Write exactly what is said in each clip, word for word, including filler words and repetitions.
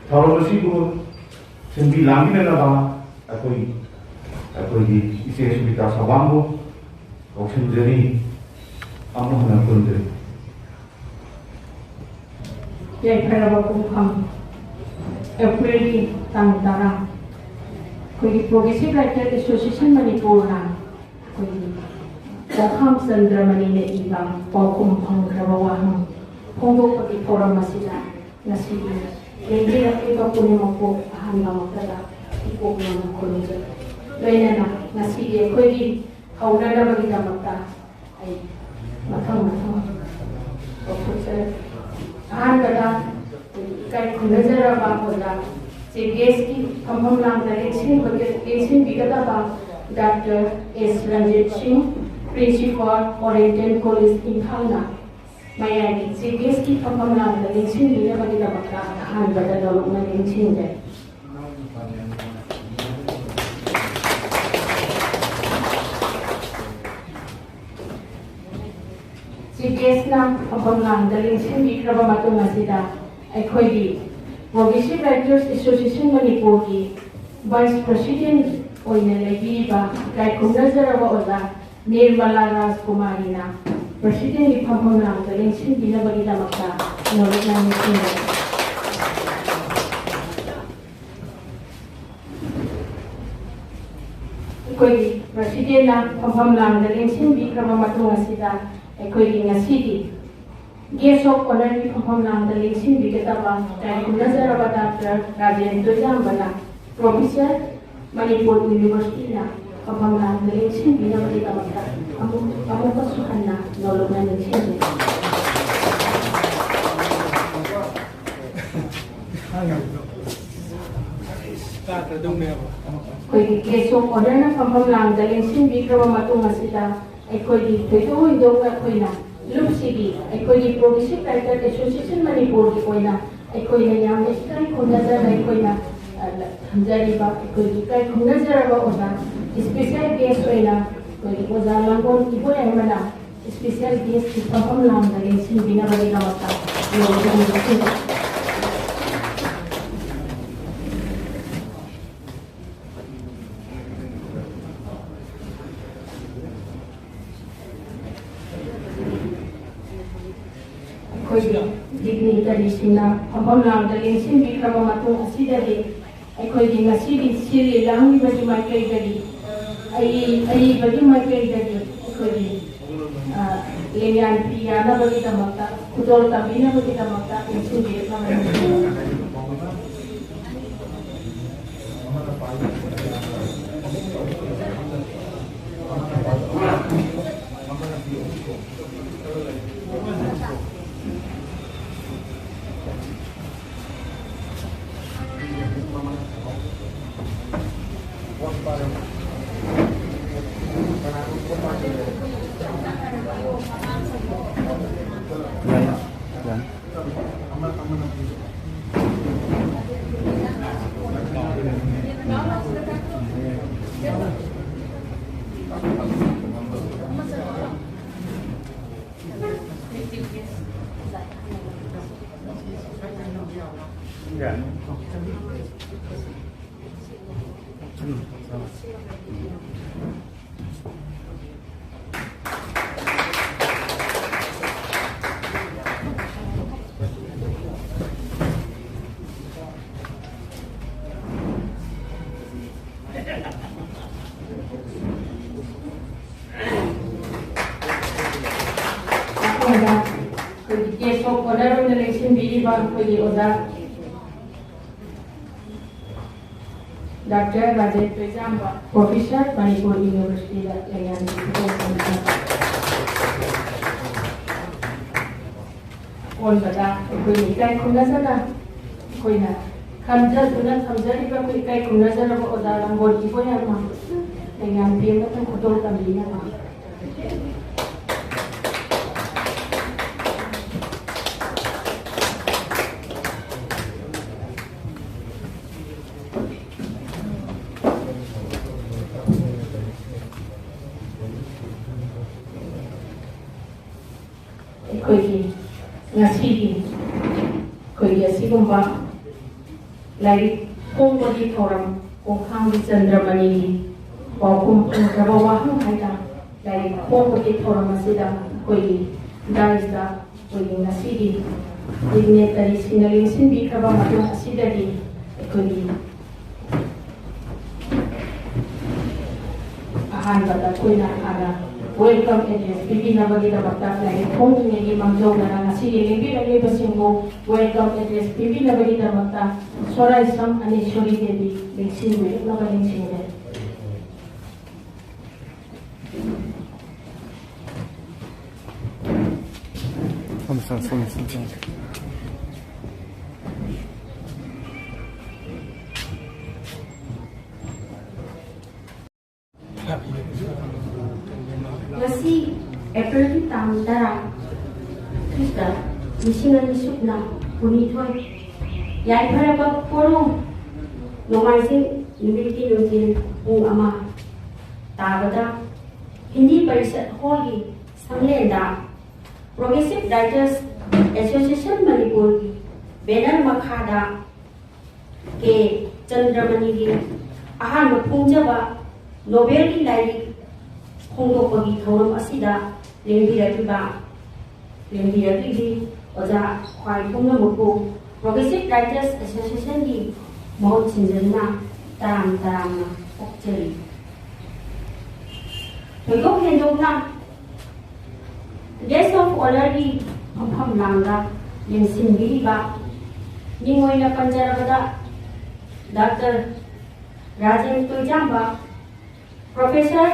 ꯊꯧꯔꯝ ꯑꯁꯤꯕꯨ ꯁꯤꯟꯕꯤ ꯂꯥꯡꯃꯤꯟꯅꯅꯕ ꯑꯩꯈꯣꯏ, ꯑꯩꯈꯣꯏꯒꯤ ꯏꯆꯦ ꯁꯨꯅꯤꯇꯥ ꯁꯋꯥꯡꯕꯨ ꯀꯧꯁꯤꯟꯖꯔꯤ꯫ ꯑꯃꯨꯛ ꯍꯟꯅ ꯈꯨꯔꯨꯝꯖꯔꯤ꯫ ꯌꯥꯏꯐꯔꯕ ꯄꯨꯡꯐꯝ, ꯑꯦꯄ꯭ꯔꯤꯜꯒꯤ ꯇꯥꯡ ꯇꯔꯥ, ꯑꯩꯈꯣꯏꯒꯤ Progressive Writer Association ꯃꯅꯤꯄꯨꯔꯅ ꯑꯩꯈꯣꯏꯒꯤ ꯀꯣꯡꯈꯥꯝ ꯆꯟꯗ꯭ꯔꯃꯅꯤꯅ ꯏꯕ ꯄꯥꯎꯈꯨꯝ ꯐꯪꯈ꯭ꯔꯕ ꯋꯥꯍꯪ ꯐꯣꯡꯗꯣꯛꯄꯒꯤ ꯊꯧꯔꯝ ꯑꯁꯤꯗ ꯉꯁꯤꯒꯤ ꯂꯦꯡꯕꯤꯔꯛꯂꯤꯕ ꯄꯨꯝꯅꯃꯛꯄꯨ ꯑꯍꯥꯟꯕꯃꯛꯇꯗ ꯏꯀꯣꯛ ꯅꯧꯅ ꯈꯨꯔꯨꯝꯖꯔꯤ꯫ ꯂꯣꯏꯅꯅ ꯉꯁꯤꯒꯤ ꯑꯩꯈꯣꯏꯒꯤ ꯍꯧꯅꯅꯕꯒꯤꯗꯃꯛꯇ ꯑꯩ ꯃꯊꯪ ꯃꯊꯪ ꯀꯧꯊꯣꯛꯆꯔꯛꯀꯦ꯫ ꯑꯍꯥꯟꯕꯗ ꯏꯀꯥꯏ ꯈꯨꯝꯅꯖꯔꯕ ꯑꯣꯖꯥ ꯆꯤꯐ ꯒꯦꯁꯀꯤ ꯐꯝꯐꯝ ꯂꯥꯡꯗ ꯂꯦꯡꯁꯤꯟꯕꯒꯤ, ꯂꯦꯡꯁꯤꯟꯕꯤꯒꯗꯕ ꯗꯥꯛꯇꯔ ꯑꯦꯁ ꯔꯟꯖꯤꯠ ꯁꯤꯡ, ꯄ꯭ꯔꯤꯟꯁꯤꯄꯥꯜ, ꯑꯣꯔꯤꯌꯦꯟꯇꯦꯜ ꯀꯣꯂꯦꯖ, ꯏꯝꯐꯥꯜꯅ ꯃꯌꯥꯏꯒꯤ ꯆꯤꯐ ꯒꯦꯁꯀꯤ ꯐꯝꯐꯝ ꯂꯥꯡꯗ ꯂꯦꯡꯁꯤꯟꯕꯤꯅꯕꯒꯤꯗꯃꯛꯇ ꯑꯍꯥꯟꯕꯗ ꯅꯧꯂꯨꯛꯅ ꯅꯤꯡꯁꯤꯡꯖꯔꯤ꯫ ꯆꯤꯐ ꯒꯦꯁꯅ ꯐꯝꯐꯝ ꯂꯥꯡꯗ ꯂꯦꯡꯁꯤꯟꯕꯤꯈ꯭ꯔꯕ ꯃꯇꯨꯡ ꯑꯁꯤꯗ ꯑꯩꯈꯣꯏꯒꯤ Progressive Writers Association ꯃꯅꯤꯄꯨꯔꯒꯤ ꯚꯥꯏꯁ ꯄ꯭ꯔꯦꯁꯤꯗꯦꯟ ꯑꯣꯏꯅ ꯂꯩꯕꯤꯔꯤꯕ ꯏꯀꯥꯏ ꯈꯨꯝꯅꯖꯔꯕ ꯑꯣꯖꯥ ꯅꯤꯔꯃꯂꯥ ꯔꯥꯖꯀꯨꯃꯥꯔꯤꯅ ꯄ꯭ꯔꯦꯁꯤꯗꯦꯟꯒꯤ ꯐꯝꯐꯝ ꯂꯥꯡꯗ ꯂꯦꯡꯁꯤꯟꯕꯤꯅꯕꯒꯤꯗꯃꯛꯇ ꯅꯧꯂꯨꯛꯅ ꯅꯤꯡꯁꯤꯡꯖꯔꯤ꯫ ꯑꯩꯈꯣꯏꯒꯤ ꯄ꯭ꯔꯦꯁꯤꯗꯦꯟꯅ ꯐꯝꯐꯝ ꯂꯥꯡꯗ ꯂꯦꯡꯁꯤꯟꯕꯤꯈ꯭ꯔꯕ ꯃꯇꯨꯡ ꯑꯁꯤꯗ ꯑꯩꯈꯣꯏꯒꯤ ꯉꯁꯤꯒꯤ ꯒꯦꯁ ꯑꯣꯐ ꯑꯣꯅꯔꯒꯤ ꯐꯝꯐꯝ ꯂꯥꯡꯗ ꯂꯦꯡꯁꯤꯟꯕꯤꯒꯗꯕ ꯏꯀꯥꯏ ꯈꯨꯝꯅꯖꯔꯕ ꯗꯥꯛꯇꯔ ꯔꯥꯖꯦꯟ ꯇꯣꯏꯖꯥꯝꯕꯅ ꯄ꯭ꯔꯣꯐꯦꯁꯔ, ꯃꯅꯤꯄꯨꯔ ꯌꯨꯅꯤꯚꯔꯁꯤꯇꯤꯅ ꯐꯝꯐꯝ ꯂꯥꯡꯗ ꯂꯦꯡꯁꯤꯟꯕꯤꯅꯕꯒꯤꯗꯃꯛꯇ ꯑꯃꯨꯛ, ꯑꯃꯨꯛꯀꯁꯨ ꯍꯟꯅ ꯅꯧꯂꯨꯛꯅ ꯅꯤꯡꯁꯤꯡꯖꯔꯤ꯫ ꯑꯩꯈꯣꯏꯒꯤ guest of honourꯅ ꯐꯝꯐꯝ ꯂꯥꯡꯗ ꯂꯦꯡꯁꯤꯟꯕꯤꯈ꯭ꯔꯕ ꯃꯇꯨꯡ ꯑꯁꯤꯗ, ꯑꯩꯈꯣꯏꯒꯤ ꯊꯣꯏꯗꯣꯛ ꯍꯦꯟꯗꯣꯛꯅ ꯑꯩꯈꯣꯏꯅ ꯂꯨꯞꯁꯤꯒꯤ, ꯑꯩꯈꯣꯏꯒꯤ Progressive Writers Association ꯃꯅꯤꯄꯨꯔꯒꯤ ꯑꯣꯏꯅ ꯑꯩꯈꯣꯏꯅ ꯌꯥꯝꯅ ꯏꯀꯥꯏ ꯈꯨꯝꯅꯖꯅ ꯑꯩꯈꯣꯏꯅ, ꯑ, ꯊꯝꯖꯔꯤꯕ ꯑꯩꯈꯣꯏꯒꯤ ꯏꯀꯥꯏ ꯈꯨꯝꯅꯖꯔꯕ ꯑꯣꯖꯥ, special guest ꯑꯣꯏꯅ ꯑꯩꯈꯣꯏꯒꯤ ꯑꯣꯖꯥ ꯂꯥꯡꯒꯣꯜ ꯏꯕꯣꯌꯥꯏꯃꯅ special guestꯀꯤ ꯐꯝꯐꯝ ꯂꯥꯡꯗ ꯂꯦꯡꯁꯤꯟꯕꯤꯅꯕꯒꯤꯗꯃꯛꯇ ꯂꯧꯖꯅꯤꯡꯕꯁꯤꯡ꯫ ꯑꯩꯈꯣꯏꯒꯤ dignitaryꯁꯤꯡꯅ ꯐꯝꯐꯝ ꯂꯥꯡꯗ ꯂꯦꯡꯁꯤꯟꯕꯤꯈ꯭ꯔꯕ ꯃꯇꯨꯡ ꯑꯁꯤꯗꯗꯤ, ꯑꯩꯈꯣꯏꯒꯤ ꯉꯁꯤꯒꯤ ꯁꯤꯜꯂꯤ ꯂꯥꯡꯂꯤꯕꯒꯤ ꯃꯥꯏꯀꯩꯗꯒꯤ, ꯑꯏ-, ꯑꯏꯕꯒꯤ ꯃꯥꯏꯀꯩꯗꯒꯤ ꯑꯩꯈꯣꯏꯒꯤ, ꯑ, ꯂꯦꯡꯌꯥꯟ ꯐꯤ ꯌꯥꯅꯕꯒꯤꯗꯃꯛꯇ, ꯈꯨꯗꯣꯜ ꯇꯝꯕꯤꯅꯕꯒꯤꯗꯃꯛꯇ ꯂꯦꯡꯁꯤꯟꯕꯤꯔꯛꯂꯕꯅꯤ꯫ ꯃꯊꯪꯗ ꯑꯩꯈꯣꯏꯒꯤ guest of honour ꯑꯣꯏꯅ ꯂꯦꯡꯁꯤꯟꯕꯤꯔꯤꯕ ꯑꯩꯈꯣꯏꯒꯤ ꯑꯣꯖꯥ Doctor ꯔꯥꯖꯦꯟ ꯇꯣꯏꯖꯥꯝꯕ, Professor, ꯃꯅꯤꯄꯨꯔ Universityꯗ ꯂꯩꯉꯥꯛꯂꯤ꯫ ꯑꯀꯣꯟꯕꯗ ꯑꯩꯈꯣꯏꯅ ꯏꯀꯥꯏ ꯈꯨꯝꯅꯖꯅ ꯑꯩꯈꯣꯏꯅ ꯇꯝꯖꯗꯨꯅ ꯊꯝꯖꯔꯤꯕ ꯑꯩꯈꯣꯏ ꯏꯀꯥꯏ ꯈꯨꯝꯅꯖꯔꯕ ꯑꯣꯖꯥ ꯂꯝꯕꯣꯜ ꯏꯕꯣꯌꯥꯏꯃ ꯂꯩꯉꯥꯝꯕꯤ ꯑꯃꯁꯨꯡ ꯈꯨꯗꯣꯜ ꯇꯝꯕꯤꯅꯕ꯫ ꯑꯩꯈꯣꯏꯒꯤ ꯉꯁꯤꯒꯤ ꯑꯩꯈꯣꯏꯒꯤ ꯑꯁꯤꯒꯨꯝꯕ ꯂꯥꯏꯔꯤꯛ ꯐꯣꯡꯕꯒꯤ ꯊꯧꯔꯝ, ꯈꯣꯡꯊꯥꯡꯒꯤ ꯆꯟꯗ꯭ꯔꯃꯅꯤꯒꯤ ꯄꯥꯎꯈꯨꯝ ꯐꯪꯗ꯭ꯔꯕ ꯋꯥꯍꯪ ꯍꯥꯏꯅ ꯂꯥꯏꯔꯤꯛ ꯐꯣꯡꯕꯒꯤ ꯊꯧꯔꯝ ꯑꯁꯤꯗ ꯑꯩꯈꯣꯏꯒꯤ dais ꯇ ꯑꯩꯈꯣꯏꯒꯤ ꯉꯁꯤꯒꯤ dignitary ꯁꯤꯡꯅ ꯂꯦꯡꯁꯤꯟꯕꯤꯈ꯭ꯔꯕ ꯃꯇꯨꯡ ꯑꯁꯤꯗꯗꯤ ꯑꯩꯈꯣꯏꯒꯤ ꯑꯍꯥꯟꯕꯗ ꯑꯩꯈꯣꯏꯅ ꯍꯥꯟꯅ welcome address ꯄꯤꯕꯤꯅꯕꯒꯤꯗꯃꯛꯇ ꯂꯥꯏꯔꯤꯛ ꯐꯣꯡꯗ꯭ꯔꯤꯉꯩꯒꯤ ꯃꯥꯡꯖꯧꯅꯅ ꯉꯁꯤꯒꯤ ꯂꯦꯡꯕꯤꯔꯛꯂꯤꯕꯁꯤꯡꯕꯨ welcome address ꯄꯤꯕꯤꯅꯕꯒꯤꯗꯃꯛꯇ ꯁꯣꯔꯥꯏꯁꯝ ꯑꯅꯦꯁꯣꯔꯤ ꯗꯦꯕꯤ ꯂꯦꯡꯁꯤꯟꯕꯤꯔꯛꯅꯕ ꯅꯤꯡꯁꯤꯡꯖꯔꯤ꯫ ꯉꯁꯤ ꯑꯦꯄ꯭ꯔꯤꯜꯒꯤ ꯇꯥꯡ ꯇꯔꯥ, ꯈ꯭ꯔꯤꯁꯇ ꯂꯤꯁꯤꯡ ꯑꯅꯤ ꯁꯨꯞꯅ ꯀꯨꯟꯅꯤꯊꯣꯏ, ꯌꯥꯏꯐꯔꯕ ꯄꯣꯔꯣꯡ ꯅꯣꯡꯃꯥꯏꯖꯤꯡ ꯅꯨꯃꯤꯠꯀꯤ ꯅꯨꯡꯊꯤꯜ ꯄꯨꯡ ꯑꯃ ꯇꯥꯕꯗ Hindi parishad ꯍꯣꯜꯒꯤ ꯁꯪꯂꯦꯟꯗ Progressive Writers Association ꯃꯅꯤꯄꯨꯔꯒꯤ banner ꯃꯈꯥꯗ ꯀꯦ ꯆꯟꯗ꯭ꯔꯃꯅꯤꯒꯤ ꯑꯍꯥꯟꯕ ꯐꯣꯡꯖꯕ ꯅꯣꯕꯦꯜꯒꯤ ꯂꯥꯏꯔꯤꯛ ꯐꯣꯡꯗꯣꯛꯄꯒꯤ ꯊꯧꯔꯝ ꯑꯁꯤꯗ ꯂꯦꯡꯕꯤꯔꯛꯂꯤꯕ, ꯂꯦꯡꯕꯤꯔꯛꯂꯤꯕꯤ ꯑꯣꯖꯥ ꯈ꯭ꯋꯥꯏ ꯄꯨꯝꯅꯃꯛꯄꯨ Progressive Writers Association ꯒꯤ ꯃꯍꯨꯠ ꯁꯤꯟꯖꯗꯨꯅ ꯇꯔꯥꯝ ꯇꯔꯥꯝꯅ ꯑꯣꯛꯆꯔꯤ꯫ ꯊꯣꯏꯗꯣꯛ ꯍꯦꯟꯗꯣꯛꯅ Guest of Honour ꯒꯤ ꯐꯝꯐꯝ ꯂꯥꯡꯗ ꯂꯦꯡꯁꯤꯟꯕꯤꯔꯤꯕ ꯃꯤꯡ ꯑꯣꯏꯅ ꯄꯟꯖꯔꯕꯗ doctor Rajen Toijamba, Professor,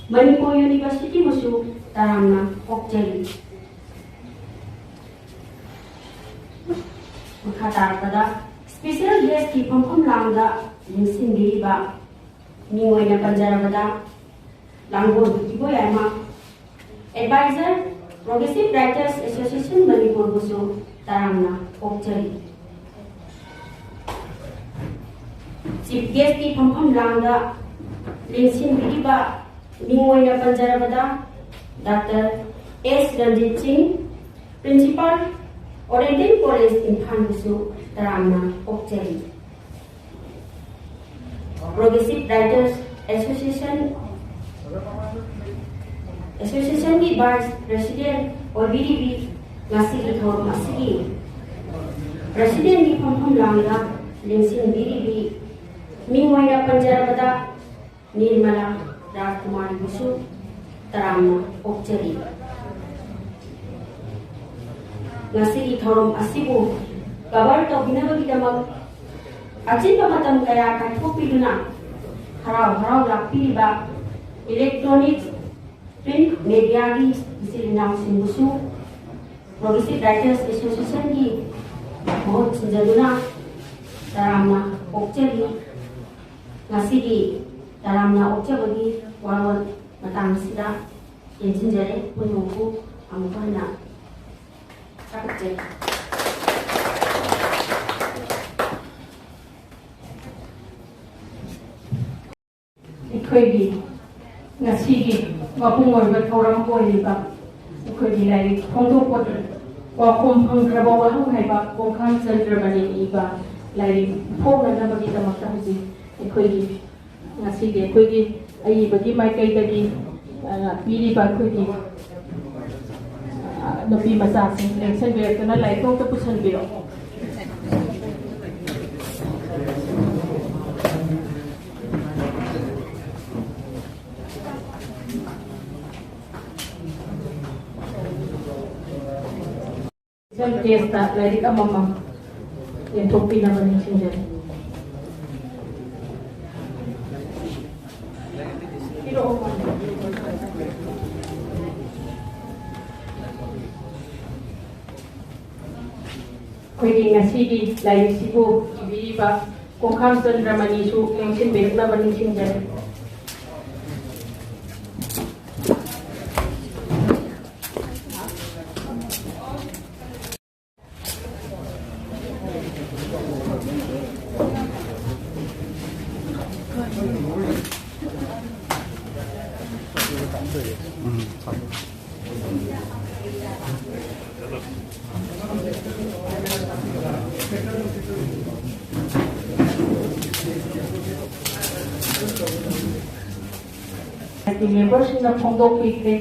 Manipur University ꯕꯨꯁꯨ ꯇꯔꯥꯝꯅ ꯑꯣꯛꯆꯔꯤ꯫ ꯃꯈꯥ ꯇꯥꯔꯛꯄꯗ Special guest ꯀꯤ ꯐꯝꯐꯝ ꯂꯥꯡꯗ ꯂꯦꯡꯁꯤꯟꯕꯤꯔꯤꯕ ꯃꯤꯡ ꯑꯣꯏꯅ ꯄꯟꯖꯔꯕꯗ ꯂꯥꯡꯒꯣꯜ ꯏꯕꯣꯌꯥꯏꯃ, Advisor, Progressive Writers Association ꯃꯅꯤꯄꯨꯔꯕꯨꯁꯨ ꯇꯔꯥꯝꯅ ꯑꯣꯛꯆꯔꯤ꯫ Chief guest ꯀꯤ ꯐꯝꯐꯝ ꯂꯥꯡꯗ ꯂꯦꯡꯁꯤꯟꯕꯤꯔꯤꯕ ꯃꯤꯡ ꯑꯣꯏꯅ ꯄꯟꯖꯔꯕꯗ ꯗꯥꯛꯇꯔ ꯑꯦꯁ ꯔꯟꯖꯤꯠ ꯁꯤꯡ, Principal, Oriental College ꯏꯝꯐꯥꯜꯕꯨꯁꯨ ꯇꯔꯥꯝꯅ ꯑꯣꯛꯆꯔꯤ꯫ Progressive Writers Association, Association ꯒꯤ Vice President ꯑꯣꯏꯕꯤꯔꯤꯕꯤ, ꯉꯁꯤꯒꯤ ꯊꯧꯔꯝ ꯑꯁꯤꯒꯤ President ꯀꯤ ꯐꯝꯐꯝ ꯂꯥꯡꯗ ꯂꯦꯡꯁꯤꯟꯕꯤꯔꯤꯕꯤ ꯃꯤꯡ ꯑꯣꯏꯅ ꯄꯟꯖꯔꯕꯗ ꯅꯤꯔꯃꯂꯥ ꯔꯥꯖꯀꯨꯃꯥꯔꯤꯕꯨꯁꯨ ꯇꯔꯥꯝꯅ ꯑꯣꯛꯆꯔꯤ꯫ ꯉꯁꯤꯒꯤ ꯊꯧꯔꯝ ꯑꯁꯤꯕꯨ cover ꯇꯧꯕꯤꯅꯕꯒꯤꯗꯃꯛ ꯑꯆꯤꯟꯕ ꯃꯇꯝ ꯀꯌꯥ ꯀꯥꯏꯊꯣꯛꯄꯤꯗꯨꯅ ꯍꯔꯥꯎ ꯍꯔꯥꯎ ꯂꯥꯛꯄꯤꯔꯤꯕ electronic print media ꯒꯤ ꯏꯆꯤꯜ ꯏꯅꯥꯎꯁꯤꯡꯕꯨꯁꯨ Progressive Writers Association ꯒꯤ ꯃꯍꯨꯠ ꯁꯤꯟꯖꯗꯨꯅ ꯇꯔꯥꯝꯅ ꯑꯣꯛꯆꯔꯤ꯫ ꯉꯁꯤꯒꯤ ꯇꯔꯥꯝꯅ ꯑꯣꯛꯆꯕꯒꯤ ꯋꯥꯔꯣꯜ ꯃꯇꯥꯡꯁꯤꯗ ꯇꯦꯟꯁꯤꯟꯖꯔꯦ꯫ ꯄꯨꯝꯅꯃꯛꯄꯨ ꯑꯃꯨꯛ ꯍꯟꯅ ꯊꯥꯒꯠꯆꯔꯤ꯫ ꯑꯩꯈꯣꯏꯒꯤ ꯉꯁꯤꯒꯤ ꯃꯄꯨꯡ ꯑꯣꯏꯕ ꯊꯧꯔꯝ ꯑꯣꯏꯔꯤꯕ ꯑꯩꯈꯣꯏꯒꯤ ꯂꯥꯏꯔꯤꯛ ꯐꯣꯡꯗꯣꯛꯄꯒꯤ ꯄꯥꯎꯈꯨꯝ ꯐꯪꯈ꯭ꯔꯕ ꯋꯥꯍꯪ ꯍꯥꯏꯕ ꯀꯣꯡꯈꯥꯡ ꯆꯟꯗ꯭ꯔꯃꯅꯤ ꯏꯕ ꯂꯥꯏꯔꯤꯛ ꯐꯣꯡꯅꯅꯕꯒꯤꯗꯃꯛꯇ ꯍꯧꯖꯤꯛ ꯑꯩꯈꯣꯏꯒꯤ ꯉꯁꯤꯒꯤ ꯑꯩꯈꯣꯏꯒꯤ ꯑꯏꯕꯒꯤ ꯃꯥꯏꯀꯩꯗꯒꯤ, ꯑ, ꯄꯤꯔꯤꯕ ꯑꯩꯈꯣꯏꯒꯤ, ꯑ, ꯅꯨꯄꯤ ꯃꯆꯥꯁꯤꯡ ꯂꯦꯡꯁꯤꯟꯕꯤꯔꯛꯇꯨꯅ ꯂꯥꯏꯔꯤꯛꯇꯣ ꯑꯝꯇ ꯄꯨꯁꯤꯟꯕꯤꯔꯛꯑꯣ꯫ Special guest ꯇ ꯂꯥꯏꯔꯤꯛ ꯑꯃꯃꯝ ꯌꯦꯟꯊꯣꯛꯄꯤꯅꯕ ꯅꯤꯡꯁꯤꯡꯖꯔꯤ꯫ ꯑꯩꯈꯣꯏꯒꯤ ꯉꯁꯤꯒꯤ ꯂꯥꯏꯔꯤꯛꯁꯤꯕꯨ ꯀꯣꯡꯈꯥꯝ ꯆꯟꯗ꯭ꯔꯃꯅꯤꯁꯨ ꯂꯦꯡꯁꯤꯟꯕꯤꯔꯛꯅꯕ ꯅꯤꯡꯁꯤꯡꯖꯔꯤ꯫ ꯃꯦꯝꯕꯔꯁꯤꯡꯅ ꯐꯣꯡꯗꯣꯛꯄꯤꯈ꯭ꯔꯦ꯫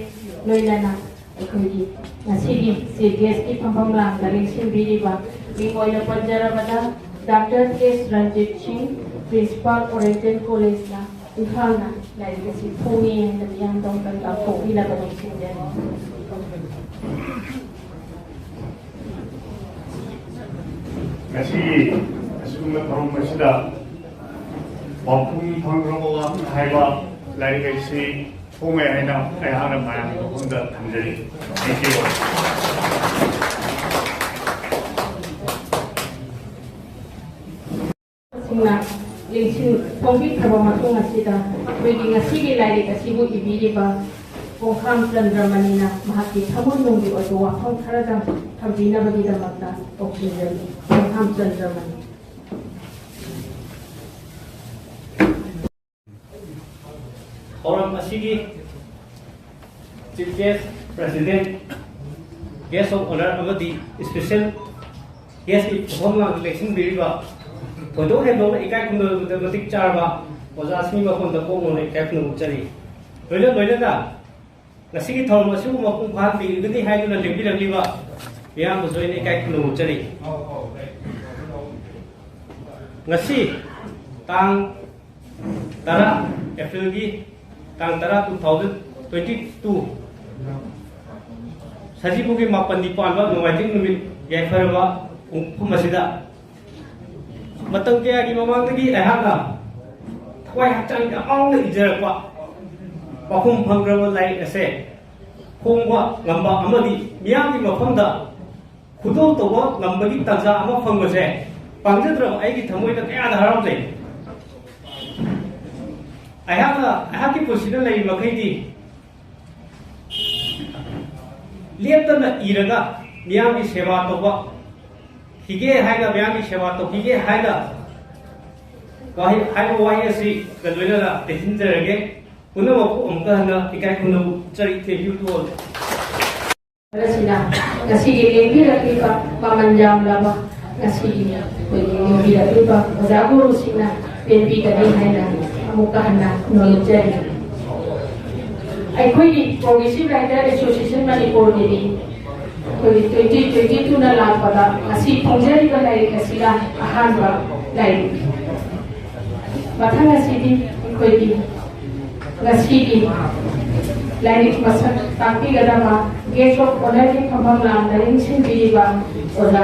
ꯂꯣꯏꯅꯅ ꯑꯩꯈꯣꯏꯒꯤ ꯉꯁꯤꯒꯤ ꯆꯤꯐ ꯒꯦꯁꯀꯤ ꯐꯝꯐꯝ ꯂꯥꯡꯗ ꯂꯦꯡꯁꯤꯟꯕꯤꯔꯤꯕ ꯃꯤꯡ ꯑꯣꯏꯅ ꯄꯟꯖꯔꯕꯗ ꯗꯥꯛꯇꯔ ꯑꯦꯁ ꯔꯟꯖꯤꯠ ꯁꯤꯡ, ꯄ꯭ꯔꯤꯟꯁꯤꯄꯥꯜ ꯑꯣꯔꯤꯌꯦꯟꯇꯦꯜ ꯀꯣꯂꯦꯖꯅ ꯏꯝꯐꯥꯜꯅ ꯂꯥꯏꯔꯤꯛ ꯑꯁꯤ ꯐꯣꯡꯉꯤ ꯍꯥꯏꯅ ꯃꯤꯌꯥꯝꯗ ꯑꯃꯨꯛꯇꯪ ꯇꯥꯛꯊꯣꯛꯄꯤꯅꯕ ꯅꯤꯡꯁꯤꯡꯖꯔꯤ꯫ ꯉꯁꯤ ꯑꯁꯤꯒꯨꯝꯕ ꯊꯧꯔꯝ ꯑꯁꯤꯗ ꯄꯥꯎꯈꯨꯝ ꯐꯪꯗ꯭ꯔꯕ ꯋꯥꯐꯝ ꯍꯥꯏꯕ ꯂꯥꯏꯔꯤꯛ ꯑꯁꯤ ꯐꯣꯡꯉꯦ ꯍꯥꯏꯅ ꯑꯩꯍꯥꯛꯅ ꯃꯌꯥꯝꯒꯤ ꯃꯐꯝꯗ ꯊꯝꯖꯔꯤ꯫ Thank you꯫ ꯁꯤꯡꯅ ꯂꯦꯡꯁꯤꯟ ꯐꯣꯡꯕꯤꯈ꯭ꯔꯕ ꯃꯇꯨꯡ ꯑꯁꯤꯗ ꯑꯩꯈꯣꯏꯒꯤ ꯉꯁꯤꯒꯤ ꯂꯥꯏꯔꯤꯛ ꯑꯁꯤꯕꯨ ꯏꯕꯤꯔꯤꯕ ꯀꯣꯡꯈꯥꯝ ꯆꯟꯗ꯭ꯔꯃꯅꯤꯅ ꯃꯍꯥꯛꯀꯤ ꯊꯃꯣꯏꯅꯨꯡꯒꯤ ꯑꯣꯏꯕ ꯋꯥꯐꯝ ꯈꯔꯗꯪ ꯊꯝꯕꯤꯅꯕꯒꯤꯗꯃꯛꯇ ꯀꯧꯁꯤꯟꯖꯔꯤ꯫ ꯀꯣꯡꯈꯥꯝ ꯆꯟꯗ꯭ꯔꯃꯅꯤ꯫ ꯊꯧꯔꯝ ꯑꯁꯤꯒꯤ Chief Guest, President, Guest of Honor ꯑꯃꯗꯤ Special Guestꯀꯤ ꯐꯝꯐꯝ ꯂꯥꯡꯗ ꯂꯦꯡꯁꯤꯟꯕꯤꯔꯤꯕ ꯊꯣꯏꯗꯣꯛ ꯍꯦꯟꯗꯣꯛꯅ ꯏꯀꯥꯏ ꯈꯨꯝꯅꯕꯗ ꯃꯇꯤꯛ ꯆꯥꯔꯕ ꯑꯣꯖꯥꯁꯤꯡꯒꯤ ꯃꯐꯝꯗ ꯀꯣꯛ ꯉꯥꯎꯅ ꯏꯀꯥꯏ ꯈꯨꯝꯅꯕ ꯎꯠꯆꯔꯤ꯫ ꯂꯣꯏꯅ ꯂꯣꯏꯅꯅ ꯉꯁꯤꯒꯤ ꯊꯧꯔꯝ ꯑꯁꯤꯕꯨ ꯃꯄꯨꯡ ꯐꯥꯍꯟꯕꯤꯒꯅꯤ ꯍꯥꯏꯗꯨꯅ ꯂꯦꯡꯕꯤꯔꯛꯂꯤꯕ ꯃꯤꯌꯥꯝꯕꯨꯁꯨ ꯑꯩꯅ ꯏꯀꯥꯏ ꯈꯨꯝꯅꯕ ꯎꯠꯆꯔꯤ꯫ ꯉꯁꯤ ꯇꯥꯡ ꯇꯔꯥ, ꯑꯦꯄ꯭ꯔꯤꯜꯒꯤ ꯇꯥꯡ ꯇꯔꯥ, two thousand twenty two, ꯁꯖꯤꯕꯨꯒꯤ ꯃꯥꯄꯟꯅꯤ ꯄꯥꯟꯕ ꯅꯣꯡꯃꯥꯏꯖꯤꯡ ꯅꯨꯃꯤꯠ ꯌꯥꯏꯐꯔꯕ ꯄꯨꯡꯐꯝ ꯑꯁꯤꯗ ꯃꯇꯝ ꯀꯌꯥꯒꯤ ꯃꯃꯥꯡꯗꯒꯤ ꯑꯩꯍꯥꯛꯅ ꯊꯋꯥꯏ ꯍꯛꯆꯥꯡ ꯌꯥꯝꯅ ꯏꯖꯔꯛꯄ ꯄꯥꯎꯈꯨꯝ ꯐꯪꯈ꯭ꯔꯕ ꯂꯥꯏꯔꯤꯛ ꯑꯁꯦ ꯐꯣꯡꯕ ꯉꯝꯕ ꯑꯃꯗꯤ ꯃꯤꯌꯥꯝꯒꯤ ꯃꯐꯝꯗ ꯈꯨꯗꯣꯜ ꯇꯧꯕ ꯉꯝꯕꯒꯤ ꯇꯥꯟꯖꯥ ꯑꯃ ꯐꯪꯕꯁꯦ ꯄꯥꯝꯖꯗ꯭ꯔꯕ ꯑꯩꯒꯤ ꯊꯃꯣꯏꯗ ꯀꯌꯥꯗ ꯍꯔꯥꯎꯖꯩ꯫ ꯑꯩꯍꯥꯛꯅ ꯑꯩꯍꯥꯛꯀꯤ ꯄꯨꯟꯁꯤꯗ ꯂꯩꯔꯤꯕ ꯃꯈꯩꯗꯤ ꯂꯦꯞꯇꯅ ꯏꯔꯒ ꯃꯤꯌꯥꯝꯒꯤ ꯁꯦꯕꯥ ꯇꯧꯕ ꯈꯤꯒꯦ ꯍꯥꯏꯅ, ꯃꯤꯌꯥꯝꯒꯤ ꯁꯦꯕꯥ ꯇꯧꯈꯤꯒꯦ ꯍꯥꯏꯅ ꯋꯥꯍꯩ, ꯍꯥꯏꯕ ꯋꯥꯍꯩ ꯑꯁꯤꯒ ꯂꯣꯏꯅꯅ ꯇꯦꯟꯁꯤꯟꯖꯔꯒꯦ꯫ ꯄꯨꯝꯅꯃꯛꯄꯨ ꯑꯃꯨꯛꯀ ꯍꯟꯅ ꯏꯀꯥꯏ ꯈꯨꯝꯅꯕ ꯎꯠꯆꯔꯤ꯫ Thank you to all. ꯑꯁꯤꯅ ꯉꯁꯤꯒꯤ ꯂꯦꯡꯕꯤꯔꯛꯂꯤꯕ ꯃꯃꯜ ꯌꯥꯝꯂꯕ ꯉꯁꯤꯒꯤ ꯑꯩꯈꯣꯏꯒꯤ ꯂꯦꯡꯕꯤꯔꯛꯂꯤꯕ ꯑꯣꯖꯥ ꯒꯨꯔꯨꯁꯤꯡꯅ ꯄꯦꯟꯕꯤꯒꯅꯤ ꯍꯥꯏꯅ ꯑꯃꯨꯛꯀ ꯍꯟꯅ ꯅꯣꯂꯨꯛꯆꯔꯤ꯫ ꯑꯩꯈꯣꯏꯒꯤ Progressive Writer Association ꯃꯅꯤꯄꯨꯔꯒꯤꯗꯤ ꯑꯩꯈꯣꯏꯒꯤ twenty twenty two ꯅ ꯂꯥꯛꯄꯗ ꯉꯁꯤ ꯐꯣꯡꯖꯔꯤꯕ ꯂꯥꯏꯔꯤꯛ ꯑꯁꯤꯅ ꯑꯍꯥꯟꯕ ꯂꯥꯏꯔꯤꯛ꯫ ꯃꯊꯪ ꯑꯁꯤꯗꯤ ꯑꯩꯈꯣꯏꯒꯤ ꯉꯁꯤꯒꯤ ꯂꯥꯏꯔꯤꯛ ꯃꯁꯛ ꯇꯥꯛꯄꯤꯒꯗꯕ Guest of Honour ꯒꯤ ꯐꯝꯐꯝ ꯂꯥꯡꯗ ꯂꯦꯡꯁꯤꯟꯕꯤꯔꯤꯕ ꯑꯣꯖꯥ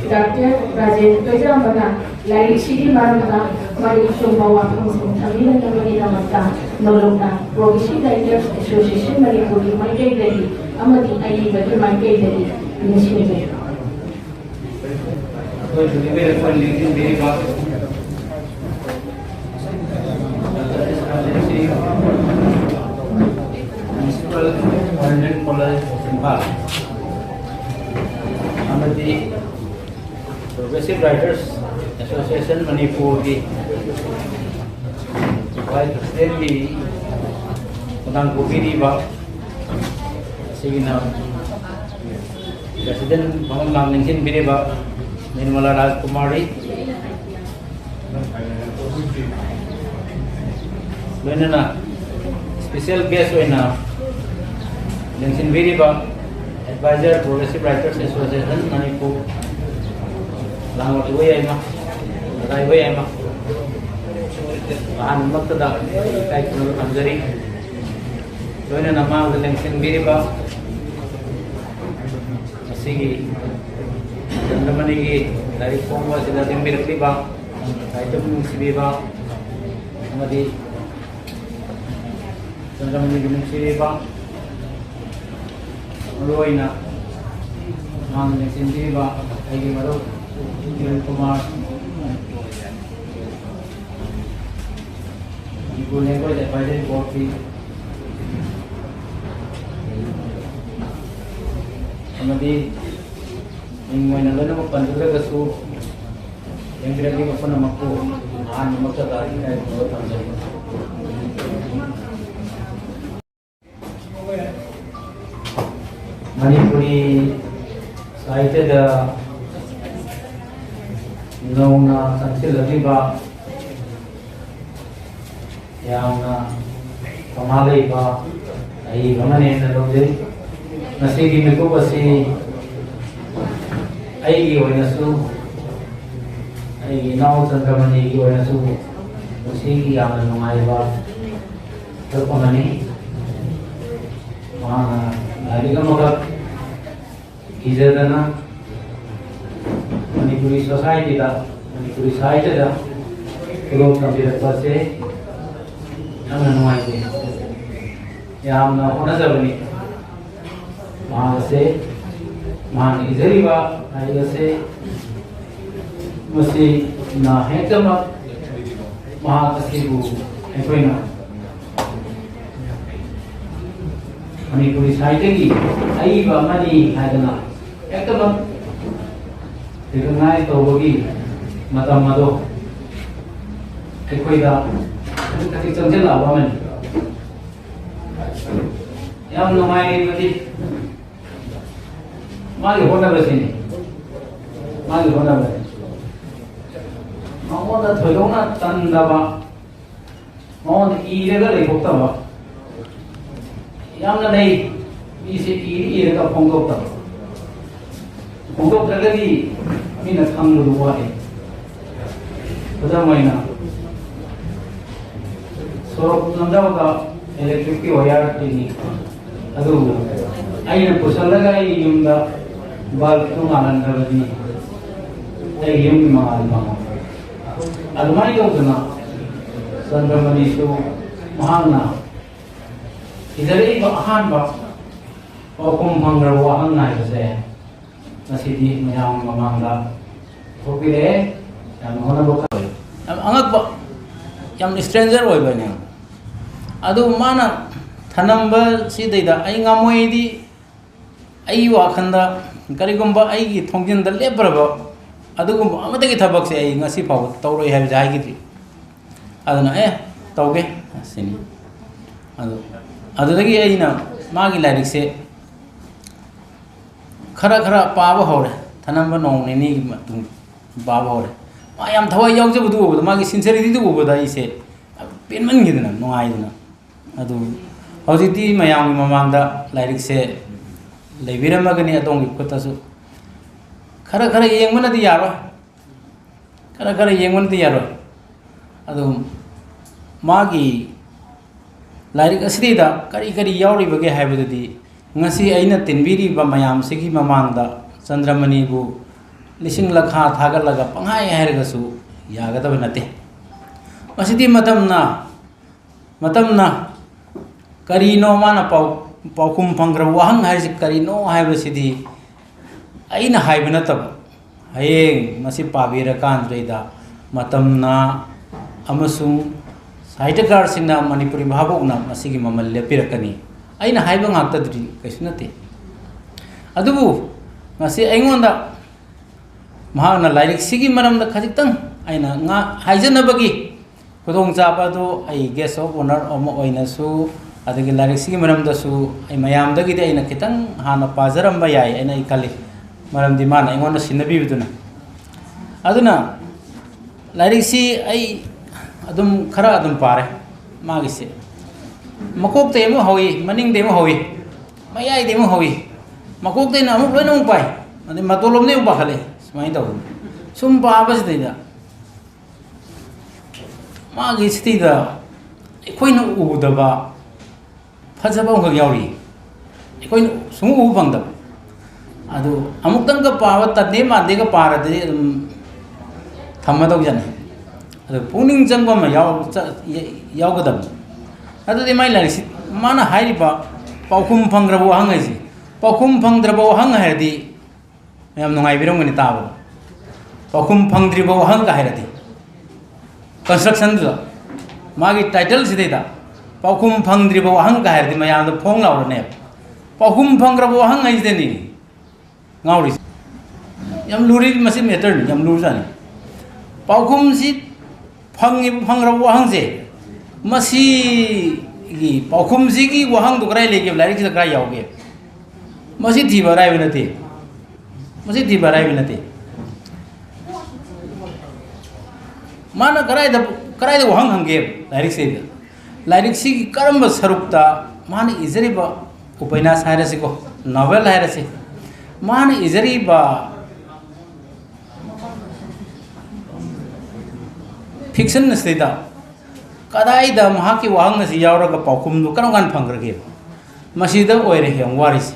ꯗꯥꯛꯇꯔ ꯔꯥꯖꯦꯟ ꯇꯣꯏꯖꯥꯝꯕꯅ ꯂꯥꯏꯔꯤꯛꯁꯤꯒꯤ ꯃꯔꯝꯗ ꯃꯔꯤꯛ ꯆꯨꯝꯕ ꯋꯥꯐꯝꯁꯤꯡ ꯊꯝꯕꯤꯅꯅꯕꯒꯤꯗꯃꯛꯇ ꯅꯣꯂꯨꯛꯅ Progressive Writers Association ꯃꯅꯤꯄꯨꯔꯒꯤ ꯃꯥꯏꯀꯩꯗꯒꯤ ꯑꯃꯗꯤ ꯑꯏꯕꯒꯤ ꯃꯥꯏꯀꯩꯗꯒꯤ ꯅꯤꯡꯁꯤꯡꯖꯔꯤ꯫ ꯑꯩꯈꯣꯏ ꯂꯦꯡꯕꯤꯔꯛꯄ ꯂꯦꯡꯁꯤꯟꯕꯤꯔꯤꯕ Municipal Government College, ꯏꯝꯐꯥꯜ ꯑꯃꯗꯤ Progressive Writers Association ꯃꯅꯤꯄꯨꯔꯒꯤ Vice President ꯀꯤ ꯊꯧꯗꯥꯡ ꯄꯨꯕꯤꯔꯤꯕ ꯑꯁꯤꯒꯤꯅ President ꯐꯝꯐꯝ ꯂꯥꯡ ꯂꯦꯡꯁꯤꯟꯕꯤꯔꯤꯕ ꯅꯤꯔꯃꯂꯥ ꯔꯥꯖꯀꯨꯃꯥꯔꯤ, ꯂꯣꯏꯅꯅ special guest ꯑꯣꯏꯅ ꯂꯦꯡꯁꯤꯟꯕꯤꯔꯤꯕ Advisor Progressive Writers Association Manipur, ꯂꯥꯡꯕ ꯏꯕꯣꯌꯥꯏꯃ, ꯗꯗꯥ ꯏꯕꯣꯌꯥꯏꯃ, ꯑꯍꯥꯟꯕꯃꯛꯇꯗ ꯏꯀꯥꯏ ꯈꯨꯝꯅꯕ ꯊꯝꯖꯔꯤ꯫ ꯂꯣꯏꯅꯅ ꯃꯥꯡꯗ ꯂꯦꯡꯁꯤꯟꯕꯤꯔꯤꯕ ꯉꯁꯤꯒꯤ ꯆꯟꯗ꯭ꯔꯃꯅꯤꯒꯤ ꯂꯥꯏꯔꯤꯛ ꯐꯣꯡꯕ ꯑꯁꯤꯗ ꯂꯦꯡꯕꯤꯔꯛꯂꯤꯕ ꯁꯥꯍꯤꯇ꯭ꯌꯕꯨ ꯅꯨꯡꯁꯤꯕꯤꯕ ꯑꯃꯗꯤ ꯆꯟꯗ꯭ꯔꯃꯅꯤꯕꯨ ꯅꯨꯡꯁꯤꯕꯤꯕ, ꯃꯔꯨꯑꯣꯏꯅ ꯃꯥꯡꯗ ꯂꯦꯡꯁꯤꯟꯕꯤꯔꯤꯕ ꯑꯩꯒꯤ ꯃꯔꯨꯞ ꯀꯤꯔꯟ ꯀꯨꯃꯥꯔ, ꯃꯅꯤꯄꯨꯔ ꯂꯦꯡꯒ꯭ꯋꯦꯖ ꯑꯦꯗꯚꯥꯏꯖꯔꯤ ꯕꯣꯔꯗꯀꯤ ꯑꯃꯗꯤ ꯃꯤꯡ ꯑꯣꯏꯅ ꯂꯣꯏꯅꯃꯛ ꯄꯟꯖꯗ꯭ꯔꯒꯁꯨ, ꯂꯦꯡꯕꯤꯔꯛꯂꯤꯕ ꯄꯨꯝꯅꯃꯛꯄꯨ ꯑꯍꯥꯟꯕꯃꯛꯇꯗ ꯏꯀꯥꯏ ꯈꯨꯝꯅꯕ ꯊꯝꯖꯔꯤ꯫ ꯃꯅꯤꯄꯨꯔꯤ ꯁꯥꯍꯤꯇ꯭ꯌꯗ ꯅꯧꯅ ꯆꯪꯁꯤꯜꯂꯛꯂꯤꯕ ꯌꯥꯝꯅ ꯊꯧꯅꯥ ꯂꯩꯕ ꯑꯏꯕ ꯑꯃꯅꯦꯅ ꯂꯧꯖꯩ꯫ ꯉꯁꯤꯒꯤ ꯃꯤꯀꯨꯞ ꯑꯁꯤ ꯑꯩꯒꯤ ꯑꯣꯏꯅꯁꯨ, ꯑꯩꯒꯤ ꯏꯅꯥꯎ ꯆꯟꯗ꯭ꯔꯃꯅꯤꯒꯤ ꯑꯣꯏꯅꯁꯨ ꯉꯁꯤꯒꯤ ꯌꯥꯝꯅ ꯅꯨꯡꯉꯥꯏꯕ ꯁꯔꯨꯛ ꯑꯃꯅꯤ꯫ ꯃꯍꯥꯛꯅ ꯂꯥꯏꯔꯤꯛ ꯑꯃꯈꯛ ꯏꯖꯗꯅ ꯃꯅꯤꯄꯨꯔꯤ ꯁꯣꯁꯥꯏꯇꯤꯗ, ꯃꯅꯤꯄꯨꯔꯤ ꯁꯥꯍꯤꯇ꯭ꯌꯗ ꯈꯨꯗꯣꯡ ꯇꯝꯕꯤꯔꯛꯄ ꯑꯁꯤ ꯌꯥꯝꯅ ꯅꯨꯡꯉꯥꯏꯖꯩ꯫ ꯌꯥꯝꯅ ꯍꯣꯠꯅꯖꯕꯅꯤ꯫ ꯃꯍꯥꯛ ꯑꯁꯤ, ꯃꯍꯥꯛꯅ ꯏꯖꯔꯤꯕ ꯂꯥꯏꯔꯤꯛ ꯑꯁꯤ ꯃꯁꯤꯅ ꯍꯦꯛꯇꯃꯛ ꯃꯍꯥꯛ ꯑꯁꯤꯕꯨ ꯑꯩꯈꯣꯏꯅ ꯃꯅꯤꯄꯨꯔꯤ ꯁꯥꯍꯤꯇ꯭ꯌꯒꯤ ꯑꯏꯕ ꯑꯃꯅꯤ ꯍꯥꯏꯗꯅ ꯍꯦꯛꯇꯃꯛ ꯔꯤꯀꯣꯛꯅꯥꯏꯖ ꯇꯧꯕꯒꯤ ꯃꯇꯝ ꯑꯗꯣ ꯑꯩꯈꯣꯏꯗ ꯈꯖꯤꯛ ꯈꯖꯤꯛ ꯆꯪꯁꯤꯜꯂꯛꯑꯕ ꯑꯃꯅꯤ꯫ ꯌꯥꯝ ꯅꯨꯡꯉꯥꯏꯔꯤꯕꯗꯤ ꯃꯥꯒꯤ ꯍꯣꯠꯅꯕꯁꯤꯅꯤ꯫ ꯃꯥꯒꯤ ꯍꯣꯠꯅꯕꯁꯤ ꯃꯉꯣꯟꯗ ꯊꯣꯏꯗꯣꯛꯅ ꯇꯟꯗꯕ, ꯃꯉꯣꯟꯗ ꯏꯔꯒ ꯂꯩꯊꯣꯛꯇꯕ꯫ ꯌꯥꯝꯅ ꯂꯩ꯫ ꯃꯤꯁꯦ ꯏꯔ ꯏꯔꯒ ꯐꯣꯡꯗꯣꯛꯇꯕ꯫ ꯐꯣꯡꯗꯣꯛꯇ꯭ꯔꯒꯗꯤ ꯃꯤꯅ ꯈꯪꯕꯗꯨ ꯋꯥꯠꯂꯤ꯫ ꯈꯨꯗꯝ ꯑꯣꯏꯅ, ꯁꯣꯔꯣꯛ ꯂꯝꯖꯥꯎꯗ ꯏꯂꯦꯛꯇ꯭ꯔꯤꯛꯀꯤ ꯋꯥꯌꯔ ꯂꯤꯡꯉꯤ꯫ ꯑꯗꯨꯕꯨ ꯑꯩꯅ ꯄꯨꯁꯜꯂꯒ ꯑꯩꯒꯤ ꯌꯨꯝꯗ ꯕꯜꯕꯇꯨ ꯉꯥꯜꯍꯟꯗ꯭ꯔꯕꯗꯤ ꯑꯩꯒꯤ ꯌꯨꯝꯒꯤ ꯃꯉꯥꯜ ꯐꯪꯉꯣꯏ꯫ ꯑꯗꯨꯃꯥꯏꯅ ꯇꯧꯗꯅ ꯆꯟꯗ꯭ꯔꯃꯅꯤꯁꯨ ꯃꯍꯥꯛꯅ ꯏꯖꯔꯛꯏꯕ ꯑꯍꯥꯟꯕ ꯄꯥꯎꯈꯨꯝ ꯐꯪꯈ꯭ꯔꯕ ꯋꯥꯍꯪ ꯍꯥꯏꯕꯁꯦ ꯉꯁꯤꯗꯤ ꯃꯌꯥꯝ ꯃꯃꯥꯡꯗ ꯄꯨꯊꯣꯛꯄꯤꯔꯛꯑꯦ꯫ ꯌꯥꯝꯅ ꯍꯣꯠꯅꯕ ꯀꯜꯂꯤ꯫ ꯌꯥꯝ ꯑꯉꯛꯄ꯫ ꯌꯥꯝ stranger ꯑꯣꯏꯕꯅꯦ꯫ ꯑꯗꯨ ꯃꯥꯅ ꯊꯅꯝꯕꯁꯤꯗꯩꯗ ꯑꯩ ꯉꯝꯃꯣꯏꯗꯤ, ꯑꯩꯒꯤ ꯋꯥꯈꯜꯗ ꯀꯔꯤꯒꯨꯝꯕ ꯑꯩꯒꯤ ꯊꯣꯡꯖꯤꯟꯗ ꯂꯦꯞꯄ꯭ꯔꯕ ꯑꯗꯨꯒꯨꯝꯕ ꯑꯃꯠꯇꯒꯤ ꯊꯕꯛꯁꯦ ꯑꯩ ꯉꯁꯤ ꯐꯥꯎꯕ ꯇꯧꯔꯣꯏ ꯍꯥꯏꯕꯁꯦ ꯍꯥꯏꯈꯤꯗ꯭ꯔꯤ꯫ ꯑꯗꯨꯅ "ꯑꯦ, ꯇꯧꯒꯦ" ꯁꯤꯅꯤ꯫ ꯑꯗꯨ, ꯑꯗꯨꯗꯒꯤ ꯑꯩꯅ ꯃꯥꯒꯤ ꯂꯥꯏꯔꯤꯛꯁꯦ ꯈꯔ ꯈꯔ ꯄꯥꯕ ꯍꯧꯔꯦ꯫ ꯊꯅꯝꯕ ꯅꯣꯡ ꯅꯤꯅꯤꯒꯤ ꯃꯇꯨꯡ ꯄꯥꯕ ꯍꯧꯔꯦ꯫ ꯃꯥ ꯌꯥꯝ ꯊꯋꯥꯏ ꯌꯥꯎꯖꯕꯗꯨ ꯎꯕꯗ, ꯃꯥꯒꯤ sincerity-ꯗꯨ ꯎꯕꯗ ꯑꯩꯁꯦ ꯌꯥꯝ ꯄꯦꯟꯃꯟꯈꯤꯗꯅ, ꯅꯨꯡꯉꯥꯏꯗꯅ꯫ ꯑꯗꯨ ꯍꯧꯖꯤꯛꯇꯤ ꯃꯌꯥꯝꯒꯤ ꯃꯃꯥꯡꯗ ꯂꯥꯏꯔꯤꯛꯁꯦ ꯂꯩꯕꯤꯔꯝꯃꯒꯅꯤ ꯑꯗꯣꯝꯒꯤ ꯈꯨꯠꯇꯁꯨ꯫ ꯈꯔ ꯈꯔ ꯌꯦꯡꯕꯅꯗꯤ ꯌꯥꯔꯣꯏ꯫ ꯈꯔ ꯈꯔ ꯌꯦꯡꯕꯅꯗꯤ ꯌꯥꯔꯣꯏ꯫ ꯑꯗꯨ ꯃꯥꯒꯤ ꯂꯥꯏꯔꯤꯛ ꯑꯁꯤꯗꯩꯗ ꯀꯔꯤ ꯀꯔꯤ ꯌꯥꯎꯔꯤꯕꯒꯦ ꯍꯥꯏꯕꯗꯨꯗꯤ ꯉꯁꯤ ꯑꯩꯅ ꯇꯤꯟꯕꯤꯔꯤꯕ ꯃꯌꯥꯝꯁꯤꯒꯤ ꯃꯃꯥꯡꯗ ꯆꯟꯗ꯭ꯔꯃꯅꯤꯕꯨ ꯂꯤꯁꯤꯡ ꯂꯈꯥ ꯊꯥꯒꯠꯂꯒ ꯄꯪꯍꯥꯏ ꯍꯥꯏꯔꯒꯁꯨ ꯌꯥꯒꯗꯕ ꯅꯠꯇꯦ꯫ ꯃꯁꯤꯗꯤ ꯃꯇꯝꯅ, ꯃꯇꯝꯅ ꯀꯔꯤꯅꯣ ꯃꯥꯅ ꯄꯥꯎ-, ꯄꯥꯎꯈꯨꯝ ꯐꯪꯈ꯭ꯔꯕ ꯋꯥꯍꯪ ꯍꯥꯏꯔꯤꯁꯤ ꯀꯔꯤꯅꯣ ꯍꯥꯏꯕꯁꯤꯗꯤ ꯑꯩꯅ ꯍꯥꯏꯕ ꯅꯠꯇꯕ, ꯍꯌꯦꯡ ꯃꯁꯤ ꯄꯥꯕꯤꯔꯀꯥꯟꯗꯩꯗ ꯃꯇꯝꯅ ꯑꯃꯁꯨꯡ ꯁꯥꯍꯤꯇ꯭ꯌꯀꯥꯔꯁꯤꯡꯅ, ꯃꯅꯤꯄꯨꯔꯤ ꯚꯥꯕꯣꯛꯅ ꯃꯁꯤꯒꯤ ꯃꯃꯜ ꯂꯦꯞꯄꯤꯔꯛꯀꯅꯤ꯫ ꯑꯩꯅ ꯍꯥꯏꯕ ꯉꯥꯛꯇꯗꯨꯗꯤ ꯀꯩꯁꯨ ꯅꯠꯇꯦ꯫ ꯑꯗꯨꯕꯨ ꯉꯁꯤ ꯑꯩꯉꯣꯟꯗ ꯃꯍꯥꯛꯅ ꯂꯥꯏꯔꯤꯛꯁꯤꯒꯤ ꯃꯔꯝꯗ ꯈꯖꯤꯛꯇꯪ ꯑꯩꯅ ꯉꯥ-, ꯍꯥꯏꯖꯅꯕꯒꯤ ꯈꯨꯗꯣꯡꯆꯥꯕ ꯑꯗꯨ ꯑꯩ guest of honour ꯑꯃ ꯑꯣꯏꯅꯁꯨ, ꯑꯗꯒꯤ ꯂꯥꯏꯔꯤꯛꯁꯤꯒꯤ ꯃꯔꯝꯗꯁꯨ ꯑꯩ ꯃꯌꯥꯝꯗꯒꯤꯗꯤ ꯑꯩꯅ ꯈꯤꯇꯪ ꯍꯥꯟꯅ ꯄꯥꯖꯔꯝꯕ ꯌꯥꯏ ꯍꯥꯏꯅ ꯑꯩ ꯈꯜꯂꯤ, ꯃꯔꯝꯗꯤ ꯃꯥꯅ ꯑꯩꯉꯣꯟꯗ ꯁꯤꯟꯅꯕꯤꯕꯗꯨꯅ꯫ ꯑꯗꯨꯅ ꯂꯥꯏꯔꯤꯛꯁꯤ ꯑꯩ ꯑꯗꯨꯝ ꯈꯔ ꯑꯗꯨꯝ ꯄꯥꯔꯦ꯫ ꯃꯥꯒꯤꯁꯦ ꯃꯀꯣꯛꯇꯩ ꯑꯃꯨꯛ ꯍꯧꯏ, ꯃꯅꯤꯡꯗꯩ ꯑꯃꯨꯛ ꯍꯧꯏ, ꯃꯌꯥꯏꯗꯩ ꯑꯃꯨꯛ ꯍꯧꯏ, ꯃꯀꯣꯛꯇꯩꯅ ꯑꯃꯨꯛ ꯂꯣꯏꯅ ꯑꯃꯨꯛ ꯄꯥꯏ, ꯑꯗꯩ ꯃꯇꯣꯟꯂꯣꯝꯗꯩ ꯑꯃꯨꯛ ꯄꯥꯈꯠꯂꯛꯑꯦ꯫ ꯁꯨꯃꯥꯏꯅ ꯇꯧꯗꯅ ꯁꯨꯝ ꯄꯥꯕꯁꯤꯗꯩꯗ ꯃꯥꯒꯤ ꯁꯤꯗꯩꯗ ꯑꯩꯈꯣꯏꯅ ꯎꯗꯕ ꯐꯖꯕ ꯑꯃꯈꯛ ꯌꯥꯎꯔꯤ, ꯑꯩꯈꯣꯏꯅ ꯁꯨꯡꯎ ꯎꯕ ꯐꯪꯗꯕ꯫ ꯑꯗꯨ ꯑꯃꯨꯛꯇꯪꯒ ꯄꯥꯕ ꯇꯟꯗꯦ ꯃꯥꯟꯗꯦꯒ ꯄꯥꯔꯗꯤ ꯑꯗꯨꯝ ꯊꯝꯃꯗꯧꯖꯥꯠꯅꯤ꯫ ꯑꯗꯨ ꯄꯨꯛꯅꯤꯡ ꯆꯪꯕ ꯑꯃ ꯌꯥꯎ-, ꯆ-, ꯌꯥꯎꯒꯗꯕꯅꯤ꯫ ꯑꯗꯨꯗꯤ ꯃꯥꯏ ꯂꯥꯏꯔꯤꯛꯁꯤ, ꯃꯥꯅ ꯍꯥꯏꯔꯤꯕ ꯄꯥꯎꯈꯨꯝ ꯐꯪꯗ꯭ꯔꯕ ꯋꯥꯍꯪ ꯍꯥꯏꯁꯤ, ꯄꯥꯎꯈꯨꯝ ꯐꯪꯗ꯭ꯔꯕ ꯋꯥꯍꯪ ꯍꯥꯏꯔꯗꯤ ꯌꯥꯝ ꯅꯨꯡꯉꯥꯏꯕꯤꯔꯝꯒꯅꯤ ꯇꯥꯕꯗ꯫ ꯄꯥꯎꯈꯨꯝ ꯐꯪꯗ꯭ꯔꯤꯕ ꯋꯥꯍꯪꯒ ꯍꯥꯏꯔꯗꯤ, construction-ꯗꯨꯗ ꯃꯥꯒꯤ ꯇꯥꯏꯇꯜꯁꯤꯗꯩꯗ ꯄꯥꯎꯈꯨꯝ ꯐꯪꯗ꯭ꯔꯤꯕ ꯋꯥꯍꯪꯒ ꯍꯥꯏꯔꯗꯤ ꯃꯌꯥꯝꯗ ꯐꯣꯡ ꯂꯥꯎꯔꯅꯦꯕ꯫ ꯄꯥꯎꯈꯨꯝ ꯐꯪꯈ꯭ꯔꯕ ꯋꯥꯍꯪ ꯍꯥꯏꯁꯤꯗꯅꯤ ꯉꯥꯎꯔꯤꯁꯦ꯫ ꯌꯥꯝ ꯂꯨꯔꯤ, ꯃꯁꯤ ꯃꯦꯇꯔꯅꯤ, ꯌꯥꯝ ꯂꯨꯔꯖꯥꯠꯅꯤ꯫ ꯄꯥꯎꯈꯨꯝꯁꯤ ꯐꯪꯉꯤꯕ, ꯐꯪꯈ꯭ꯔꯕ ꯋꯥꯍꯪꯁꯦ, ꯃꯁꯤꯒꯤ ꯄꯥꯎꯈꯨꯝꯁꯤꯒꯤ ꯋꯥꯍꯪꯗꯣ ꯀꯗꯥꯏ ꯂꯩꯒꯦꯕ? ꯂꯥꯏꯔꯤꯛꯁꯤꯗ ꯀꯗꯥꯏ ꯌꯥꯎꯒꯦ? ꯃꯁꯤ ꯊꯤꯕ ꯑꯔꯥꯏꯕ ꯅꯠꯇꯦ꯫ ꯃꯁꯤ ꯊꯤꯕ ꯑꯔꯥꯏꯕ ꯅꯠꯇꯦ꯫ ꯃꯥꯅ ꯀꯗꯥꯏꯗ, ꯀꯗꯥꯏꯗ ꯋꯥꯍꯪ ꯍꯪꯒꯦꯕ ꯂꯥꯏꯔꯤꯛꯁꯤꯗ? ꯂꯥꯏꯔꯤꯛꯁꯤꯒꯤ ꯀꯔꯝꯕ ꯁꯔꯨꯛꯇ ꯃꯥꯅ ꯏꯖꯔꯤꯕ ꯎꯄꯟꯌꯥꯁ ꯍꯥꯏꯔꯁꯤꯀꯣ, ꯅꯣꯚꯦꯜ ꯍꯥꯏꯔꯁꯤ, ꯃꯥꯅ ꯏꯖꯔꯤꯕ ꯐꯤꯛꯁꯟ ꯑꯁꯤꯗꯩꯗ ꯀꯗꯥꯏꯗ ꯃꯍꯥꯛꯀꯤ ꯋꯥꯍꯪ ꯑꯁꯤ ꯌꯥꯎꯔꯒ ꯄꯥꯎꯈꯨꯝꯗꯨ ꯀꯔꯝ ꯀꯥꯟꯗ ꯐꯪꯈ꯭ꯔꯒꯦ? ꯃꯁꯤꯗ ꯑꯣꯏꯔꯦ ꯌꯥꯝ ꯋꯥꯔꯤꯁꯤ꯫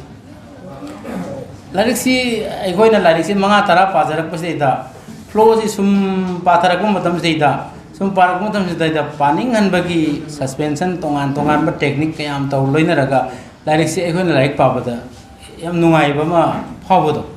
ꯂꯥꯏꯔꯤꯛꯁꯤ, ꯑꯩꯈꯣꯏꯅ ꯂꯥꯏꯔꯤꯛꯁꯤ ꯃꯉꯥ ꯇꯔꯥ ꯄꯥꯖꯔꯛꯄꯁꯤꯗꯩꯗ, ꯐ꯭ꯂꯣꯁꯤ ꯁꯨꯝ ꯄꯥꯊꯔꯛꯄ ꯃꯇꯝꯁꯤꯗꯩꯗ, ꯁꯨꯝ ꯄꯥꯔꯛꯄ ꯃꯇꯝꯁꯤꯗꯩꯗ ꯄꯥꯅꯤꯡꯍꯟꯕꯒꯤ ꯁꯁꯄꯦꯟꯁꯟ, ꯇꯣꯉꯥꯟ ꯇꯣꯉꯥꯟꯕ ꯇꯦꯛꯅꯤꯛ ꯀꯌꯥ ꯑꯃ ꯇꯧ ꯂꯣꯏꯅꯔꯒ ꯂꯥꯏꯔꯤꯛꯁꯤ ꯑꯩꯈꯣꯏꯅ ꯂꯥꯏꯔꯤꯛ ꯄꯥꯕꯗ ꯌꯥꯝ ꯅꯨꯡꯉꯥꯏꯕ ꯑꯃ ꯐꯥꯎꯕꯗꯣ,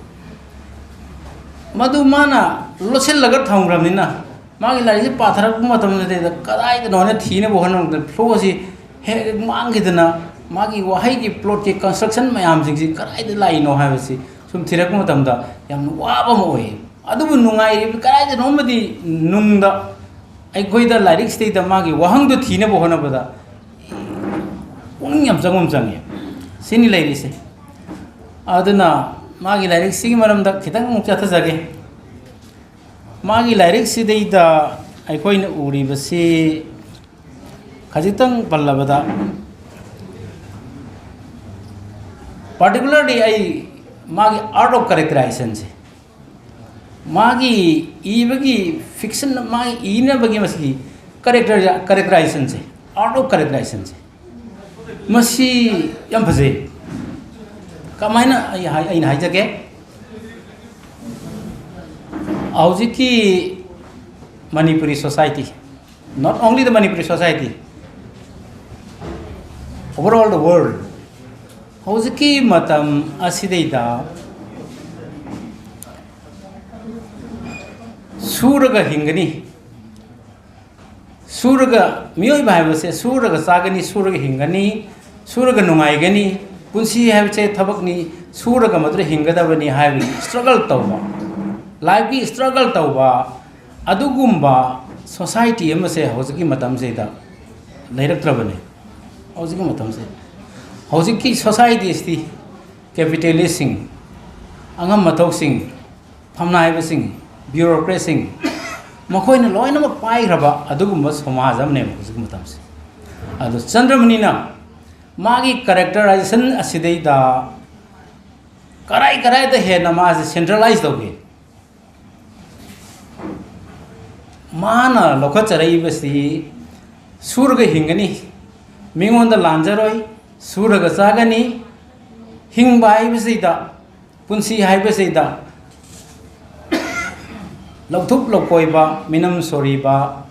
ꯃꯗꯨ ꯃꯥꯅ ꯂꯣꯠꯁꯤꯜꯂꯒ ꯊꯝꯈ꯭ꯔꯕꯅꯤꯅ, ꯃꯥꯒꯤ ꯂꯥꯏꯔꯤꯛꯁꯤ ꯄꯥꯊꯔꯛꯄ ꯃꯇꯝꯗꯗꯤ ꯀꯗꯥꯏꯗꯅꯣ ꯍꯥꯏꯅ ꯊꯤꯅꯕ ꯍꯣꯠꯅꯕꯗ ꯐ꯭ꯂꯣꯁꯤ ꯍꯦꯛ ꯃꯥꯡꯈꯤꯗꯅ, ꯃꯥꯒꯤ ꯋꯥꯍꯩꯒꯤ ꯄ꯭ꯂꯣꯠꯀꯤ ꯀꯟꯁꯇ꯭ꯔꯛꯁꯟ ꯃꯌꯥꯝꯁꯤꯡꯁꯤ ꯀꯗꯥꯏꯗ ꯂꯥꯛꯏꯅꯣ ꯍꯥꯏꯕꯁꯤ ꯁꯨꯝ ꯊꯤꯔꯛꯄ ꯃꯇꯝꯗ ꯌꯥꯝꯅ ꯋꯥꯕ ꯑꯃ ꯑꯣꯏꯌꯦ꯫ ꯑꯗꯨꯕꯨ ꯅꯨꯡꯉꯥꯏꯔꯤꯕ ꯀꯗꯥꯏꯗꯅꯣꯃꯗꯤ ꯅꯨꯡꯗ ꯑꯩꯈꯣꯏꯗ ꯂꯥꯏꯔꯤꯛꯁꯤꯗꯩꯗ ꯃꯥꯒꯤ ꯋꯥꯍꯪꯗꯣ ꯊꯤꯅꯕ ꯍꯣꯠꯅꯕꯗ ꯄꯨꯛꯅꯤꯡ ꯌꯥꯝ ꯆꯪꯕ ꯑꯃ ꯆꯪꯉꯦ꯫ ꯁꯤꯅꯤ ꯂꯩꯔꯤꯁꯦ꯫ ꯑꯗꯨꯅ ꯃꯥꯒꯤ ꯂꯥꯏꯔꯤꯛꯁꯤꯒꯤ ꯃꯔꯝꯗ ꯈꯤꯇꯪ ꯑꯃꯨꯛ ꯆꯠꯊꯖꯒꯦ꯫ ꯃꯥꯒꯤ ꯂꯥꯏꯔꯤꯛꯁꯤꯗꯩꯗ ꯑꯩꯈꯣꯏꯅ ꯎꯔꯤꯕꯁꯤ ꯈꯖꯤꯛꯇꯪ ꯄꯜꯂꯕꯗ, particularly ꯑꯩ ꯃꯥꯒꯤ art of characterization ꯁꯦ, ꯃꯥꯒꯤ ꯏꯕꯒꯤ ꯐꯤꯛꯁꯟ, ꯃꯥꯒꯤ ꯏꯅꯕꯒꯤ ꯃꯁꯤꯒꯤ ꯀꯦꯔꯦꯛꯇꯔ, ꯀꯦꯔꯦꯛꯇꯔꯥꯏꯖꯦꯁꯟꯁꯦ, art of characterization ꯁꯦ, ꯃꯁꯤ ꯌꯥꯝ ꯐꯖꯩ꯫ ꯀꯃꯥꯏꯅ ꯑꯩ ꯍꯥꯏ-, ꯑꯩꯅ ꯍꯥꯏꯖꯒꯦ, ꯍꯧꯖꯤꯛꯀꯤ Manipuri society, not only the Manipuri society, overall the world, ꯍꯧꯖꯤꯛꯀꯤ ꯃꯇꯝ ꯑꯁꯤꯗꯩꯗ ꯁꯨꯔꯒ ꯍꯤꯡꯒꯅꯤ, ꯁꯨꯔꯒ, ꯃꯤꯑꯣꯏꯕ ꯍꯥꯏꯕꯁꯦ ꯁꯨꯔꯒ ꯆꯥꯒꯅꯤ, ꯁꯨꯔꯒ ꯍꯤꯡꯒꯅꯤ, ꯁꯨꯔꯒ ꯅꯨꯡꯉꯥꯏꯒꯅꯤ, ꯄꯨꯟꯁꯤ ꯍꯥꯏꯕꯁꯦ ꯊꯕꯛꯅꯤ, ꯁꯨꯔꯒ ꯃꯗꯨꯗ ꯍꯤꯡꯒꯗꯕꯅꯤ ꯍꯥꯏꯕꯒꯤ struggle ꯇꯧꯕ, life ꯀꯤ struggle ꯇꯧꯕ, ꯑꯗꯨꯒꯨꯝꯕ society ꯑꯃꯁꯦ ꯍꯧꯖꯤꯛꯀꯤ ꯃꯇꯝꯁꯤꯗ ꯂꯩꯔꯛꯇ꯭ꯔꯕꯅꯤ꯫ ꯍꯧꯖꯤꯛꯀꯤ ꯃꯇꯝꯁꯦ, ꯍꯧꯖꯤꯛꯀꯤ society ꯁꯤꯗꯤ capitalist ꯁꯤꯡ, ꯑꯉꯝ ꯑꯊꯧꯁꯤꯡ, ꯐꯝꯅꯥꯏꯕꯁꯤꯡ, bureaucrat ꯁꯤꯡ, ꯃꯈꯣꯏꯅ ꯂꯣꯏꯅꯃꯛ ꯄꯥꯏꯈ꯭ꯔꯕ ꯑꯗꯨꯒꯨꯝꯕ ꯁꯃꯥꯖ ꯑꯃꯅꯦꯕ ꯍꯧꯖꯤꯛꯀꯤ ꯃꯇꯝꯁꯦ꯫ ꯑꯗꯣ ꯆꯟꯗ꯭ꯔꯃꯅꯤꯅ ꯃꯥꯒꯤ characterization ꯑꯁꯤꯗꯩꯗ ꯀꯔꯥꯏ ꯀꯔꯥꯏꯗ ꯍꯦꯟꯅ ꯃꯥꯁꯦ centralize ꯇꯧꯒꯦ? ꯃꯥꯅ ꯂꯧꯈꯠꯆꯔꯛꯏꯕꯁꯤ ꯁꯨꯔꯒ ꯍꯤꯡꯒꯅꯤ, ꯃꯤꯉꯣꯟꯗ ꯂꯥꯟꯖꯔꯣꯏ, ꯁꯨꯔꯒ ꯆꯥꯒꯅꯤ, ꯍꯤꯡꯕ ꯍꯥꯏꯕꯁꯤꯗ, ꯄꯨꯟꯁꯤ ꯍꯥꯏꯕꯁꯤꯗ ꯂꯧꯊꯣꯛ ꯂꯧꯀꯣꯏꯕ, ꯃꯤꯅꯝ ꯁꯣꯔꯤꯕ,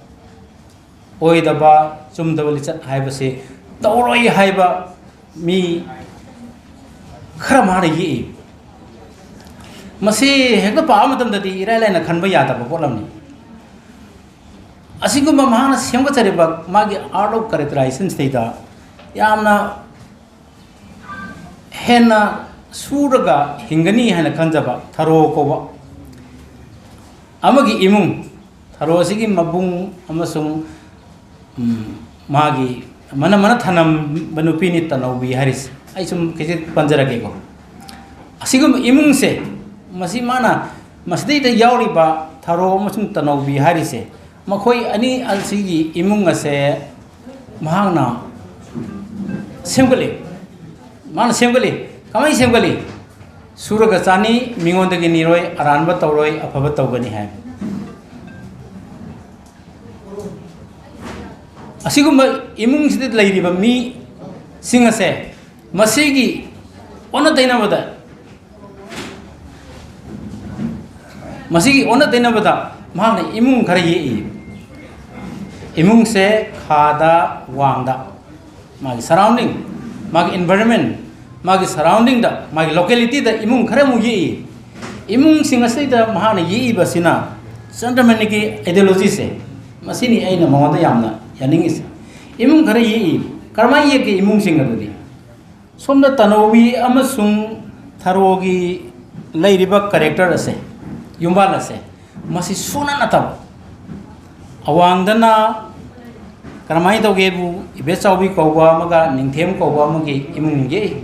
ꯑꯣꯏꯗꯕ, ꯆꯨꯝꯗꯕ ꯂꯤꯆꯠ ꯍꯥꯏꯕꯁꯤ ꯇꯧꯔꯣꯏ ꯍꯥꯏꯕ ꯃꯤ ꯈꯔ ꯃꯥꯅ ꯌꯦꯛꯏ꯫ ꯃꯁꯤ ꯍꯦꯛꯇ ꯄꯥꯕ ꯃꯇꯝꯗꯗꯤ ꯏꯔꯥꯏ ꯂꯥꯏꯅ ꯈꯟꯕ ꯌꯥꯗꯕ ꯄꯣꯠ ꯑꯃꯅꯤ꯫ ꯑꯁꯤꯒꯨꯝꯕ ꯃꯍꯥꯛꯅ ꯁꯦꯝꯒꯠꯆꯔꯤꯕ ꯃꯥꯒꯤ art of characterization ꯁꯤꯗꯩꯗ ꯌꯥꯝꯅ ꯍꯦꯟꯅ ꯁꯨꯔꯒ ꯍꯤꯡꯒꯅꯤ ꯍꯥꯏꯅ ꯈꯟꯖꯕ ꯊꯔꯣ ꯀꯧꯕ ꯑꯃꯒꯤ ꯏꯃꯨꯡ, ꯊꯔꯣ ꯑꯁꯤꯒꯤ ꯃꯕꯨꯡ ꯑꯃꯁꯨꯡ, ꯎꯝ, ꯃꯥꯒꯤ ꯃꯅꯝ ꯃꯅ ꯊꯅꯝꯕ ꯅꯨꯄꯤꯅꯤ ꯇꯅꯧꯕꯤ ꯍꯥꯏꯔꯤꯁꯦ꯫ ꯑꯩ ꯁꯨꯝ ꯈꯤꯖꯤꯛ ꯄꯟꯖꯔꯒꯦꯀꯣ꯫ ꯑꯁꯤꯒꯨꯝꯕ ꯏꯃꯨꯡꯁꯦ, ꯃꯁꯤ ꯃꯥꯅ, ꯃꯁꯤꯗꯩꯗ ꯌꯥꯎꯔꯤꯕ ꯊꯔꯣ ꯑꯃꯁꯨꯡ ꯇꯅꯧꯕꯤ ꯍꯥꯏꯔꯤꯁꯦ, ꯃꯈꯣꯏ ꯑꯅꯤ ꯑꯁꯤꯒꯤ ꯏꯃꯨꯡ ꯑꯁꯦ ꯃꯍꯥꯛꯅ ꯁꯦꯝꯒꯠꯂꯤ꯫ ꯃꯥꯅ ꯁꯦꯝꯒꯠꯂꯤ꯫ ꯀꯃꯥꯏꯅ ꯁꯦꯝꯒꯠꯂꯤ? ꯁꯨꯔꯒ ꯆꯥꯅꯤ, ꯃꯤꯉꯣꯟꯗꯒꯤ ꯅꯤꯔꯣꯏ, ꯑꯔꯥꯟꯕ ꯇꯧꯔꯣꯏ, ꯑꯐꯕ ꯇꯧꯒꯅꯤ ꯍꯥꯏ꯫ ꯑꯁꯤꯒꯨꯝꯕ ꯏꯃꯨꯡꯁꯤꯗ ꯂꯩꯔꯤꯕ ꯃꯤꯁꯤꯡ ꯑꯁꯦ ꯃꯁꯤꯒꯤ ꯑꯣꯟꯅ ꯇꯩꯅꯕꯗ, ꯃꯁꯤꯒꯤ ꯑꯣꯟꯅ ꯇꯩꯅꯕꯗ ꯃꯍꯥꯛꯅ ꯏꯃꯨꯡ ꯈꯔ ꯌꯦꯛꯏ꯫ ꯏꯃꯨꯡꯁꯦ ꯈꯥꯗ ꯋꯥꯡꯗ, ꯃꯥꯒꯤ surrounding, ꯃꯥꯒꯤ environment, ꯃꯥꯒꯤ surrounding ꯗ, ꯃꯥꯒꯤ locality ꯗ ꯏꯃꯨꯡ ꯈꯔ ꯑꯃꯨꯛ ꯌꯦꯛꯏ꯫ ꯏꯃꯨꯡꯁꯤꯡ ꯑꯁꯤꯗ ꯃꯍꯥꯛꯅ ꯌꯦꯛꯏꯕꯁꯤꯅ ꯆꯟꯗ꯭ꯔꯃꯅꯤꯒꯤ ideology ꯁꯦ, ꯃꯁꯤꯅꯤ ꯑꯩꯅ ꯃꯉꯣꯟꯗ ꯌꯥꯝꯅ ꯌꯥꯅꯤꯡꯉꯤꯁꯦ꯫ ꯏꯃꯨꯡ ꯈꯔ ꯌꯦꯛꯏ꯫ ꯀꯔꯝꯍꯥꯏꯅ ꯌꯦꯛꯀꯦ ꯏꯃꯨꯡꯁꯤꯡ ꯑꯗꯨꯗꯤ? ꯁꯣꯝꯗ ꯇꯅꯧꯕꯤ ꯑꯃꯁꯨꯡ ꯊꯔꯣꯒꯤ ꯂꯩꯔꯤꯕ character ꯑꯁꯦ, ꯌꯨꯝꯕꯥꯜ ꯑꯁꯦ, ꯃꯁꯤ ꯁꯨꯅ ꯅꯠꯇꯕ꯫ ꯑꯋꯥꯡꯗꯅ ꯀꯔꯝꯍꯥꯏꯅ ꯇꯧꯒꯦꯕꯨ, ꯏꯕꯦꯆꯥꯎꯕꯤ ꯀꯧꯕ ꯑꯃꯒ ꯅꯤꯡꯊꯦꯝ ꯀꯧꯕ ꯑꯃꯒꯤ ꯏꯃꯨꯡꯒꯤ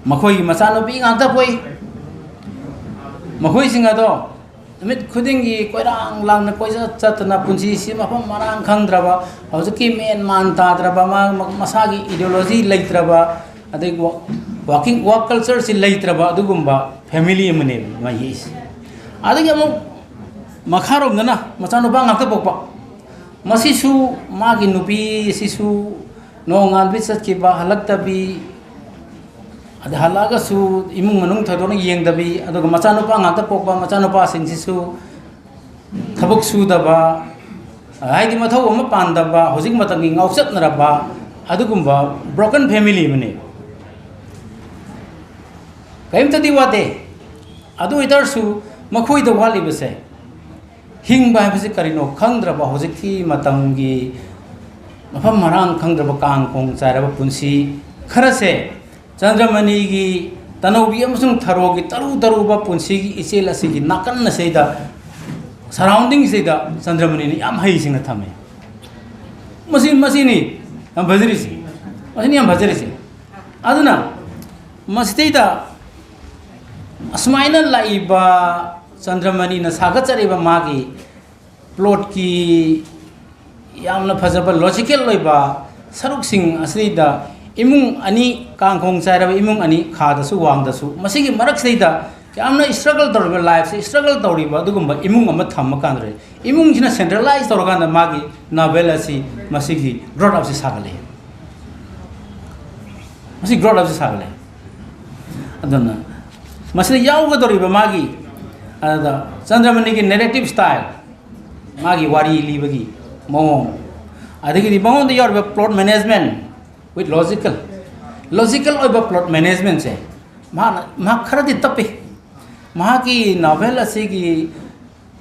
ꯃꯈꯣꯏꯒꯤ ꯃꯆꯥꯅꯨꯄꯤ ꯉꯥꯛꯇ ꯄꯣꯛꯏ꯫ ꯃꯈꯣꯏꯁꯤꯡ ꯑꯗꯣ ꯅꯨꯃꯤꯠ ꯈꯨꯗꯤꯡꯒꯤ ꯀꯣꯏꯔꯥꯡ ꯂꯥꯡꯅ ꯀꯣꯏꯆꯠ ꯆꯠꯇꯅ ꯄꯨꯟꯁꯤꯁꯤ ꯃꯐꯝ ꯃꯔꯥꯡ ꯈꯪꯗ꯭ꯔꯕ, ꯍꯧꯖꯤꯛꯀꯤ ꯃꯦꯟ ꯃꯥꯟ ꯇꯥꯗ꯭ꯔꯕ, ꯃꯥ-, ꯃꯁꯥꯒꯤ ideology ꯂꯩꯇ꯭ꯔꯕ, ꯑꯗꯩ ꯋꯥ-, working, work culture ꯁꯤ ꯂꯩꯇ꯭ꯔꯕ ꯑꯗꯨꯒꯨꯝꯕ family ꯑꯃꯅꯦꯕ ꯃꯥ ꯌꯦꯛꯏꯁꯦ꯫ ꯑꯗꯒꯤ ꯑꯃꯨꯛ ꯃꯈꯥꯔꯣꯝꯗꯅ ꯃꯆꯥꯅꯨꯄꯥ ꯉꯥꯛꯇ ꯄꯣꯛꯄ꯫ ꯃꯁꯤꯁꯨ ꯃꯥꯒꯤ ꯅꯨꯄꯤ ꯑꯁꯤꯁꯨ ꯅꯣꯡꯉꯥꯟꯕꯤ ꯆꯠꯈꯤꯕ, ꯍꯜꯂꯛꯇꯕꯤ, ꯑꯗ ꯍꯜꯂꯛꯑꯒꯁꯨ ꯏꯃꯨꯡ ꯃꯅꯨꯡ ꯊꯣꯏꯗꯣꯛꯅ ꯌꯦꯡꯗꯕꯤ, ꯑꯗꯨꯒ ꯃꯆꯥꯅꯨꯄꯥ ꯉꯥꯛꯇ ꯄꯣꯛꯄ, ꯃꯆꯥꯅꯨꯄꯥꯁꯤꯡꯁꯤꯁꯨ ꯊꯕꯛ ꯁꯨꯗꯕ, ꯍꯥꯏꯗꯤ ꯃꯊꯧ ꯑꯃ ꯄꯥꯟꯗꯕ, ꯍꯧꯖꯤꯛ ꯃꯇꯝꯒꯤ ꯉꯥꯎꯆꯠꯅꯔꯕ ꯑꯗꯨꯒꯨꯝꯕ broken family ꯑꯃꯅꯤ꯫ ꯀꯔꯤꯝꯇꯗꯤ ꯋꯥꯗꯦ꯫ ꯑꯗꯨ ꯑꯣꯏꯇꯥꯔꯁꯨ ꯃꯈꯣꯏꯗ ꯋꯥꯠꯂꯤꯕꯁꯦ, ꯍꯤꯡꯕ ꯍꯥꯏꯕꯁꯤ ꯀꯔꯤꯅꯣ ꯈꯪꯗ꯭ꯔꯕ, ꯍꯧꯖꯤꯛꯀꯤ ꯃꯇꯝꯒꯤ ꯃꯐꯝ ꯃꯔꯥꯡ ꯈꯪꯗ꯭ꯔꯕ, ꯀꯥꯡ ꯈꯣꯡ ꯆꯥꯏꯔꯕ ꯄꯨꯟꯁꯤ ꯈꯔꯁꯦ ꯆꯟꯗ꯭ꯔꯃꯅꯤꯒꯤ, ꯇꯅꯧꯕꯤ ꯑꯃꯁꯨꯡ ꯊꯔꯣꯒꯤ ꯇꯔꯨ ꯇꯔꯨꯕ ꯄꯨꯟꯁꯤꯒꯤ ꯏꯆꯦꯜ ꯑꯁꯤꯒꯤ ꯅꯥꯀꯟ ꯑꯁꯤꯗ, surrounding ꯁꯤꯗ ꯆꯟꯗ꯭ꯔꯃꯅꯤꯅ ꯌꯥꯝ ꯍꯩꯁꯤꯡꯅ ꯊꯝꯃꯦ꯫ ꯃꯁꯤ, ꯃꯁꯤꯅꯤ ꯌꯥꯝ ꯐꯖꯔꯤꯁꯤ꯫ ꯃꯁꯤꯅꯤ ꯌꯥꯝ ꯐꯖꯔꯤꯁꯤ꯫ ꯑꯗꯨꯅ ꯃꯁꯤꯗꯩꯗ ꯑꯁꯨꯃꯥꯏꯅ ꯂꯥꯛꯏꯕ ꯆꯟꯗ꯭ꯔꯃꯅꯤꯅ ꯁꯥꯒꯠꯆꯔꯤꯕ ꯃꯥꯒꯤ plotꯀꯤ ꯌꯥꯝꯅ ꯐꯖꯕ logical ꯑꯣꯏꯕ ꯁꯔꯨꯛꯁꯤꯡ ꯑꯁꯤꯗ ꯏꯃꯨꯡ ꯑꯅꯤ, ꯀꯥꯡꯈꯣꯡ ꯆꯥꯏꯔꯕ ꯏꯃꯨꯡ ꯑꯅꯤ, ꯈꯥꯗꯁꯨ ꯋꯥꯡꯗꯁꯨ, ꯃꯁꯤꯒꯤ ꯃꯔꯛꯁꯤꯗꯩꯗ ꯌꯥꯝꯅ struggle ꯇꯧꯔꯤꯕ, lifeꯁꯦ struggle ꯇꯧꯔꯤꯕ ꯑꯗꯨꯒꯨꯝꯕ ꯏꯃꯨꯡ ꯑꯃ ꯊꯝꯃꯀꯥꯟꯗ, ꯏꯃꯨꯡꯁꯤꯅ centralize ꯇꯧꯔꯀꯥꯟꯗ ꯃꯥꯒꯤ novel ꯑꯁꯤ, ꯃꯁꯤꯒꯤ growth upꯁꯤ ꯁꯥꯒꯠꯂꯛꯏ꯫ ꯃꯁꯤ growth upꯁꯤ ꯁꯥꯒꯠꯂꯛꯏ꯫ ꯑꯗꯨꯅ ꯃꯁꯤꯗ ꯌꯥꯎꯒꯗꯧꯔꯤꯕ ꯃꯥꯒꯤ, ꯑꯗꯨꯗ ꯆꯟꯗ꯭ꯔꯃꯅꯤꯒꯤ narrative style, ꯃꯥꯒꯤ ꯋꯥꯔꯤ ꯂꯤꯕꯒꯤ ꯃꯑꯣꯡ, ꯑꯗꯒꯤꯗꯤ ꯃꯉꯣꯟꯗ ꯌꯥꯎꯔꯤꯕ plot management with logical, logical ꯑꯣꯏꯕ plot managementꯁꯦ ꯃꯍꯥꯛꯅ, ꯃꯍꯥꯛ ꯈꯔꯗꯤ ꯇꯞꯄꯤ꯫ ꯃꯍꯥꯛꯀꯤ novel ꯑꯁꯤꯒꯤ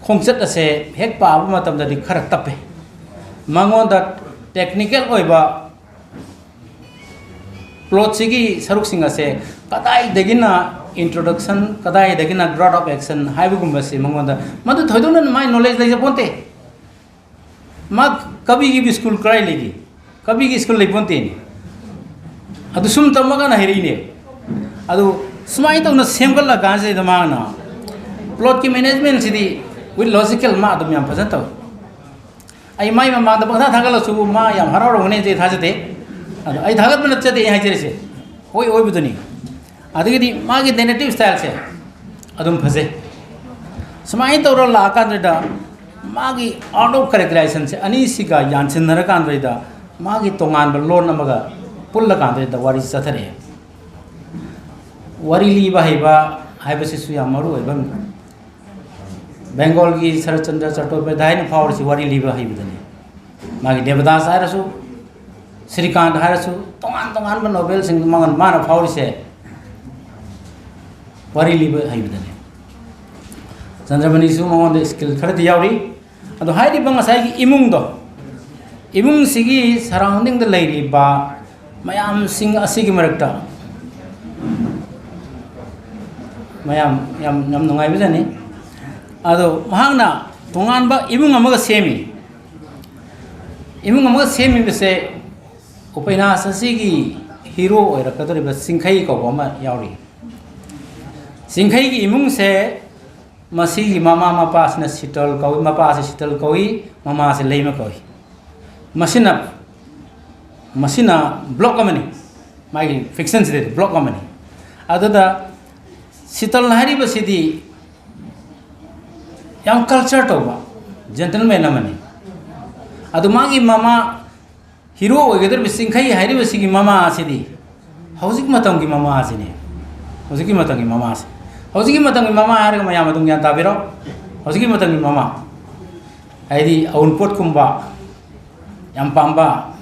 ꯈꯣꯡꯆꯠ ꯑꯁꯦ ꯍꯦꯛ ꯄꯥꯕ ꯃꯇꯝꯗꯗꯤ ꯈꯔ ꯇꯞꯄꯦ꯫ ꯃꯉꯣꯟꯗ technical ꯑꯣꯏꯕ plotꯁꯤꯒꯤ ꯁꯔꯨꯛꯁꯤꯡ ꯑꯁꯦ ꯀꯗꯥꯏꯗꯒꯤꯅ introduction, ꯀꯗꯥꯏꯗꯒꯤꯅ grade of action ꯍꯥꯏꯕꯒꯨꯝꯕꯁꯤ ꯃꯉꯣꯟꯗ, ꯃꯗꯨ ꯊꯣꯏꯗꯣꯛꯅ ꯃꯥꯏ knowledge ꯂꯩꯖꯄꯣꯟꯇꯦ꯫ ꯃꯥ ꯀꯕꯤꯒꯤ school ꯀꯗꯥꯏ ꯂꯩꯒꯦ? ꯀꯕꯤꯒꯤ school ꯂꯩꯄꯣꯟꯇꯦꯅꯦ꯫ ꯑꯗꯨ ꯁꯨꯝ ꯇꯝꯃꯒꯅ ꯍꯩꯔꯛꯏꯅꯦ꯫ ꯑꯗꯨ ꯁꯨꯃꯥꯏꯅ ꯇꯧꯅ ꯁꯦꯝꯒꯠꯂꯀꯥꯟꯁꯤꯗ ꯃꯥꯅ plotꯀꯤ managementꯁꯤꯗꯤ with logical ꯃꯥ ꯑꯗꯨꯝ ꯌꯥꯝ ꯐꯖꯅ ꯇꯧꯏ꯫ ꯑꯩ ꯃꯥꯏ ꯃꯃꯥꯡꯗ ꯄꯪꯊꯥ ꯊꯥꯒꯠꯂꯁꯨ ꯃꯥ ꯌꯥꯝ ꯍꯔꯥꯎꯔꯝꯒꯅꯤ ꯑꯩ ꯊꯥꯖꯗꯦ꯫ ꯑꯗꯣ ꯑꯩ ꯊꯥꯒꯠꯄ ꯅꯠꯆꯗꯦ ꯑꯩ ꯍꯥꯏꯖꯔꯤꯁꯦ꯫ ꯍꯣꯏ, ꯑꯣꯏꯕꯗꯨꯅꯤ꯫ ꯑꯗꯒꯤꯗꯤ ꯃꯥꯒꯤ narrative styleꯁꯦ ꯑꯗꯨꯝ ꯐꯖꯩ꯫ ꯁꯨꯃꯥꯏꯅ ꯇꯧꯔ ꯂꯥꯛꯑꯀꯥꯟꯗꯨꯗ ꯃꯥꯒꯤ art of characterizationꯁꯦ ꯑꯅꯤꯁꯤꯒ ꯌꯥꯟꯁꯤꯟꯅꯔꯀꯥꯟꯗꯨꯗ ꯃꯥꯒꯤ ꯇꯣꯉꯥꯟꯕ ꯂꯣꯟ ꯑꯃꯒ ꯄꯨꯜꯂꯀꯥꯟꯗꯨꯗ ꯋꯥꯔꯤ ꯆꯠꯊꯔꯛꯑꯦ꯫ ꯋꯥꯔꯤ ꯂꯤꯕ ꯍꯩꯕ ꯍꯥꯏꯕꯁꯤꯁꯨ ꯌꯥꯝ ꯃꯔꯨ ꯑꯣꯏꯕ ꯑꯃꯅꯤ꯫ ꯕꯦꯡꯒꯣꯜꯒꯤ ꯁꯔꯠꯆꯟꯗ꯭ꯔ ꯆꯠꯇꯣꯄꯥꯙ꯭ꯌꯥꯏꯅ ꯐꯥꯎꯔꯤꯁꯤ ꯋꯥꯔꯤ ꯂꯤꯕ ꯍꯩꯕꯗꯅꯤ꯫ ꯃꯥꯒꯤ ꯗꯦꯕꯗꯥꯁ ꯍꯥꯏꯔꯁꯨ, ꯁ꯭ꯔꯤꯀꯥꯟꯠ ꯍꯥꯏꯔꯁꯨ, ꯇꯣꯉꯥꯟ ꯇꯣꯉꯥꯟꯕ novelꯁꯤꯡꯗ ꯃꯉꯣꯟ-, ꯃꯥꯅ ꯐꯥꯎꯔꯤꯁꯦ ꯋꯥꯔꯤ ꯂꯤꯕ ꯍꯩꯕꯗꯅꯤ꯫ ꯆꯟꯗ꯭ꯔꯃꯅꯤꯁꯨ ꯃꯉꯣꯟꯗ skill ꯈꯔꯗꯤ ꯌꯥꯎꯔꯤ꯫ ꯑꯗꯣ ꯍꯥꯏꯔꯤꯕ ꯉꯁꯥꯏꯒꯤ ꯏꯃꯨꯡꯗꯣ, ꯏꯃꯨꯡꯁꯤꯒꯤ surroundingꯗ ꯂꯩꯔꯤꯕ ꯃꯌꯥꯝꯁꯤꯡ ꯑꯁꯤꯒꯤ ꯃꯔꯛꯇ ꯃꯌꯥꯝ ꯌꯥꯝ, ꯌꯥꯝ ꯅꯨꯡꯉꯥꯏꯕꯖꯥꯠꯅꯤ꯫ ꯑꯗꯣ ꯃꯍꯥꯛꯅ ꯇꯣꯉꯥꯟꯕ ꯏꯃꯨꯡ ꯑꯃꯒ ꯁꯦꯝꯃꯤ꯫ ꯏꯃꯨꯡ ꯑꯃꯒ ꯁꯦꯝꯃꯤꯕꯁꯦ ꯎꯄꯩꯅꯥꯁ ꯑꯁꯤꯒꯤ hero ꯑꯣꯏꯔꯛꯀꯗꯧꯔꯤꯕ ꯆꯤꯡꯈꯩ ꯀꯧꯕ ꯑꯃ ꯌꯥꯎꯔꯤ꯫ ꯆꯤꯡꯈꯩꯒꯤ ꯏꯃꯨꯡꯁꯦ ꯃꯁꯤꯒꯤ ꯃꯃꯥ ꯃꯄꯥꯁꯤꯅ ꯁꯤꯇꯜ ꯀꯧꯏ, ꯃꯄꯥꯁꯤ ꯁꯤꯇꯜ ꯀꯧꯏ, ꯃꯃꯥꯁꯤ ꯂꯩꯃ ꯀꯧꯏ꯫ ꯃꯁꯤꯅ, ꯃꯁꯤꯅ block ꯑꯃꯅꯤ, ꯃꯥꯒꯤ fictionꯁꯤꯗꯗꯤ block ꯑꯃꯅꯤ꯫ ꯑꯗꯨꯗ ꯁꯤꯇꯜ ꯍꯥꯏꯔꯤꯕꯁꯤꯗꯤ ꯌꯥꯝ culture ꯇꯧꯕ gentleman ꯑꯃꯅꯤ꯫ ꯑꯗꯨ ꯃꯥꯒꯤ ꯃꯃꯥ hero ꯑꯣꯏꯒꯗꯧꯔꯤꯕ ꯆꯤꯡꯈꯩ ꯍꯥꯏꯔꯤꯕꯁꯤꯒꯤ ꯃꯃꯥ ꯑꯁꯤꯗꯤ ꯍꯧꯖꯤꯛ ꯃꯇꯝꯒꯤ ꯃꯃꯥ ꯑꯁꯤꯅꯤ꯫ ꯍꯧꯖꯤꯛꯀꯤ ꯃꯇꯝꯒꯤ ꯃꯃꯥ ꯑꯁꯤ, ꯍꯧꯖꯤꯛꯀꯤ ꯃꯇꯝꯒꯤ ꯃꯃꯥ ꯍꯥꯏꯔꯒ ꯃꯌꯥꯝ ꯑꯗꯨꯝ ꯒ꯭ꯌꯥꯟ ꯇꯥꯕꯤꯔꯣ꯫ ꯍꯧꯖꯤꯛꯀꯤ ꯃꯇꯝꯒꯤ ꯃꯃꯥ ꯍꯥꯏꯗꯤ ꯑꯎꯟꯄꯣꯠꯀꯨꯝꯕ ꯌꯥꯝ ꯄꯥꯝꯕ,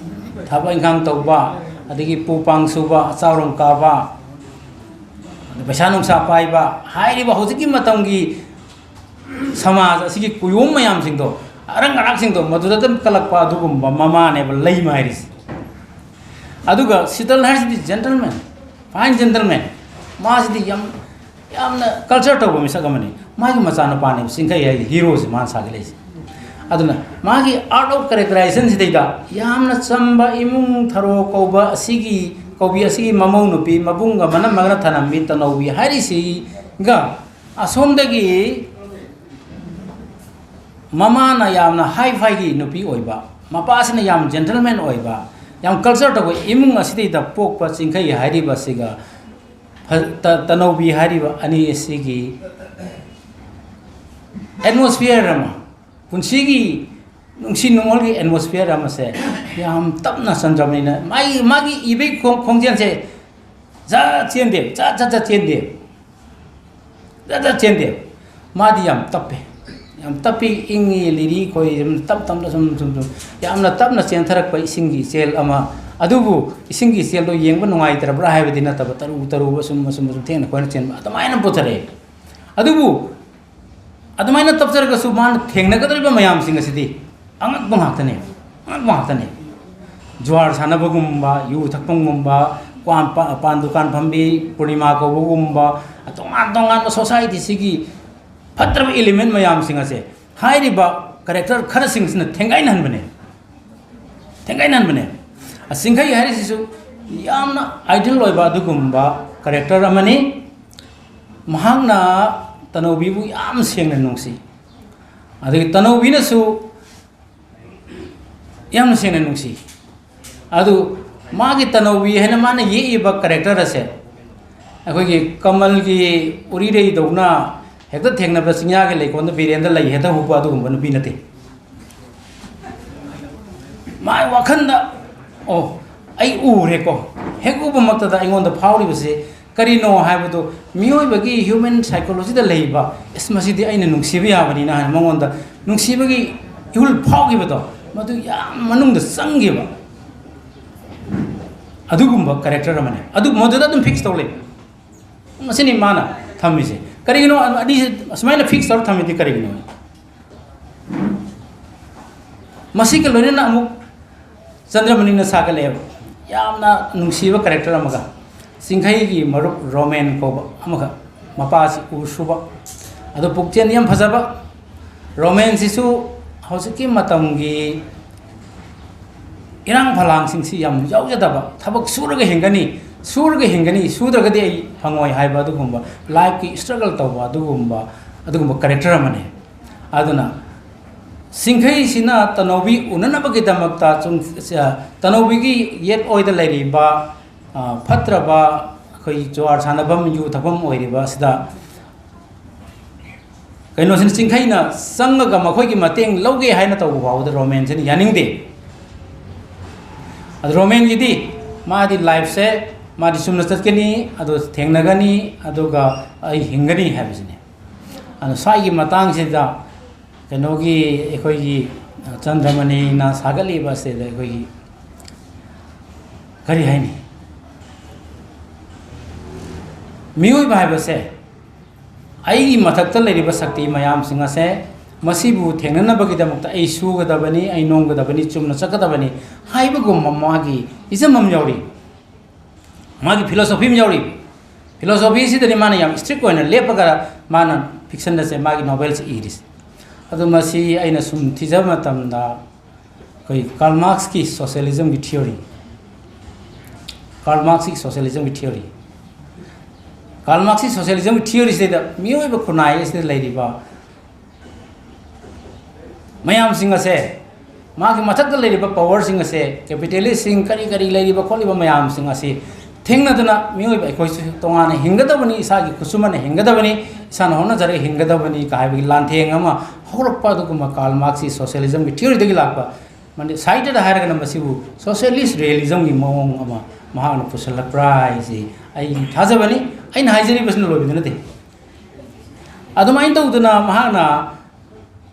ꯊꯕꯛ ꯏꯪꯈꯥꯡ ꯇꯧꯕ, ꯑꯗꯒꯤ ꯄꯨ ꯄꯥꯡ ꯁꯨꯕ, ꯑꯆꯥꯎꯔꯝ ꯀꯥꯕ, ꯑꯗ ꯄꯩꯁꯥ ꯅꯨꯡꯁꯥ ꯄꯥꯏꯕ ꯍꯥꯏꯔꯤꯕ ꯍꯧꯖꯤꯛꯀꯤ ꯃꯇꯝꯒꯤ ꯁꯃꯥꯖ ꯑꯁꯤꯒꯤ ꯀꯨꯌꯣꯝ ꯃꯌꯥꯝꯁꯤꯡꯗꯣ, ꯑꯔꯪ ꯑꯔꯥꯛꯁꯤꯡꯗꯣ ꯃꯗꯨꯗ ꯑꯗꯨꯝ ꯀꯜꯂꯛꯄ ꯑꯗꯨꯒꯨꯝꯕ ꯃꯃꯥꯅꯦꯕ ꯂꯩꯃ ꯍꯥꯏꯔꯤꯁꯦ꯫ ꯑꯗꯨꯒ ꯁꯤꯇꯜ ꯍꯥꯏꯔꯤꯁꯤꯗꯤ gentleman, fine gentleman꯫ ꯃꯥꯁꯤꯗꯤ ꯌꯥꯝ, ꯌꯥꯝꯅ culture ꯇꯧꯕ ꯃꯤꯁꯛ ꯑꯃꯅꯤ꯫ ꯃꯥꯒꯤ ꯃꯆꯥꯅꯨꯄꯥꯅꯦꯕ ꯆꯤꯡꯈꯩ ꯍꯥꯏꯒꯤ heroꯁꯦ ꯃꯥꯅ ꯁꯥꯒꯠꯂꯛꯏꯁꯦ꯫ ꯑꯗꯨꯅ ꯃꯥꯒꯤ art of characterization ꯁꯤꯗꯩꯗ ꯌꯥꯝꯅ ꯆꯝꯕ ꯏꯃꯨꯡ ꯊꯔꯣ ꯀꯧꯕ ꯑꯁꯤꯒꯤ, ꯀꯧꯕꯤ ꯑꯁꯤꯒꯤ ꯃꯃꯧ ꯅꯨꯄꯤ ꯃꯕꯨꯡꯒ ꯃꯅꯝꯃꯒꯅ ꯊꯅꯝꯃꯤ ꯇꯅꯧꯕꯤ ꯍꯥꯏꯔꯤꯁꯤꯒ ꯑꯁꯣꯝꯗꯒꯤ ꯃꯃꯥꯅ ꯌꯥꯝꯅ high-fiꯒꯤ ꯅꯨꯄꯤ ꯑꯣꯏꯕ, ꯃꯄꯥꯁꯤꯅ ꯌꯥꯝ gentleman ꯑꯣꯏꯕ, ꯌꯥꯝ culture ꯇꯧꯕ ꯏꯃꯨꯡ ꯑꯁꯤꯗꯩꯗ ꯄꯣꯛꯄ ꯆꯤꯡꯈꯩ ꯍꯥꯏꯔꯤꯕ ꯑꯁꯤꯒ ꯐ-, ꯇ-, ꯇꯅꯧꯕꯤ ꯍꯥꯏꯔꯤꯕ ꯑꯅꯤ ꯑꯁꯤꯒꯤ atmosphere ꯑꯃ, ꯄꯨꯟꯁꯤꯒꯤ ꯅꯨꯡꯁꯤ ꯅꯨꯡꯉꯣꯜꯒꯤ atmosphere ꯑꯃꯁꯦ ꯌꯥꯝ ꯇꯞꯅ ꯆꯟꯖꯕꯅꯤꯅ ꯃꯥꯒꯤ, ꯃꯥꯒꯤ ꯏꯕꯒꯤ ꯈꯣꯡ-, ꯈꯣꯡꯖꯦꯜꯁꯦ ꯖꯠ ꯆꯦꯟꯗꯦ, ꯖꯠ ꯖꯠ ꯖꯠ ꯆꯦꯟꯗꯦ, ꯖꯠ ꯖꯠ ꯆꯦꯟꯗꯦ꯫ ꯃꯥꯗꯤ ꯌꯥꯝ ꯇꯞꯄꯦ, ꯌꯥꯝ ꯇꯞꯄꯤ, ꯏꯪꯉꯤ, ꯂꯤꯔꯤ ꯈꯣꯏ ꯁꯨꯝ ꯇꯞ ꯇꯞꯅ ꯁꯨꯝ, ꯁꯨꯝ, ꯁꯨꯝ ꯌꯥꯝꯅ ꯇꯞꯅ ꯆꯦꯟꯊꯔꯛꯄ ꯏꯁꯤꯡꯒꯤ ꯏꯆꯦꯜ ꯑꯃ꯫ ꯑꯗꯨꯕꯨ ꯏꯁꯤꯡꯒꯤ ꯏꯆꯦꯜꯗꯣ ꯌꯦꯡꯕ ꯅꯨꯡꯉꯥꯏꯇ꯭ꯔꯕ꯭ꯔꯥ ꯍꯥꯏꯕꯗꯤ ꯅꯠꯇꯕ, ꯇꯔꯨ ꯇꯔꯨꯕ ꯁꯨꯝ, ꯁꯨꯝ, ꯁꯨꯝ ꯊꯦꯡꯅ ꯈꯣꯏꯅ ꯆꯦꯟꯕ ꯑꯗꯨꯃꯥꯏꯅ ꯄꯨꯊꯔꯛꯑꯦ꯫ ꯑꯗꯨꯕꯨ ꯑꯗꯨꯃꯥꯏꯅ ꯇꯞꯆꯔꯒꯁꯨ ꯃꯥꯅ ꯊꯦꯡꯅꯒꯗꯧꯔꯤꯕ ꯃꯌꯥꯝꯁꯤꯡ ꯑꯁꯤꯗꯤ ꯑꯉꯛꯄ ꯉꯥꯛꯇꯅꯦ, ꯑꯉꯛꯄ ꯉꯥꯛꯇꯅꯦ꯫ ꯖꯨꯋꯥꯔ ꯁꯥꯟꯅꯕꯒꯨꯝꯕ, ꯌꯨ ꯊꯛꯐꯝꯒꯨꯝꯕ, ꯀ꯭ꯋꯥꯟ-, ꯄꯥ-, ꯄꯥꯟ ꯗꯨꯀꯥꯟ ꯐꯝꯕꯤ, ꯄꯨꯔꯅꯤꯃꯥ ꯀꯧꯕꯒꯨꯝꯕ, ꯇꯣꯉꯥꯟ ꯇꯣꯉꯥꯟꯕ societyꯁꯤꯒꯤ ꯐꯠꯇ꯭ꯔꯕ element ꯃꯌꯥꯝꯁꯤꯡ ꯑꯁꯦ ꯍꯥꯏꯔꯤꯕ character ꯈꯔꯁꯤꯡꯁꯤꯅ ꯊꯦꯡꯒꯥꯏꯅꯍꯟꯕꯅꯦ, ꯊꯦꯡꯒꯥꯏꯅꯍꯟꯕꯅꯦ꯫ ꯆꯤꯡꯈꯩ ꯍꯥꯏꯔꯤꯁꯤꯁꯨ ꯌꯥꯝꯅ ideal ꯑꯣꯏꯕ ꯑꯗꯨꯒꯨꯝꯕ character ꯑꯃꯅꯤ꯫ ꯃꯍꯥꯛꯅ ꯇꯅꯧꯕꯤꯕꯨ ꯌꯥꯝ ꯁꯦꯡꯅ ꯅꯨꯡꯁꯤ, ꯑꯗꯒꯤ ꯇꯅꯧꯕꯤꯅꯁꯨ ꯌꯥꯝꯅ ꯁꯦꯡꯅ ꯅꯨꯡꯁꯤ꯫ ꯑꯗꯨ ꯃꯥꯒꯤ ꯇꯅꯧꯕꯤ ꯍꯥꯏꯅ ꯃꯥꯅ ꯌꯦꯛꯏꯕ character ꯑꯁꯦ ꯑꯩꯈꯣꯏꯒꯤ ꯀꯃꯜꯒꯤ ꯎꯔꯤꯔꯩꯗꯧꯅ ꯍꯦꯛꯇ ꯊꯦꯡꯅꯕ ꯆꯤꯡꯌꯥꯒꯤ ꯂꯩꯀꯣꯜꯗ ꯕꯤꯔꯦꯟꯗ ꯂꯩ ꯍꯦꯛꯇ ꯍꯧꯕ ꯑꯗꯨꯒꯨꯝꯕ ꯅꯨꯄꯤ ꯅꯠꯇꯦ꯫ ꯃꯥꯒꯤ ꯋꯥꯈꯜꯗ, "ꯑꯣ, ꯑꯩ ꯎꯔꯦꯀꯣ"꯫ ꯍꯦꯛ ꯎꯕꯃꯛꯇꯗ ꯑꯩꯉꯣꯟꯗ ꯐꯥꯎꯔꯤꯕꯁꯤ ꯀꯔꯤꯅꯣ ꯍꯥꯏꯕꯗꯨ, ꯃꯤꯑꯣꯏꯕꯒꯤ human psychologyꯗ ꯂꯩꯕ, "ꯑꯁ, ꯃꯁꯤꯗꯤ ꯑꯩꯅ ꯅꯨꯡꯁꯤꯕ ꯌꯥꯕꯅꯤꯅ" ꯍꯥꯏꯅ ꯃꯉꯣꯟꯗ ꯅꯨꯡꯁꯤꯕꯒꯤ ꯏꯍꯨꯜ ꯐꯥꯎꯈꯤꯕꯗꯣ, ꯃꯗꯨ ꯌꯥꯝ ꯃꯅꯨꯡꯗ ꯆꯪꯈꯤꯕ ꯑꯗꯨꯒꯨꯝꯕ character ꯑꯃꯅꯤ꯫ ꯑꯗꯨ ꯃꯗꯨꯗ ꯑꯗꯨꯝ fix ꯇꯧ ꯂꯩ꯫ ꯃꯁꯤꯅꯤ ꯃꯥꯅ ꯊꯝꯃꯤꯁꯦ꯫ ꯀꯔꯤꯒꯤꯅꯣ ꯑꯅꯤꯁꯤ ꯑꯁꯨꯃꯥꯏꯅ ꯐꯤꯛꯁ ꯇꯧꯔ ꯊꯝꯃꯤꯗꯤ ꯀꯔꯤꯒꯤꯅꯣ? ꯃꯁꯤꯒ ꯂꯣꯏꯅꯅ ꯑꯃꯨꯛ ꯆꯟꯗ꯭ꯔꯃꯅꯤꯅ ꯁꯥꯒꯠꯂꯛꯑꯦꯕ, ꯌꯥꯝꯅ ꯅꯨꯡꯁꯤꯕ ꯀꯦꯔꯦꯛꯇꯔ ꯑꯃꯒ, ꯆꯤꯡꯈꯩꯒꯤ ꯃꯔꯨꯞ ꯔꯣꯃꯦꯟ ꯀꯧꯕ ꯑꯃꯒ, ꯃꯄꯥꯁꯤ ꯎ ꯁꯨꯕ, ꯑꯗꯣ ꯄꯨꯛꯆꯦꯜ ꯌꯥꯝ ꯐꯖꯕ꯫ ꯔꯣꯃꯦꯟꯁꯤꯁꯨ ꯍꯧꯖꯤꯛꯀꯤ ꯃꯇꯝꯒꯤ ꯏꯔꯥꯡ ꯐꯂꯥꯡꯁꯤꯡꯁꯤ ꯌꯥꯝ ꯌꯥꯎꯖꯗꯕ, ꯊꯕꯛ ꯁꯨꯔꯒ ꯍꯤꯡꯒꯅꯤ, ꯁꯨꯔꯒ ꯍꯤꯡꯒꯅꯤ, ꯁꯨꯗ꯭ꯔꯒꯗꯤ ꯑꯩ ꯐꯪꯉꯣꯏ ꯍꯥꯏꯕ ꯑꯗꯨꯒꯨꯝꯕ, ꯂꯥꯏꯐꯀꯤ ꯏꯁꯇ꯭ꯔꯒꯜ ꯇꯧꯕ ꯑꯗꯨꯒꯨꯝꯕ, ꯑꯗꯨꯒꯨꯝꯕ ꯀꯦꯔꯦꯛꯇꯔ ꯑꯃꯅꯤ꯫ ꯑꯗꯨꯅ ꯆꯤꯡꯈꯩꯁꯤꯅ ꯇꯅꯧꯕꯤ ꯎꯅꯅꯕꯒꯤꯗꯃꯛꯇ ꯆꯨꯝ-, ꯇꯅꯧꯕꯤꯒꯤ ꯌꯦꯠ ꯑꯣꯏꯗ ꯂꯩꯔꯤꯕ, ꯑ, ꯐꯠꯇ꯭ꯔꯕ ꯑꯩꯈꯣꯏ ꯖꯨꯋꯥꯔ ꯁꯥꯟꯅꯐꯝ, ꯌꯨ ꯊꯛꯐꯝ ꯑꯣꯏꯔꯤꯕ ꯑꯁꯤꯗ ꯀꯩꯅꯣꯁꯤꯅ, ꯆꯤꯡꯈꯩꯅ ꯆꯪꯉꯒ ꯃꯈꯣꯏꯒꯤ ꯃꯇꯦꯡ ꯂꯧꯒꯦ ꯍꯥꯏꯅ ꯇꯧꯕ ꯐꯥꯎꯕꯗ ꯔꯣꯃꯦꯟꯁꯤꯅ ꯌꯥꯅꯤꯡꯗꯦ꯫ ꯑꯗꯨ ꯔꯣꯃꯦꯟꯒꯤꯗꯤ ꯃꯥꯗꯤ ꯂꯥꯏꯐꯁꯦ ꯃꯥꯗꯤ ꯆꯨꯝꯅ ꯆꯠꯀꯅꯤ, ꯑꯗꯨ ꯊꯦꯡꯅꯒꯅꯤ, ꯑꯗꯨꯒ ꯑꯩ ꯍꯤꯡꯒꯅꯤ ꯍꯥꯏꯕꯁꯤꯅꯤ꯫ ꯑꯗꯨ ꯁ꯭ꯋꯥꯏꯒꯤ ꯃꯇꯥꯡꯁꯤꯗ ꯀꯩꯅꯣꯒꯤ ꯑꯩꯈꯣꯏꯒꯤ ꯆꯟꯗ꯭ꯔꯃꯅꯤꯅ ꯁꯥꯒꯠꯂꯤꯕ ꯑꯁꯤꯗ ꯑꯩꯈꯣꯏꯒꯤ ꯀꯔꯤ ꯍꯥꯏꯅꯤ? ꯃꯤꯑꯣꯏꯕ ꯍꯥꯏꯕꯁꯦ ꯑꯩꯒꯤ ꯃꯊꯛꯇ ꯂꯩꯔꯤꯕ ꯁꯛꯇꯤ ꯃꯌꯥꯝꯁꯤꯡ ꯑꯁꯦ ꯃꯁꯤꯕꯨ ꯊꯦꯡꯅꯅꯕꯒꯤꯗꯃꯛꯇ ꯑꯩ ꯁꯨꯒꯗꯕꯅꯤ, ꯑꯩ ꯅꯣꯝꯒꯗꯕꯅꯤ, ꯆꯨꯝꯅ ꯆꯠꯀꯗꯕꯅꯤ ꯍꯥꯏꯕꯒꯨꯝꯕ ꯃꯥꯒꯤ ꯏꯖꯝ ꯑꯃ ꯌꯥꯎꯔꯤ, ꯃꯥꯒꯤ ꯐꯤꯂꯣꯁꯣꯐꯤ ꯑꯃ ꯌꯥꯎꯔꯤ꯫ ꯐꯤꯂꯣꯁꯣꯐꯤꯁꯤꯗꯅꯤ ꯃꯥꯅ ꯌꯥꯝ ꯏꯁꯇ꯭ꯔꯤꯛ ꯑꯣꯏꯅ ꯂꯦꯞꯄꯒ ꯃꯥꯅ ꯐꯤꯛꯁꯟ ꯑꯁꯦ, ꯃꯥꯒꯤ ꯅꯣꯕꯦꯜꯁꯦ ꯏꯔꯤꯁꯦ꯫ ꯑꯗꯨ ꯃꯁꯤ ꯑꯩꯅ ꯁꯨꯝ ꯊꯤꯖꯕ ꯃꯇꯝꯗ ꯑꯩꯈꯣꯏ ꯀꯥꯔꯜ ꯃꯥꯔꯛꯁꯀꯤ ꯁꯣꯁꯤꯌꯦꯂꯤꯖꯝꯒꯤ ꯊꯤꯑꯣꯔꯤ, ꯀꯥꯔꯜ ꯃꯥꯔꯛꯁꯀꯤ ꯁꯣꯁꯤꯌꯦꯂꯤꯖꯝꯒꯤ ꯊꯤꯑꯣꯔꯤ, ꯀꯥꯔꯜ ꯃꯥꯔꯛꯁꯀꯤ ꯁꯣꯁꯤꯌꯦꯂꯤꯖꯝꯒꯤ ꯊꯤꯑꯣꯔꯤꯁꯤꯗ ꯃꯤꯑꯣꯏꯕ ꯈꯨꯟꯅꯥꯏ ꯑꯁꯤꯗ ꯂꯩꯔꯤꯕ ꯃꯌꯥꯝꯁꯤꯡ ꯑꯁꯦ, ꯃꯥꯒꯤ ꯃꯊꯛꯇ ꯂꯩꯔꯤꯕ ꯄꯋꯔꯁꯤꯡ ꯑꯁꯦ, ꯀꯦꯄꯤꯇꯦꯂꯤꯁꯁꯤꯡ ꯀꯔꯤ ꯀꯔꯤ ꯂꯩꯔꯤꯕ ꯈꯣꯠꯂꯤꯕ ꯃꯌꯥꯝꯁꯤꯡ ꯑꯁꯤ ꯊꯦꯡꯅꯗꯨꯅ ꯃꯤꯑꯣꯏꯕ ꯑꯩꯈꯣꯏꯁꯨ ꯇꯣꯉꯥꯟꯅ ꯍꯤꯡꯒꯗꯕꯅꯤ, ꯏꯁꯥꯒꯤ ꯈꯨꯠꯁꯨꯃꯟꯅ ꯍꯤꯡꯒꯗꯕꯅꯤ, ꯏꯁꯥꯅ ꯍꯣꯠꯅꯖꯔꯒ ꯍꯤꯡꯒꯗꯕꯅꯤ ꯀ ꯍꯥꯏꯕꯒꯤ ꯂꯥꯟꯊꯦꯡ ꯑꯃ ꯍꯧꯔꯛꯄ ꯑꯗꯨꯒꯨꯝꯕ ꯀꯥꯔꯜ ꯃꯥꯔꯛꯁꯀꯤ ꯁꯣꯁꯤꯌꯦꯂꯤꯖꯝꯒꯤ ꯊꯤꯑꯣꯔꯤꯗꯒꯤ ꯂꯥꯛꯄ꯫ ꯃꯅꯤ-, ꯁꯥꯍꯤꯇ꯭ꯌꯗ ꯍꯥꯏꯔꯒꯅ ꯃꯁꯤꯕꯨ ꯁꯣꯁꯤꯌꯦꯂꯤꯁ ꯔꯤꯌꯦꯂꯤꯖꯝꯒꯤ ꯃꯑꯣꯡ ꯑꯃ ꯃꯍꯥꯛꯅ ꯄꯨꯁꯤꯜꯂꯛꯄ꯭ꯔꯥ ꯍꯥꯏꯁꯤ ꯑꯩꯒꯤ ꯊꯥꯖꯕꯅꯤ꯫ ꯑꯩꯅ ꯍꯥꯏꯖꯔꯤꯕꯁꯤꯅ ꯂꯣꯏꯕꯗꯤ ꯅꯠꯇꯦ꯫ ꯑꯗꯨꯃꯥꯏꯅ ꯇꯧꯗꯅ ꯃꯍꯥꯛꯅ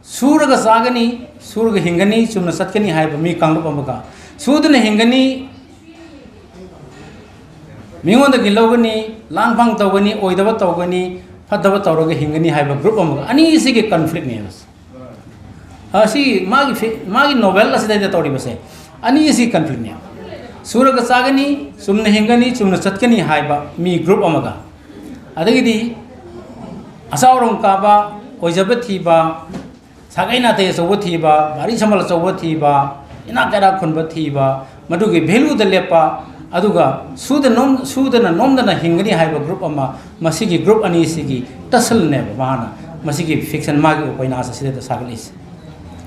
ꯁꯨꯔꯒ ꯆꯥꯒꯅꯤ, ꯁꯨꯔꯒ ꯍꯤꯡꯒꯅꯤ, ꯆꯨꯝꯅ ꯆꯠꯀꯅꯤ ꯍꯥꯏꯕ ꯃꯤ ꯀꯥꯡꯂꯨꯞ ꯑꯃꯒ, ꯁꯨꯗꯅ ꯍꯤꯡꯒꯅꯤ, ꯃꯤꯉꯣꯟꯗꯒꯤ ꯂꯧꯒꯅꯤ, ꯂꯥꯡ ꯐꯥꯡ ꯇꯧꯒꯅꯤ, ꯑꯣꯏꯗꯕ ꯇꯧꯒꯅꯤ, ꯐꯠꯇꯕ ꯇꯧꯔꯒ ꯍꯤꯡꯒꯅꯤ ꯍꯥꯏꯕ ꯒ꯭ꯔꯨꯞ ꯑꯃꯒ꯫ ꯑꯅꯤꯁꯤꯒꯤ ꯀꯟꯐ꯭ꯂꯤꯛꯅꯦꯕ꯫ ꯑꯁꯤ ꯃꯥꯒꯤ ꯐꯤ-, ꯃꯥꯒꯤ ꯅꯣꯚꯦꯜ ꯑꯁꯤꯗꯩꯗ ꯇꯧꯔꯤꯕꯁꯦ ꯑꯅꯤꯁꯤ ꯀꯟꯐ꯭ꯂꯤꯛꯅꯦꯕ꯫ ꯁꯨꯔꯒ ꯆꯥꯒꯅꯤ, ꯆꯨꯝꯅ ꯍꯤꯡꯒꯅꯤ, ꯆꯨꯝꯅ ꯆꯠꯀꯅꯤ ꯍꯥꯏꯕ ꯃꯤ ꯒ꯭ꯔꯨꯞ ꯑꯃꯒ, ꯑꯗꯒꯤꯗꯤ ꯑꯆꯥꯎꯔꯣꯝ ꯀꯥꯕ, ꯑꯣꯏꯖꯕ ꯊꯤꯕ, ꯁꯥꯒꯩ ꯅꯥꯇꯩ ꯑꯆꯧꯕ ꯊꯤꯕ, ꯚꯥꯔꯤ ꯁꯝꯕꯜ ꯑꯆꯧꯕ ꯊꯤꯕ, ꯏꯅꯥꯛ ꯀꯩꯔꯥꯛ ꯈꯨꯟꯕ ꯊꯤꯕ, ꯃꯗꯨꯒꯤ ꯚꯦꯂꯨꯗ ꯂꯦꯞꯄ, ꯑꯗꯨꯒ ꯁꯨꯗ ꯅꯣꯝ-, ꯁꯨꯗꯅ ꯅꯣꯝꯗꯅ ꯍꯤꯡꯒꯅꯤ ꯍꯥꯏꯕ ꯒ꯭ꯔꯨꯞ ꯑꯃ, ꯃꯁꯤꯒꯤ ꯒ꯭ꯔꯨꯞ ꯑꯅꯤꯁꯤꯒꯤ ꯇꯁꯜꯅꯦꯕ ꯃꯥꯅ ꯃꯁꯤꯒꯤ ꯐꯤꯛꯁꯟ, ꯃꯥꯒꯤ ꯎꯄꯩꯅꯥꯁ ꯑꯁꯤꯗ ꯁꯥꯒꯠꯂꯤꯁꯦ꯫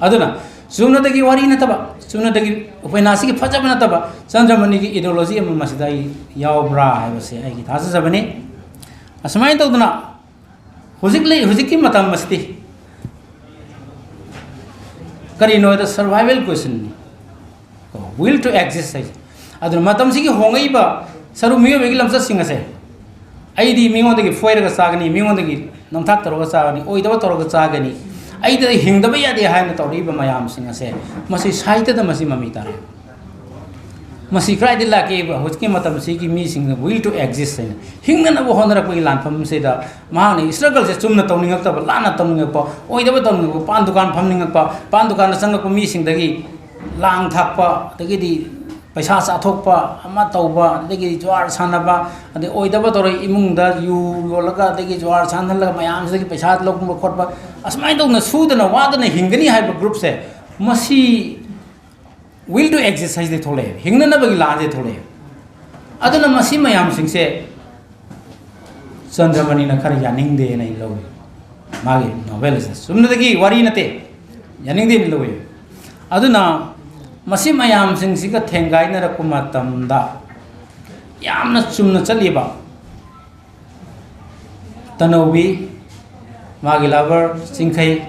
ꯑꯗꯨꯅ ꯆꯨꯝꯅꯗꯒꯤ ꯋꯥꯔꯤ ꯅꯠꯇꯕ, ꯆꯨꯝꯅꯗꯒꯤ ꯎꯄꯩꯅꯥꯁꯤꯒꯤ ꯐꯖꯕ ꯅꯠꯇꯕ, ꯆꯟꯗ꯭ꯔꯃꯅꯤꯒꯤ ꯏꯗꯤꯑꯣꯂꯣꯖꯤ ꯑꯃ ꯃꯁꯤꯗ ꯑꯩ ꯌꯥꯎꯕ꯭ꯔꯥ ꯍꯥꯏꯕꯁꯦ ꯑꯩꯒꯤ ꯊꯥꯖꯖꯕꯅꯤ꯫ ꯑꯁꯨꯃꯥꯏꯅ ꯇꯧꯗꯅ ꯍꯧꯖꯤꯛ ꯂꯩ, ꯍꯧꯖꯤꯛꯀꯤ ꯃꯇꯝ ꯑꯁꯤꯗꯤ ꯀꯔꯤꯅꯣ ꯍꯥꯏꯗ survival questionꯅꯤ꯫ Will to exist ꯍꯥꯏꯁꯦ꯫ ꯑꯗꯨꯅ ꯃꯇꯝꯁꯤꯒꯤ ꯍꯣꯡꯉꯛꯏꯕ ꯁꯔꯨꯛ ꯃꯤꯑꯣꯏꯕꯒꯤ ꯂꯝꯆꯠꯁꯤꯡ ꯑꯁꯦ, ꯑꯩꯗꯤ ꯃꯤꯉꯣꯟꯗꯒꯤ ꯐꯣꯏꯔꯒ ꯆꯥꯒꯅꯤ, ꯃꯤꯉꯣꯟꯗꯒꯤ ꯅꯝꯊꯥꯛ ꯇꯧꯔꯒ ꯆꯥꯒꯅꯤ, ꯑꯣꯏꯗꯕ ꯇꯧꯔꯒ ꯆꯥꯒꯅꯤ, ꯑꯩꯗ ꯍꯤꯡꯗꯕ ꯌꯥꯗꯦ ꯍꯥꯏꯅ ꯇꯧꯔꯛꯏꯕ ꯃꯌꯥꯝꯁꯤꯡ ꯑꯁꯦ ꯃꯁꯤ ꯁꯥꯍꯤꯇ꯭ꯌꯗ ꯃꯁꯤ ꯃꯃꯤ ꯇꯥꯔꯦ꯫ ꯃꯁꯤ ꯀꯗꯥꯏꯗ ꯂꯥꯛꯀꯦꯕ? ꯍꯧꯖꯤꯛꯀꯤ ꯃꯇꯝꯁꯤꯒꯤ ꯃꯤꯁꯤꯡꯅ will to exist ꯍꯥꯏꯅ ꯍꯤꯡꯅꯅꯕ ꯍꯣꯠꯅꯔꯛꯄꯒꯤ ꯂꯥꯟꯐꯝꯁꯤꯗ ꯃꯍꯥꯛꯅ struggle ꯁꯦ ꯆꯨꯝꯅ ꯇꯧꯅꯤꯡꯉꯛꯇꯕ, ꯂꯥꯟꯅ ꯇꯧꯅꯤꯡꯉꯛꯄ, ꯑꯣꯏꯗꯕ ꯇꯧꯅꯤꯡꯉꯛꯄ, ꯄꯥꯟ ꯗꯨꯀꯥꯟ ꯐꯝꯅꯤꯡꯉꯛꯄ, ꯄꯥꯟ ꯗꯨꯀꯥꯟꯗ ꯆꯪꯂꯛꯄ ꯃꯤꯁꯤꯡꯗꯒꯤ ꯂꯥꯡ ꯊꯥꯛꯄ, ꯑꯗꯒꯤꯗꯤ ꯄꯩꯁꯥ ꯆꯥꯊꯣꯛꯄ, ꯑꯃ ꯇꯧꯕ, ꯑꯗꯒꯤ ꯖꯨꯋꯥꯔ ꯁꯥꯟꯅꯕ, ꯑꯗꯩ ꯑꯣꯏꯗꯕ ꯇꯧꯔ ꯏꯃꯨꯡꯗ ꯌꯨ ꯌꯣꯜꯂꯒ, ꯑꯗꯒꯤ ꯖꯨꯋꯥꯔ ꯁꯥꯟꯅꯍꯜꯂꯒ ꯃꯌꯥꯝꯁꯤꯗꯒꯤ ꯄꯩꯁꯥ ꯂꯧꯕ ꯈꯣꯠꯄ, ꯑꯁꯨꯃꯥꯏꯅ ꯇꯧꯗꯅ ꯁꯨꯗꯅ ꯋꯥꯗꯅ ꯍꯤꯡꯒꯅꯤ ꯍꯥꯏꯕ ꯒ꯭ꯔꯨꯞꯁꯦ, ꯃꯁꯤ will to exist ꯍꯥꯏꯁꯤꯗꯤ ꯊꯣꯛꯂꯛꯑꯦ, ꯍꯤꯡꯅꯅꯕꯒꯤ ꯂꯥꯟꯁꯦ ꯊꯣꯛꯂꯛꯑꯦ꯫ ꯑꯗꯨꯅ ꯃꯁꯤ ꯃꯌꯥꯝꯁꯤꯡꯁꯦ ꯆꯟꯗ꯭ꯔꯃꯅꯤꯅ ꯈꯔ ꯌꯥꯅꯤꯡꯗꯦꯅ ꯑꯩ ꯂꯧꯏ꯫ ꯃꯥꯒꯤ ꯅꯣꯚꯦꯜꯁꯦ ꯆꯨꯝꯅꯗꯒꯤ ꯋꯥꯔꯤ ꯅꯠꯇꯦ, ꯌꯥꯅꯤꯡꯗꯦꯅ ꯂꯧꯏ꯫ ꯑꯗꯨꯅ ꯃꯁꯤ ꯃꯌꯥꯝꯁꯤꯡꯁꯤꯒ ꯊꯦꯡꯒꯥꯏꯅꯔꯛꯄ ꯃꯇꯝꯗ ꯌꯥꯝꯅ ꯆꯨꯝꯅ ꯆꯠꯂꯤꯕ ꯇꯅꯧꯕꯤ, ꯃꯥꯒꯤ ꯂꯚꯔ ꯆꯤꯡꯈꯩ,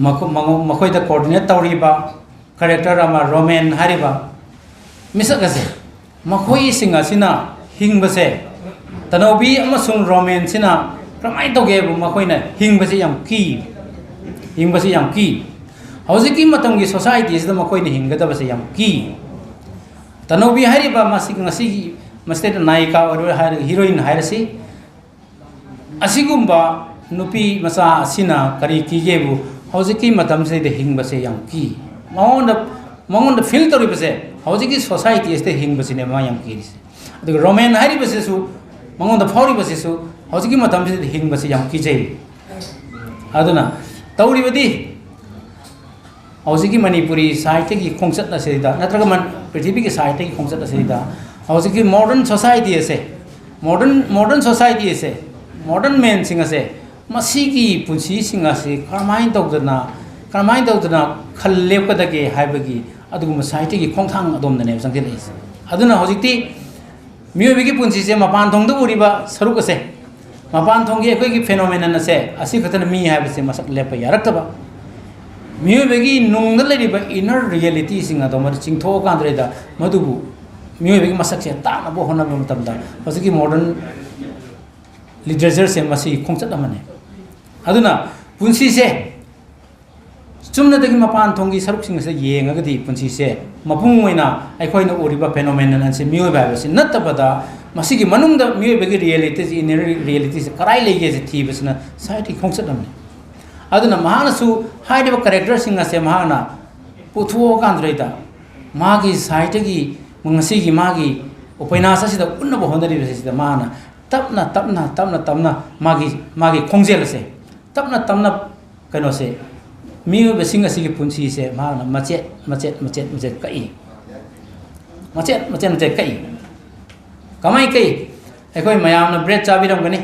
ꯃꯈꯣ-, ꯃꯉꯣ-, ꯃꯈꯣꯏꯗ ꯀꯣꯑꯣꯔꯗꯤꯅꯦꯠ ꯇꯧꯔꯤꯕ ꯀꯦꯔꯦꯛꯇꯔ ꯑꯃ ꯔꯣꯃꯦꯟ ꯍꯥꯏꯔꯤꯕ ꯃꯤꯁꯛ ꯑꯁꯦ, ꯃꯈꯣꯏꯁꯤꯡ ꯑꯁꯤꯅ ꯍꯤꯡꯕꯁꯦ, ꯇꯅꯧꯕꯤ ꯑꯃꯁꯨꯡ ꯔꯣꯃꯦꯟꯁꯤꯅ ꯀꯔꯝꯍꯥꯏꯅ ꯇꯧꯒꯦꯕꯨ ꯃꯈꯣꯏꯅ ꯍꯤꯡꯕꯁꯦ ꯌꯥꯝ ꯀꯤ, ꯍꯤꯡꯕꯁꯦ ꯌꯥꯝ ꯀꯤ꯫ ꯍꯧꯖꯤꯛꯀꯤ ꯃꯇꯝꯒꯤ ꯁꯣꯁꯥꯏꯇꯤꯁꯤꯗ ꯃꯈꯣꯏꯅ ꯍꯤꯡꯒꯗꯕꯁꯦ ꯌꯥꯝ ꯀꯤ꯫ ꯇꯅꯧꯕꯤ ꯍꯥꯏꯔꯤꯕ ꯃꯁꯤ, ꯉꯁꯤꯒꯤ ꯃꯁꯤꯗ ꯅꯥꯌꯤꯀꯥ ꯑꯣꯏꯔꯣ ꯍꯥꯏꯔꯒ ꯍꯤꯔꯣꯏꯟ ꯍꯥꯏꯔꯁꯤ, ꯑꯁꯤꯒꯨꯝꯕ ꯅꯨꯄꯤ ꯃꯆꯥ ꯑꯁꯤꯅ ꯀꯔꯤ ꯀꯤꯒꯦꯕꯨ, ꯍꯧꯖꯤꯛꯀꯤ ꯃꯇꯝꯁꯤꯗ ꯍꯤꯡꯕꯁꯦ ꯌꯥꯝ ꯀꯤ꯫ ꯃꯉꯣꯟꯗ, ꯃꯉꯣꯟꯗ ꯐꯤꯜ ꯇꯧꯔꯤꯕꯁꯦ, ꯍꯧꯖꯤꯛꯀꯤ ꯁꯣꯁꯥꯏꯇꯤ ꯑꯁꯤꯗ ꯍꯤꯡꯕꯁꯤꯅꯦ ꯃꯥ ꯌꯥꯝ ꯀꯤꯔꯤꯁꯦ꯫ ꯑꯗꯨꯒ ꯔꯣꯃꯦꯟ ꯍꯥꯏꯔꯤꯕꯁꯤꯁꯨ, ꯃꯉꯣꯟꯗ ꯐꯥꯎꯔꯤꯕꯁꯤꯁꯨ, ꯍꯧꯖꯤꯛꯀꯤ ꯃꯇꯝꯁꯤꯗ ꯍꯤꯡꯕꯁꯤ ꯌꯥꯝ ꯀꯤꯖꯩ꯫ ꯑꯗꯨꯅ ꯇꯧꯔꯤꯕꯗꯤ, ꯍꯧꯖꯤꯛꯀꯤ ꯃꯅꯤꯄꯨꯔꯤ ꯁꯥꯍꯤꯇ꯭ꯌꯒꯤ ꯈꯣꯡꯆꯠ ꯑꯁꯤꯗ, ꯅꯠꯇ꯭ꯔꯒ ꯃꯟ-, ꯄ꯭ꯔꯤꯊꯤꯕꯤꯒꯤ ꯁꯥꯍꯤꯇ꯭ꯌꯒꯤ ꯈꯣꯡꯆꯠ ꯑꯁꯤꯗ, ꯍꯧꯖꯤꯛꯀꯤ ꯃꯣꯗꯔꯟ ꯁꯣꯁꯥꯏꯇꯤ ꯑꯁꯦ, ꯃꯣꯗꯔꯟ, ꯃꯣꯗꯔꯟ ꯁꯣꯁꯥꯏꯇꯤ ꯑꯁꯦ, ꯃꯣꯗꯔꯟ ꯃꯦꯟꯁꯤꯡ ꯑꯁꯦ, ꯃꯁꯤꯒꯤ ꯄꯨꯟꯁꯤꯁꯤꯡ ꯑꯁꯤ ꯀꯔꯝꯍꯥꯏꯅ ꯇꯧꯗꯅ, ꯀꯔꯝꯍꯥꯏꯅ ꯇꯧꯗꯅ ꯈꯜ ꯂꯦꯞꯀꯗꯒꯦ ꯍꯥꯏꯕꯒꯤ ꯑꯗꯨꯒꯨꯝꯕ ꯁꯥꯍꯤꯇ꯭ꯌꯒꯤ ꯈꯣꯡꯊꯥꯡ ꯑꯗꯣꯝꯗꯅꯦꯕ ꯆꯪꯁꯤꯜꯂꯛꯏꯁꯦ꯫ ꯑꯗꯨꯅ ꯍꯧꯖꯤꯛꯇꯤ ꯃꯤꯑꯣꯏꯕꯒꯤ ꯄꯨꯟꯁꯤꯁꯦ ꯃꯄꯥꯟ ꯊꯣꯡꯗ ꯎꯔꯤꯕ ꯁꯔꯨꯛ ꯑꯁꯦ, ꯃꯄꯥꯟ ꯊꯣꯡꯒꯤ ꯑꯩꯈꯣꯏꯒꯤ ꯐꯦꯅꯣꯃꯦꯅꯟ ꯑꯁꯦ, ꯑꯁꯤ ꯈꯛꯇꯅ ꯃꯤ ꯍꯥꯏꯕꯁꯦ ꯃꯁꯛ ꯂꯦꯞꯄ ꯌꯥꯔꯛꯇꯕ꯫ ꯃꯤꯑꯣꯏꯕꯒꯤ ꯅꯨꯡꯗ ꯂꯩꯔꯤꯕ ꯏꯅꯔ ꯔꯤꯌꯦꯂꯤꯇꯤꯁꯤꯡ ꯑꯗꯣ ꯃꯗꯨ ꯆꯤꯡꯊꯣꯛꯑꯀꯥꯟꯗ, ꯃꯗꯨꯕꯨ ꯃꯤꯑꯣꯏꯕꯒꯤ ꯃꯁꯛꯁꯦ ꯇꯥꯛꯅꯕ ꯍꯣꯠꯅꯕ ꯃꯇꯝꯗ, ꯍꯧꯖꯤꯛꯀꯤ ꯃꯣꯗꯔꯟ ꯂꯤꯇꯔꯦꯆꯔꯁꯦ ꯃꯁꯤ ꯈꯣꯡꯆꯠ ꯑꯃꯅꯤ꯫ ꯑꯗꯨꯅ ꯄꯨꯟꯁꯤꯁꯦ ꯆꯨꯝꯅꯗꯒꯤ ꯃꯄꯥꯟ ꯊꯣꯡꯒꯤ ꯁꯔꯨꯛꯁꯤꯡ ꯑꯁꯤꯗ ꯌꯦꯡꯉꯒꯗꯤ, ꯄꯨꯟꯁꯤꯁꯦ ꯃꯄꯨꯡ ꯑꯣꯏꯅ ꯑꯩꯈꯣꯏꯅ ꯎꯔꯤꯕ ꯐꯦꯅꯣꯃꯦꯅꯟ ꯑꯁꯤ ꯃꯤꯑꯣꯏꯕ ꯍꯥꯏꯕꯁꯤ ꯅꯠꯇꯕꯗ, ꯃꯁꯤꯒꯤ ꯃꯅꯨꯡꯗ ꯃꯤꯑꯣꯏꯕꯒꯤ ꯔꯤꯌꯦꯂꯤꯇꯤꯁꯤ, ꯏꯅꯔ ꯔꯤꯌꯦꯂꯤꯇꯤꯁꯤ ꯀꯔꯥꯏ ꯂꯩꯒꯦꯁꯦ ꯊꯤꯕꯁꯤꯅ ꯁꯥꯍꯤꯇ꯭ꯌꯒꯤ ꯈꯣꯡꯆꯠ ꯑꯃꯅꯤ꯫ ꯑꯗꯨꯅ ꯃꯍꯥꯛꯅꯁꯨ ꯍꯥꯏꯔꯤꯕ ꯀꯦꯔꯦꯛꯇꯔꯁꯤꯡ ꯑꯁꯦ ꯃꯍꯥꯛꯅ ꯄꯨꯊꯣꯛꯑꯀꯥꯟꯗꯩꯗ, ꯃꯥꯒꯤ ꯁꯥꯍꯤꯇ꯭ꯌꯒꯤ ꯉꯁꯤꯒꯤ ꯃꯥꯒꯤ ꯎꯄꯟꯌꯥꯁ ꯑꯁꯤꯗ ꯎꯠꯅꯕ ꯍꯣꯠꯅꯔꯤꯕꯁꯤꯗ, ꯃꯥꯅ ꯇꯞꯅ, ꯇꯞꯅ, ꯇꯞꯅ, ꯇꯞꯅ ꯃꯥꯒꯤ, ꯃꯥꯒꯤ ꯈꯣꯡꯖꯦꯜ ꯑꯁꯦ ꯇꯞꯅ, ꯇꯞꯅ, ꯀꯩꯅꯣꯁꯦ, ꯃꯤꯑꯣꯏꯕꯁꯤꯡ ꯑꯁꯤꯒꯤ ꯄꯨꯟꯁꯤꯁꯦ ꯃꯍꯥꯛꯅ ꯃꯆꯦꯠ, ꯃꯆꯦꯠ, ꯃꯆꯦꯠ, ꯃꯆꯦꯠ ꯀꯛꯏ꯫ ꯃꯆꯦꯠ, ꯃꯆꯦꯠ, ꯃꯆꯦꯠ ꯀꯛꯏ꯫ ꯀꯃꯥꯏꯅ ꯀꯛꯏ? ꯑꯩꯈꯣꯏ ꯃꯌꯥꯝꯅ ꯕ꯭ꯔꯦꯗ ꯆꯥꯕꯤꯔꯝꯒꯅꯤ꯫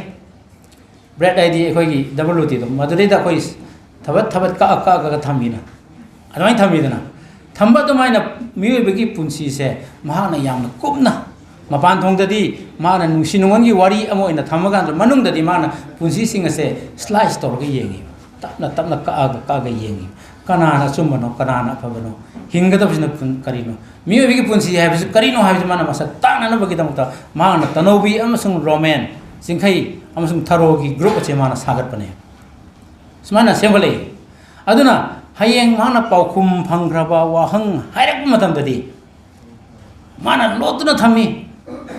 ꯕ꯭ꯔꯦꯗ ꯍꯥꯏꯗꯤ ꯑꯩꯈꯣꯏꯒꯤ ꯗꯕꯜ ꯔꯣꯇꯤꯗꯣ, ꯃꯗꯨꯗꯩꯗ ꯑꯩꯈꯣꯏ ꯊꯕꯠ ꯊꯕꯠ ꯀꯛꯑ ꯀꯛꯑꯒ ꯊꯝꯃꯤꯅ, ꯑꯗꯨꯃꯥꯏꯅ ꯊꯝꯃꯤꯗꯅ, ꯊꯝꯕ ꯑꯗꯨꯃꯥꯏꯅ ꯃꯤꯑꯣꯏꯕꯒꯤ ꯄꯨꯟꯁꯤꯁꯦ ꯃꯍꯥꯛꯅ ꯌꯥꯝꯅ ꯀꯨꯞꯅ, ꯃꯄꯥꯟ ꯊꯣꯡꯗꯗꯤ ꯃꯥꯅ ꯅꯨꯡꯁꯤ ꯅꯨꯡꯉꯣꯟꯒꯤ ꯋꯥꯔꯤ ꯑꯃ ꯑꯣꯏꯅ ꯊꯝꯃꯀꯥꯟꯗ, ꯃꯅꯨꯡꯗꯗꯤ ꯃꯥꯅ ꯄꯨꯟꯁꯤꯁꯤꯡ ꯑꯁꯦ ꯁ꯭ꯂꯥꯏꯁ ꯇꯧꯔꯒ ꯌꯦꯡꯉꯤ, ꯇꯞꯅ ꯇꯞꯅ ꯀꯛꯑꯒ ꯀꯛꯑꯒ ꯌꯦꯡꯉꯤ꯫ ꯀꯅꯥꯅ ꯑꯆꯨꯝꯕꯅꯣ, ꯀꯅꯥꯅ ꯑꯐꯕꯅꯣ, ꯍꯤꯡꯒꯗꯕꯁꯤꯅ ꯄꯨꯟ-, ꯀꯔꯤꯅꯣ, ꯃꯤꯑꯣꯏꯕꯒꯤ ꯄꯨꯟꯁꯤ ꯍꯥꯏꯕꯁꯤ ꯀꯔꯤꯅꯣ ꯍꯥꯏꯕꯁꯤ ꯃꯥꯅ ꯃꯁꯛ ꯇꯥꯛꯅꯅꯕꯒꯤꯗꯃꯛꯇ ꯃꯍꯥꯛꯅ ꯇꯅꯧꯕꯤ ꯑꯃꯁꯨꯡ ꯔꯣꯃꯦꯟ, ꯆꯤꯡꯈꯩ ꯑꯃꯁꯨꯡ ꯊꯔꯣꯒꯤ ꯒ꯭ꯔꯨꯞ ꯑꯁꯦ ꯃꯥꯅ ꯁꯥꯒꯠꯄꯅꯦ꯫ ꯁꯨꯃꯥꯏꯅ ꯁꯦꯝꯒꯠꯂꯛꯏ꯫ ꯑꯗꯨꯅ ꯍꯌꯦꯡ ꯃꯍꯥꯛꯅ ꯄꯥꯎꯈꯨꯝ ꯐꯪꯈ꯭ꯔꯕ ꯋꯥꯍꯪ ꯍꯥꯏꯔꯛꯄ ꯃꯇꯝꯗꯗꯤ, ꯃꯥꯅ ꯂꯣꯠꯇꯨꯅ ꯊꯝꯃꯤ,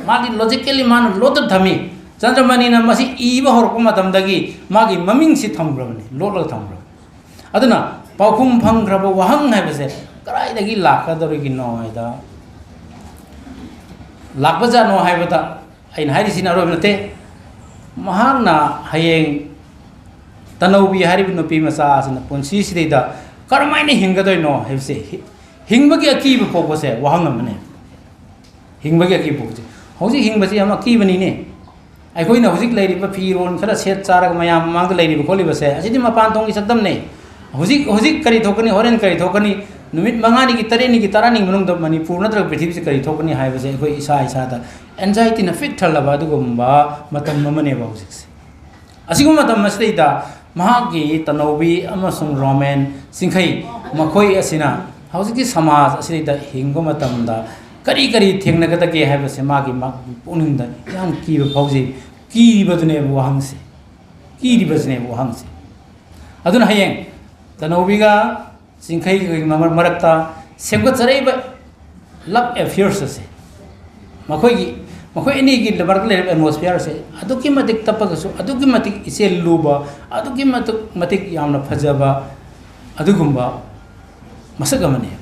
ꯃꯥꯒꯤ ꯂꯣꯖꯤꯀꯦꯜꯂꯤ ꯃꯥꯅ ꯂꯣꯠꯇꯨꯅ ꯊꯝꯃꯤ꯫ ꯆꯟꯗ꯭ꯔꯃꯅꯤꯅ ꯃꯁꯤ ꯏꯕ ꯍꯧꯔꯛꯄ ꯃꯇꯝꯗꯒꯤ ꯃꯥꯒꯤ ꯃꯃꯤꯡꯁꯤ ꯊꯝꯈ꯭ꯔꯕꯅꯤ, ꯂꯣꯠꯂꯒ ꯊꯝꯈ꯭ꯔꯕꯅꯤ꯫ ꯑꯗꯨꯅ ꯄꯥꯎꯈꯨꯝ ꯐꯪꯈ꯭ꯔꯕ ꯋꯥꯍꯪ ꯍꯥꯏꯕꯁꯦ ꯀꯗꯥꯏꯗꯒꯤ ꯂꯥꯛꯀꯗꯧꯔꯤꯒꯤꯅꯣ ꯍꯥꯏꯗ, ꯂꯥꯛꯄꯖꯥꯠꯅꯣ ꯍꯥꯏꯕꯗ, ꯑꯩꯅ ꯍꯥꯏꯔꯤꯁꯤꯅ ꯑꯔꯣꯏꯕ ꯅꯠꯇꯦ꯫ ꯃꯍꯥꯛꯅ ꯍꯌꯦꯡ ꯇꯅꯧꯕꯤ ꯍꯥꯏꯔꯤꯕ ꯅꯨꯄꯤ ꯃꯆꯥ ꯑꯁꯤꯅ ꯄꯨꯟꯁꯤꯁꯤꯗꯩꯗ ꯀꯔꯝꯍꯥꯏꯅ ꯍꯤꯡꯒꯗꯣꯏꯅꯣ ꯍꯥꯏꯕꯁꯦ, ꯍꯤ-, ꯍꯤꯡꯕꯒꯤ ꯑꯀꯤꯕ ꯄꯣꯛꯄꯁꯦ ꯋꯥꯍꯪ ꯑꯃꯅꯦ꯫ ꯍꯤꯡꯕꯒꯤ ꯑꯀꯤꯕ ꯄꯣꯛꯄꯁꯦ, ꯍꯧꯖꯤꯛ ꯍꯤꯡꯕꯁꯤ ꯌꯥꯝ ꯑꯀꯤꯕꯅꯤꯅꯦ꯫ ꯑꯩꯈꯣꯏꯅ ꯍꯧꯖꯤꯛ ꯂꯩꯔꯤꯕ ꯐꯤꯔꯣꯜ ꯈꯔ ꯁꯦꯠ ꯆꯥꯔꯒ ꯃꯌꯥꯝ ꯃꯃꯥꯡꯗ ꯂꯩꯔꯤꯕ ꯈꯣꯠꯂꯤꯕꯁꯦ, ꯑꯁꯤꯗꯤ ꯃꯄꯥꯟ ꯊꯣꯡꯒꯤ ꯁꯛꯇꯝꯅꯦ꯫ ꯍꯧꯖꯤꯛ, ꯍꯧꯖꯤꯛ ꯀꯔꯤ ꯊꯣꯛꯀꯅꯤ, ꯍꯣꯔꯦꯟ ꯀꯔꯤ ꯊꯣꯛꯀꯅꯤ, ꯅꯨꯃꯤꯠ ꯃꯉꯥꯅꯤꯒꯤ, ꯇꯔꯦꯠꯅꯤꯒꯤ, ꯇꯔꯥꯅꯤꯒꯤ ꯃꯅꯨꯡꯗ ꯃꯅꯤꯄꯨꯔ ꯅꯠꯇ꯭ꯔꯒ ꯄ꯭ꯔꯤꯊꯤꯕꯤꯁꯤ ꯀꯔꯤ ꯊꯣꯛꯀꯅꯤ ꯍꯥꯏꯕꯁꯦ ꯑꯩꯈꯣꯏ ꯏꯁꯥ ꯏꯁꯥꯗ anxiety ꯅ ꯄꯤꯛ ꯊꯜꯂꯕ ꯑꯗꯨꯒꯨꯝꯕ ꯃꯇꯝ ꯑꯃꯅꯦꯕ ꯍꯧꯖꯤꯛꯁꯦ꯫ ꯑꯁꯤꯒꯨꯝꯕ ꯃꯇꯝ ꯑꯁꯤꯗꯩꯗ ꯃꯍꯥꯛꯀꯤ ꯇꯅꯧꯕꯤ ꯑꯃꯁꯨꯡ ꯔꯣꯃꯦꯟ ꯆꯤꯡꯈꯩ ꯃꯈꯣꯏ ꯑꯁꯤꯅ ꯍꯧꯖꯤꯛꯀꯤ ꯁꯃꯥꯖ ꯑꯁꯤꯗꯩꯗ ꯍꯤꯡꯕ ꯃꯇꯝꯗ ꯀꯔꯤ ꯀꯔꯤ ꯊꯦꯡꯅꯒꯗꯒꯦ ꯍꯥꯏꯕꯁꯦ ꯃꯥꯒꯤ ꯃꯥꯒꯤ ꯄꯨꯛꯅꯤꯡꯗ ꯌꯥꯝ ꯀꯤꯕ ꯐꯥꯎꯖꯩ꯫ ꯀꯤꯔꯤꯕꯗꯨꯅꯦꯕ ꯋꯥꯍꯪꯁꯦ, ꯀꯤꯔꯤꯕꯁꯤꯅꯦꯕ ꯋꯥꯍꯪꯁꯦ꯫ ꯑꯗꯨꯅ ꯍꯌꯦꯡ ꯇꯅꯧꯕꯤꯒ ꯆꯤꯡꯈꯩꯒꯤ ꯃꯔꯛꯇ ꯁꯦꯝꯒꯠꯆꯔꯛꯏꯕ love affairs ꯑꯁꯦ, ꯃꯈꯣꯏꯒꯤ, ꯃꯈꯣꯏ ꯑꯅꯤꯒꯤ ꯃꯔꯛꯇ ꯂꯩꯔꯤꯕ atmosphere ꯑꯁꯦ ꯑꯗꯨꯛꯀꯤ ꯃꯇꯤꯛ ꯇꯞꯄꯒꯁꯨ, ꯑꯗꯨꯛꯀꯤ ꯃꯇꯤꯛ ꯏꯆꯦꯜ ꯂꯨꯕ, ꯑꯗꯨꯛꯀꯤ ꯃꯇꯤꯛ, ꯃꯇꯤꯛ ꯌꯥꯝꯅ ꯐꯖꯕ ꯑꯗꯨꯒꯨꯝꯕ ꯃꯁꯛ ꯑꯃꯅꯤ꯫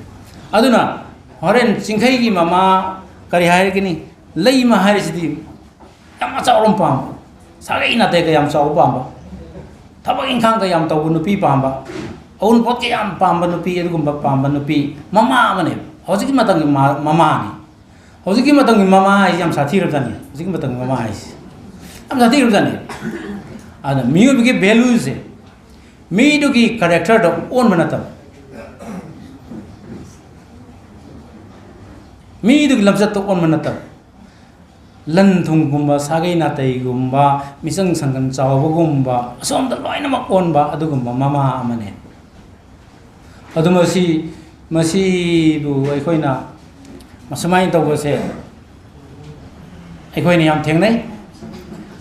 ꯑꯗꯨꯅ ꯍꯣꯔꯦꯟ ꯆꯤꯡꯈꯩꯒꯤ ꯃꯃꯥ ꯀꯔꯤ ꯍꯥꯏꯔꯒꯅꯤ? ꯂꯩꯃ ꯍꯥꯏꯔꯤꯁꯤꯗꯤ ꯌꯥꯝ ꯑꯆꯥꯎꯕ ꯑꯃ ꯄꯥꯝꯕ, ꯁꯥꯒꯩ ꯅꯥꯇꯩꯒ ꯌꯥꯝ ꯆꯥꯎꯕ ꯄꯥꯝꯕ, ꯊꯕꯛ ꯏꯪꯈꯥꯡꯒ ꯌꯥꯝ ꯇꯧꯕ ꯅꯨꯄꯤ ꯄꯥꯝꯕ, ꯑꯎꯟꯄꯣꯠꯀ ꯌꯥꯝ ꯄꯥꯝꯕ ꯅꯨꯄꯤ, ꯑꯗꯨꯒꯨꯝꯕ ꯄꯥꯝꯕ ꯅꯨꯄꯤ ꯃꯃꯥ ꯑꯃꯅꯦꯕ꯫ ꯍꯧꯖꯤꯛꯀꯤ ꯃꯇꯝꯒꯤ ꯃ-, ꯃꯃꯥꯅꯤ꯫ ꯍꯧꯖꯤꯛꯀꯤ ꯃꯇꯝꯒꯤ ꯃꯃꯥ ꯍꯥꯏꯁꯤ ꯌꯥꯝ ꯁꯥꯊꯤꯔꯕꯖꯥꯠꯅꯤ꯫ ꯍꯧꯖꯤꯛꯀꯤ ꯃꯇꯝꯒꯤ ꯃꯃꯥ ꯍꯥꯏꯁꯤ ꯌꯥꯝ ꯁꯥꯊꯤꯔꯕꯖꯥꯠꯅꯤ꯫ ꯑꯗ ꯃꯤꯑꯣꯏꯕꯒꯤ value ꯁꯦ, ꯃꯤꯗꯨꯒꯤ character ꯗ ꯑꯣꯟꯕ ꯅꯠꯇꯕ, ꯃꯤꯗꯨꯒꯤ ꯂꯝꯆꯠꯇ ꯑꯣꯟꯕ ꯅꯠꯇꯕ, ꯂꯟ ꯊꯨꯝꯒꯨꯝꯕ, ꯁꯥꯒꯩ ꯅꯥꯇꯩꯒꯨꯝꯕ, ꯃꯤꯆꯪ ꯁꯪꯒꯟ ꯆꯥꯎꯕꯒꯨꯝꯕ, ꯑꯁꯣꯝꯗ ꯂꯣꯏꯅꯃꯛ ꯑꯣꯟꯕ ꯑꯗꯨꯒꯨꯝꯕ ꯃꯃꯥ ꯑꯃꯅꯦ꯫ ꯑꯗꯨ ꯃꯁꯤ, ꯃꯁꯤꯕꯨ ꯑꯩꯈꯣꯏꯅ ꯑꯁꯨꯃꯥꯏꯅ ꯇꯧꯕꯁꯦ ꯑꯩꯈꯣꯏꯅ ꯌꯥꯝ ꯊꯦꯡꯅꯩ꯫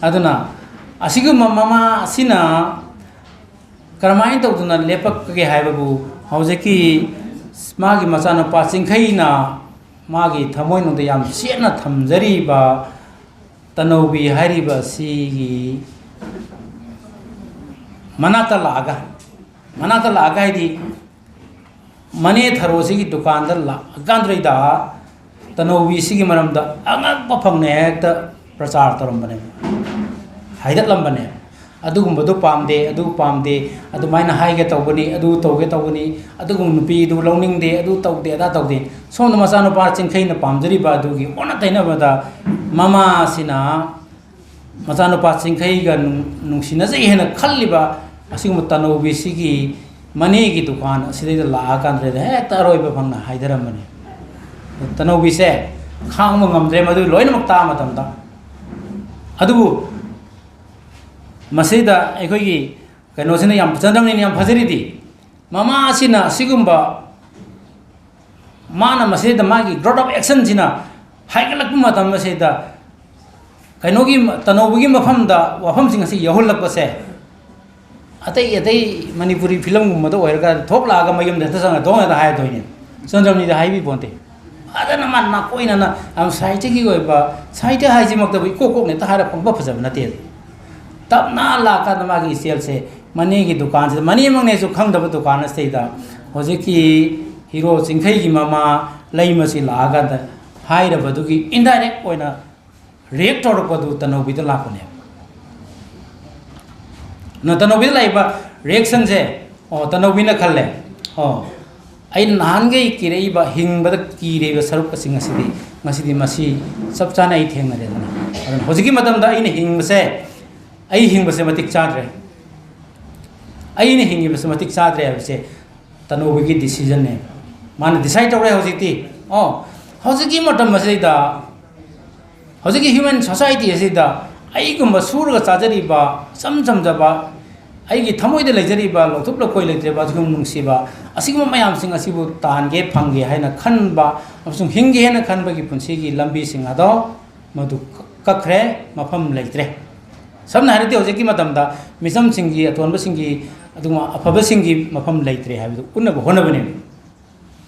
ꯑꯗꯨꯅ ꯑꯁꯤꯒꯨꯝꯕ ꯃꯃꯥ ꯑꯁꯤꯅ ꯀꯔꯝꯍꯥꯏꯅ ꯇꯧꯗꯨꯅ ꯂꯦꯞꯄꯛꯀꯦ ꯍꯥꯏꯕꯕꯨ, ꯍꯧꯖꯤꯛꯀꯤ ꯃꯥꯒꯤ ꯃꯆꯥꯅꯨꯄꯥ ꯆꯤꯡꯈꯩꯅ ꯃꯥꯒꯤ ꯊꯃꯣꯏꯅꯨꯡꯗ ꯌꯥꯝ ꯆꯦꯠꯅ ꯊꯝꯖꯔꯤꯕ ꯇꯅꯧꯕꯤ ꯍꯥꯏꯔꯤꯕ ꯑꯁꯤꯒꯤ ꯃꯅꯥꯛꯇ ꯂꯥꯛꯑꯒ, ꯃꯅꯥꯛꯇ ꯂꯥꯛꯑꯒ ꯍꯥꯏꯗꯤ ꯃꯅꯦ ꯊꯔꯣꯁꯤꯒꯤ ꯗꯨꯀꯥꯟꯗ ꯂꯥꯛꯑꯀꯥꯟꯗꯩꯗ ꯇꯅꯧꯕꯤꯁꯤꯒꯤ ꯃꯔꯝꯗ ꯑꯉꯛꯄ ꯐꯪꯅ ꯍꯦꯛꯇ ꯄ꯭ꯔꯆꯥꯔ ꯇꯧꯔꯝꯕꯅꯦꯕ, ꯍꯥꯏꯗꯠꯂꯝꯕꯅꯦꯕ꯫ "ꯑꯗꯨꯒꯨꯝꯕꯗꯨ ꯄꯥꯝꯗꯦ, ꯑꯗꯨ ꯄꯥꯝꯗꯦ, ꯑꯗꯨꯃꯥꯏꯅ ꯍꯥꯏꯒꯦ ꯇꯧꯕꯅꯤ, ꯑꯗꯨ ꯇꯧꯒꯦ ꯇꯧꯕꯅꯤ, ꯑꯗꯨꯒꯨꯝꯕ ꯅꯨꯄꯤꯗꯨ ꯂꯧꯅꯤꯡꯗꯦ, ꯑꯗꯨ ꯇꯧꯗꯦ, ꯑꯗꯥ ꯇꯧꯗꯦ"꯫ ꯁꯣꯝꯗ ꯃꯆꯥꯅꯨꯄꯥ ꯆꯤꯡꯈꯩꯅ ꯄꯥꯝꯖꯔꯤꯕ ꯑꯗꯨꯒꯤ ꯑꯣꯟꯅ ꯇꯩꯅꯕꯗ ꯃꯃꯥꯁꯤꯅ ꯃꯆꯥꯅꯨꯄꯥ ꯆꯤꯡꯈꯩꯒ ꯅꯨꯡ-, ꯅꯨꯡꯁꯤꯅꯖꯩ ꯍꯥꯏꯅ ꯈꯜꯂꯤꯕ ꯑꯁꯤꯒꯨꯝꯕ ꯇꯅꯧꯕꯤꯁꯤꯒꯤ ꯃꯅꯦꯒꯤ ꯗꯨꯀꯥꯟ ꯑꯁꯤꯗꯩꯗ ꯂꯥꯛꯑꯀꯥꯟꯗ ꯍꯦꯛꯇ ꯑꯔꯣꯏꯕ ꯐꯪꯅ ꯍꯥꯏꯊꯔꯝꯕꯅꯤ꯫ ꯇꯅꯧꯕꯤꯁꯦ ꯈꯥꯡꯕ ꯉꯝꯗ꯭ꯔꯦ ꯃꯗꯨ ꯂꯣꯏꯅꯃꯛ ꯇꯥꯕ ꯃꯇꯝꯗ꯫ ꯑꯗꯨꯕꯨ ꯃꯁꯤꯗ ꯑꯩꯈꯣꯏꯒꯤ ꯀꯩꯅꯣꯁꯤꯅ ꯌꯥꯝ, ꯆꯟꯗ꯭ꯔꯃꯅꯤꯅ ꯌꯥꯝ ꯐꯖꯔꯤꯗꯤ, ꯃꯃꯥ ꯑꯁꯤꯅ ꯑꯁꯤꯒꯨꯝꯕ, ꯃꯥꯅ ꯃꯁꯤꯗ ꯃꯥꯒꯤ growth of actionꯁꯤꯅ ꯍꯥꯏꯒꯠꯂꯛꯄ ꯃꯇꯝ ꯑꯁꯤꯗ ꯀꯩꯅꯣꯒꯤ, ꯇꯅꯧꯕꯒꯤ ꯃꯐꯝꯗ ꯋꯥꯐꯝꯁꯤꯡ ꯑꯁꯤ ꯌꯧꯍꯜꯂꯛꯄꯁꯦ, ꯑꯇꯩ ꯑꯇꯩ ꯃꯅꯤꯄꯨꯔꯤ ꯐꯤꯂꯝꯒꯨꯝꯕꯗ ꯑꯣꯏꯔꯒ ꯊꯣꯛ ꯂꯥꯛꯑꯒ ꯃꯌꯨꯝꯗ ꯍꯦꯛꯇ ꯆꯪꯉꯒ ꯊꯣꯡ ꯍꯦꯛꯇ ꯍꯥꯏꯔꯗꯣꯏꯅꯦ꯫ ꯆꯟꯗ꯭ꯔꯃꯅꯤꯗ ꯍꯥꯏꯕꯤ ꯄꯣꯟꯇꯦ꯫ ꯐꯖꯅ ꯃꯥ ꯅꯥꯀꯣꯏꯅꯅ ꯌꯥꯝ ꯁꯥꯍꯤꯇ꯭ꯌꯒꯤ ꯑꯣꯏꯕ, ꯁꯥꯍꯤꯇ꯭ꯌ ꯍꯥꯏꯁꯤꯃꯛꯇꯕꯨ ꯏꯀꯣꯛ ꯀꯣꯛꯅ ꯍꯦꯛꯇ ꯍꯥꯏꯔ ꯐꯪꯕ ꯐꯖꯕ ꯅꯠꯇꯦ꯫ ꯇꯞꯅ ꯂꯥꯛꯀꯥꯟꯗ ꯃꯥꯒꯤ ꯏꯆꯦꯜꯁꯦ ꯃꯅꯦꯒꯤ ꯗꯨꯀꯥꯟꯁꯤꯗ, ꯃꯅꯦꯃꯛꯅꯦꯁꯨ ꯈꯪꯗꯕ ꯗꯨꯀꯥꯟ ꯑꯁꯤꯗꯩꯗ ꯍꯧꯖꯤꯛꯀꯤ ꯍꯤꯔꯣ ꯆꯤꯡꯈꯩꯒꯤ ꯃꯃꯥ ꯂꯩꯃꯁꯤ ꯂꯥꯛꯑꯀꯥꯟꯗ ꯍꯥꯏꯔꯕꯗꯨꯒꯤ indirect ꯑꯣꯏꯅ react ꯇꯧꯔꯛꯄꯗꯨ ꯇꯅꯧꯕꯤꯗ ꯂꯥꯛꯄꯅꯦꯕ꯫ ꯅ ꯇꯅꯧꯕꯤꯗ ꯂꯥꯛꯏꯕ reactionꯁꯦ, ꯑꯣ, ꯇꯅꯧꯕꯤꯅ ꯈꯜꯂꯦ, "ꯑꯣ, ꯑꯩꯅ ꯅꯍꯥꯟꯈꯩ ꯀꯤꯔꯛꯏꯕ, ꯍꯤꯡꯕꯗ ꯀꯤꯔꯤꯕ ꯁꯔꯨꯛ ꯑꯁꯤ ꯉꯁꯤꯗꯤ, ꯉꯁꯤꯗꯤ ꯃꯁꯤ ꯆꯞ ꯆꯥꯅ ꯑꯩ ꯊꯦꯡꯅꯔꯦꯗꯅ꯫ ꯑꯗꯨꯅ ꯍꯧꯖꯤꯛꯀꯤ ꯃꯇꯝꯗ ꯑꯩꯅ ꯍꯤꯡꯕꯁꯦ, ꯑꯩ ꯍꯤꯡꯕꯁꯦ ꯃꯇꯤꯛ ꯆꯥꯗ꯭ꯔꯦ꯫ ꯑꯩꯅ ꯍꯤꯡꯉꯤꯕꯁꯦ ꯃꯇꯤꯛ ꯆꯥꯗ꯭ꯔꯦ" ꯍꯥꯏꯕꯁꯦ ꯇꯅꯧꯕꯤꯒꯤ decisionꯅꯦ꯫ ꯃꯥꯅ decide ꯇꯧꯔꯦ ꯍꯧꯖꯤꯛꯇꯤ꯫ ꯑꯣ, ꯍꯧꯖꯤꯛꯀꯤ ꯃꯇꯝ ꯑꯁꯤꯗ, ꯍꯧꯖꯤꯛꯀꯤ human society ꯑꯁꯤꯗ ꯑꯩꯒꯨꯝꯕ ꯁꯨꯔꯒ ꯆꯥꯖꯔꯤꯕ, ꯏꯆꯝ ꯆꯝꯖꯕ, ꯑꯩꯒꯤ ꯊꯃꯣꯏꯗ ꯂꯩꯖꯔꯤꯕ ꯂꯧꯊꯣꯛ ꯂꯧꯀꯣꯏ ꯂꯩꯇ꯭ꯔꯕ ꯑꯁꯤꯒꯨꯝꯕ ꯅꯨꯡꯁꯤꯕ, ꯑꯁꯤꯒꯨꯝꯕ ꯃꯌꯥꯝꯁꯤꯡ ꯑꯁꯤꯕꯨ ꯇꯥꯟꯒꯦ, ꯐꯪꯒꯦ ꯍꯥꯏꯅ ꯈꯟꯕ ꯑꯃꯁꯨꯡ ꯍꯤꯡꯒꯦ ꯍꯥꯏꯅ ꯈꯟꯕꯒꯤ ꯄꯨꯟꯁꯤꯒꯤ ꯂꯝꯕꯤꯁꯤꯡ ꯑꯗꯣ ꯃꯗꯨ ꯀꯛꯈ꯭ꯔꯦ, ꯃꯐꯝ ꯂꯩꯇ꯭ꯔꯦ꯫ ꯁꯝꯅ ꯍꯥꯏꯔꯗꯤ, ꯍꯧꯖꯤꯛꯀꯤ ꯃꯇꯝꯗ ꯃꯤꯆꯝꯁꯤꯡꯒꯤ, ꯑꯇꯣꯟꯕꯁꯤꯡꯒꯤ, ꯑꯗꯨꯒꯨꯝꯕ ꯑꯐꯕꯁꯤꯡꯒꯤ ꯃꯐꯝ ꯂꯩꯇ꯭ꯔꯦ ꯍꯥꯏꯕꯗꯨ ꯎꯠꯅꯕ ꯍꯣꯠꯅꯕꯅꯦꯕ꯫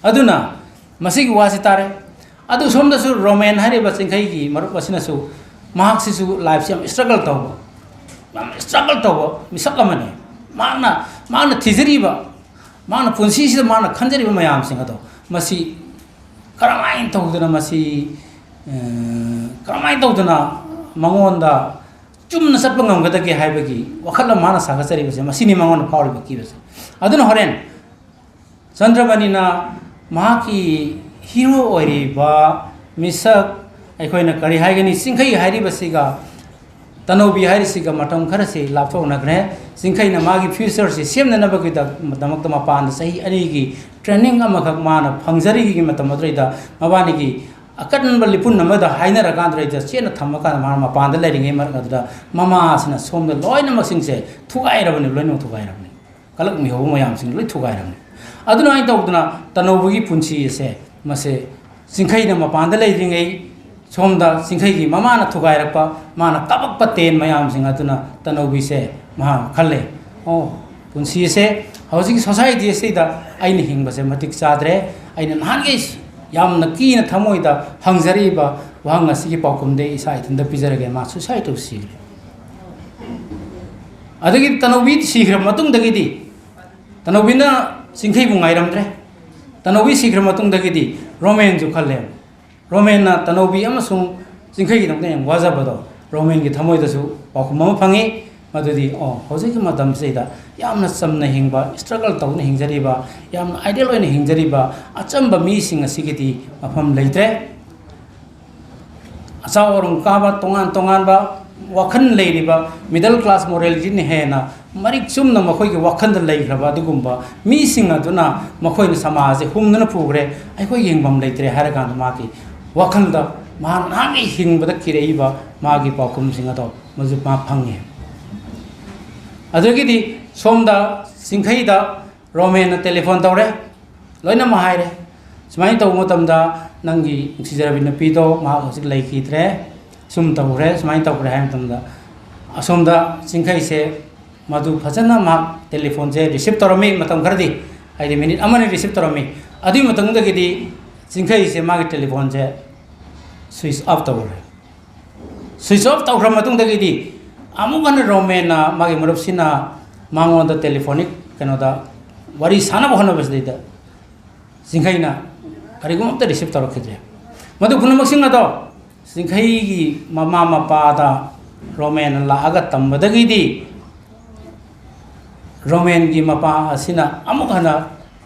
ꯑꯗꯨꯅ ꯃꯁꯤꯒꯤ ꯋꯥꯁꯤ ꯇꯥꯔꯦ꯫ ꯑꯗꯨ ꯁꯣꯝꯗꯁꯨ ꯔꯣꯃꯦꯟ ꯍꯥꯏꯔꯤꯕ ꯆꯤꯡꯈꯩꯒꯤ ꯃꯔꯨꯞ ꯑꯁꯤꯅꯁꯨ ꯃꯍꯥꯛꯁꯤꯁꯨ ꯂꯥꯏꯐꯁꯤ ꯌꯥꯝ ꯏꯁꯇ꯭ꯔꯒꯜ ꯇꯧꯕ, ꯌꯥꯝ ꯏꯁꯇ꯭ꯔꯒꯜ ꯇꯧꯕ ꯃꯤꯁꯛ ꯑꯃꯅꯤ꯫ ꯃꯍꯥꯛꯅ, ꯃꯍꯥꯛꯅ ꯊꯤꯖꯔꯤꯕ, ꯃꯍꯥꯛꯅ ꯄꯨꯟꯁꯤꯁꯤꯗ ꯃꯍꯥꯛꯅ ꯈꯟꯖꯔꯤꯕ ꯃꯌꯥꯝꯁꯤꯡ ꯑꯗꯣ, ꯃꯁꯤ ꯀꯔꯝꯍꯥꯏꯅ ꯇꯧꯗꯅ ꯃꯁꯤ, ꯑ, ꯀꯔꯝꯍꯥꯏꯅ ꯇꯧꯗꯅ ꯃꯉꯣꯟꯗ ꯆꯨꯝꯅ ꯆꯠꯄ ꯉꯝꯒꯗꯒꯦ ꯍꯥꯏꯕꯒꯤ ꯋꯥꯈꯜ ꯑꯃ ꯃꯥꯅ ꯁꯥꯒꯠꯆꯔꯤꯕꯁꯦ, ꯃꯁꯤꯅꯤ ꯃꯉꯣꯟꯗ ꯐꯥꯎꯔꯤꯕ ꯀꯤꯕꯁꯦ꯫ ꯑꯗꯨꯅ ꯍꯣꯔꯦꯟ ꯆꯟꯗ꯭ꯔꯃꯅꯤꯅ ꯃꯍꯥꯛꯀꯤ ꯍꯤꯔꯣ ꯑꯣꯏꯔꯤꯕ ꯃꯤꯁꯛ, ꯑꯩꯈꯣꯏꯅ ꯀꯔꯤ ꯍꯥꯏꯒꯅꯤ, ꯆꯤꯡꯈꯩ ꯍꯥꯏꯔꯤꯕꯁꯤꯒ ꯇꯅꯧꯕꯤ ꯍꯥꯏꯔꯤꯁꯤꯒ ꯃꯇꯝ ꯈꯔꯁꯤ ꯂꯥꯞꯊꯣꯛꯅꯈ꯭ꯔꯦ꯫ ꯆꯤꯡꯈꯩꯅ ꯃꯥꯒꯤ ꯐ꯭ꯌꯨꯆꯔꯁꯤ ꯁꯦꯝꯅꯅꯕꯒꯤꯗꯃꯛꯇ ꯃꯄꯥꯟꯗ ꯆꯍꯤ ꯑꯅꯤꯒꯤ ꯇ꯭ꯔꯦꯅꯤꯡ ꯑꯃꯈꯛ ꯃꯥꯅ ꯐꯪꯖꯔꯤꯉꯩꯒꯤ ꯃꯇꯝ ꯑꯗꯨꯗꯩꯗ ꯃꯕꯥꯅꯤꯒꯤ ꯑꯀꯟꯕ ꯂꯤꯄꯨꯟ ꯑꯃꯗ ꯍꯥꯏꯅꯔꯀꯥꯟꯗ ꯆꯦꯠꯅ ꯊꯝꯃꯀꯥꯟꯗ ꯃꯥꯅ ꯃꯄꯥꯟꯗ ꯂꯩꯔꯤꯉꯩ ꯃꯔꯛ ꯑꯗꯨꯗ ꯃꯃꯥꯁꯤꯅ ꯁꯣꯝꯗ ꯂꯣꯏꯅꯃꯛꯁꯤꯡꯁꯦ ꯊꯨꯒꯥꯏꯔꯕꯅꯤ, ꯂꯣꯏꯅꯃꯛ ꯊꯨꯒꯥꯏꯔꯕꯅꯤ꯫ ꯀꯂꯛ ꯃꯤꯍꯧꯕ ꯃꯌꯥꯝꯁꯤꯡ ꯂꯣꯏ ꯊꯨꯒꯥꯏꯔꯕꯅꯤ꯫ ꯑꯗꯨꯅ ꯑꯩꯅ ꯇꯧꯗꯅ ꯇꯅꯧꯕꯒꯤ ꯄꯨꯟꯁꯤ ꯑꯁꯦ, ꯃꯁꯦ ꯆꯤꯡꯈꯩꯅ ꯃꯄꯥꯟꯗ ꯂꯩꯔꯤꯉꯩ ꯁꯣꯝꯗ ꯆꯤꯡꯈꯩꯒꯤ ꯃꯃꯥꯅ ꯊꯨꯒꯥꯏꯔꯛꯄ, ꯃꯥꯅ ꯀꯥꯄꯛꯄ ꯇꯦꯟ ꯃꯌꯥꯝꯁꯤꯡ ꯑꯗꯨꯅ ꯇꯅꯧꯕꯤꯁꯦ ꯃꯍꯥꯛ ꯈꯜꯂꯦ, "ꯑꯣ, ꯄꯨꯟꯁꯤ ꯑꯁꯦ ꯍꯧꯖꯤꯛꯀꯤ ꯁꯣꯁꯥꯏꯇꯤ ꯑꯁꯤꯗ ꯑꯩꯅ ꯍꯤꯡꯕꯁꯦ ꯃꯇꯤꯛ ꯆꯥꯗ꯭ꯔꯦ꯫ ꯑꯩꯅ ꯅꯍꯥꯟꯈꯩ ꯌꯥꯝꯅ ꯀꯤꯅ ꯊꯃꯣꯏꯗ ꯍꯪꯖꯔꯤꯕ ꯋꯥꯍꯪ ꯑꯁꯤꯒꯤ ꯄꯥꯎꯈꯨꯝꯗꯤ ꯑꯩ ꯏꯁꯥ ꯏꯊꯟꯇ ꯄꯤꯖꯔꯒꯦ꯫" ꯃꯥ ꯁꯨꯏꯁꯥꯏꯠ ꯇꯧ ꯁꯤꯈ꯭ꯔꯦ꯫ ꯑꯗꯒꯤ ꯇꯅꯧꯕꯤ ꯁꯤꯈ꯭ꯔ ꯃꯇꯨꯡꯗꯒꯤꯗꯤ ꯇꯅꯧꯕꯤꯅ ꯆꯤꯡꯈꯩꯕꯨ ꯉꯥꯏꯔꯝꯗ꯭ꯔꯦ꯫ ꯇꯅꯧꯕꯤ ꯁꯤꯈ꯭ꯔ ꯃꯇꯨꯡꯗꯒꯤꯗꯤ ꯔꯣꯃꯦꯟꯁꯨ ꯈꯜꯂꯦ꯫ ꯔꯣꯃꯦꯟꯅ ꯇꯅꯧꯕꯤ ꯑꯃꯁꯨꯡ ꯆꯤꯡꯈꯩꯒꯤꯗꯃꯛꯇ ꯌꯥꯝ ꯋꯥꯖꯕꯗꯣ ꯔꯣꯃꯦꯟꯒꯤ ꯊꯃꯣꯏꯗꯁꯨ ꯄꯥꯎꯈꯨꯝ ꯑꯃ ꯐꯪꯉꯤ꯫ ꯃꯗꯨꯗꯤ, ꯑꯣ, ꯍꯧꯖꯤꯛꯀꯤ ꯃꯇꯝꯁꯤꯗ ꯌꯥꯝꯅ ꯆꯝꯅ ꯍꯤꯡꯕ, ꯏꯁꯇ꯭ꯔꯒꯜ ꯇꯧꯗꯨꯅ ꯍꯤꯡꯖꯔꯤꯕ, ꯌꯥꯝꯅ ꯑꯥꯏꯗꯦꯜ ꯑꯣꯏꯅ ꯍꯤꯡꯖꯔꯤꯕ ꯑꯆꯝꯕ ꯃꯤꯁꯤꯡ ꯑꯁꯤꯒꯤꯗꯤ ꯃꯐꯝ ꯂꯩꯇ꯭ꯔꯦ꯫ ꯑꯆꯥꯎ ꯑꯔꯨꯝ ꯀꯥꯕ, ꯇꯣꯉꯥꯟ ꯇꯣꯉꯥꯟꯕ ꯋꯥꯈꯜ ꯂꯩꯔꯤꯕ ꯃꯤꯗꯜ ꯀ꯭ꯂꯥꯁ ꯃꯣꯔꯦꯂꯤꯇꯤꯅ ꯍꯦꯟꯅ ꯃꯔꯤꯛ ꯆꯨꯝꯅ ꯃꯈꯣꯏꯒꯤ ꯋꯥꯈꯜꯗ ꯂꯩꯈ꯭ꯔꯕ ꯑꯗꯨꯒꯨꯝꯕ ꯃꯤꯁꯤꯡ ꯑꯗꯨꯅ ꯃꯈꯣꯏꯅ ꯁꯃꯥꯖꯁꯦ ꯍꯨꯝꯗꯨꯅ ꯄꯨꯈ꯭ꯔꯦ, ꯑꯩꯈꯣꯏ ꯌꯦꯡꯐꯝ ꯂꯩꯇ꯭ꯔꯦ ꯍꯥꯏꯔꯀꯥꯟꯗ ꯃꯥꯒꯤ ꯋꯥꯈꯜꯗ ꯃꯍꯥꯛ ꯅꯍꯥꯛꯀꯤ ꯍꯤꯡꯕꯗ ꯀꯤꯔꯛꯏꯕ ꯃꯥꯒꯤ ꯄꯥꯎꯈꯨꯝꯁꯤꯡ ꯑꯗꯣ ꯃꯗꯨ ꯃꯥ ꯐꯪꯉꯤ꯫ ꯑꯗꯒꯤꯗꯤ ꯁꯣꯝꯗ ꯆꯤꯡꯈꯩꯗ ꯔꯣꯃꯦꯟꯅ ꯇꯦꯂꯤꯐꯣꯟ ꯇꯧꯔꯦ, ꯂꯣꯏꯅꯃꯛ ꯍꯥꯏꯔꯦ, "ꯁꯨꯃꯥꯏꯅ ꯇꯧꯕ ꯃꯇꯝꯗ ꯅꯪꯒꯤ ꯅꯨꯡꯁꯤꯖꯔꯕꯤ ꯅꯨꯄꯤꯗꯣ ꯃꯍꯥꯛ ꯍꯧꯖꯤꯛ ꯂꯩꯈꯤꯗ꯭ꯔꯦ, ꯁꯨꯝ ꯇꯧꯈ꯭ꯔꯦ, ꯁꯨꯃꯥꯏꯅ ꯇꯧꯈ꯭ꯔꯦ" ꯍꯥꯏꯕ ꯃꯇꯝꯗ ꯑꯁꯣꯝꯗ ꯆꯤꯡꯈꯩꯁꯦ ꯃꯗꯨ ꯐꯖꯅ ꯃꯍꯥꯛ ꯇꯦꯂꯤꯐꯣꯟꯁꯦ ꯔꯤꯁꯤꯞ ꯇꯧꯔꯝꯃꯤ꯫ ꯃꯇꯝ ꯈꯔꯗꯤ, ꯍꯥꯏꯗꯤ ꯃꯤꯅꯤꯠ ꯑꯃꯅꯤ ꯔꯤꯁꯤꯞ ꯇꯧꯔꯝꯃꯤ꯫ ꯑꯗꯨꯒꯤ ꯃꯇꯨꯡꯗꯒꯤꯗꯤ ꯆꯤꯡꯈꯩꯁꯦ ꯃꯥꯒꯤ ꯇꯦꯂꯤꯐꯣꯟꯁꯦ ꯁ꯭ꯋꯤꯆ ꯑꯣꯐ ꯇꯧꯈ꯭ꯔꯦ꯫ Switch off ꯇꯧꯈ꯭ꯔ ꯃꯇꯨꯡꯗꯒꯤꯗꯤ ꯑꯃꯨꯛ ꯍꯟꯅ ꯔꯣꯃꯦꯟꯅ, ꯃꯥꯒꯤ ꯃꯔꯨꯞꯁꯤꯅ ꯃꯉꯣꯟꯗ telephonic ꯀꯩꯅꯣꯗ ꯋꯥꯔꯤ ꯁꯥꯟꯅꯕ ꯍꯣꯠꯅꯕꯁꯤꯗꯩꯗ ꯆꯤꯡꯈꯩꯅ ꯀꯔꯤꯒꯨꯝꯕ ꯑꯝꯇ receive ꯇꯧꯔꯛꯈꯤꯗ꯭ꯔꯦ꯫ ꯃꯗꯨ ꯄꯨꯝꯅꯃꯛꯁꯤꯡ ꯑꯗꯣ ꯆꯤꯡꯈꯩꯒꯤ ꯃꯃꯥ ꯃꯄꯥꯗ ꯔꯣꯃꯦꯟꯅ ꯂꯥꯛꯑꯒ ꯇꯝꯕꯗꯒꯤꯗꯤ ꯔꯣꯃꯦꯟꯒꯤ ꯃꯄꯥ ꯑꯁꯤꯅ ꯑꯃꯨꯛ ꯍꯟꯅ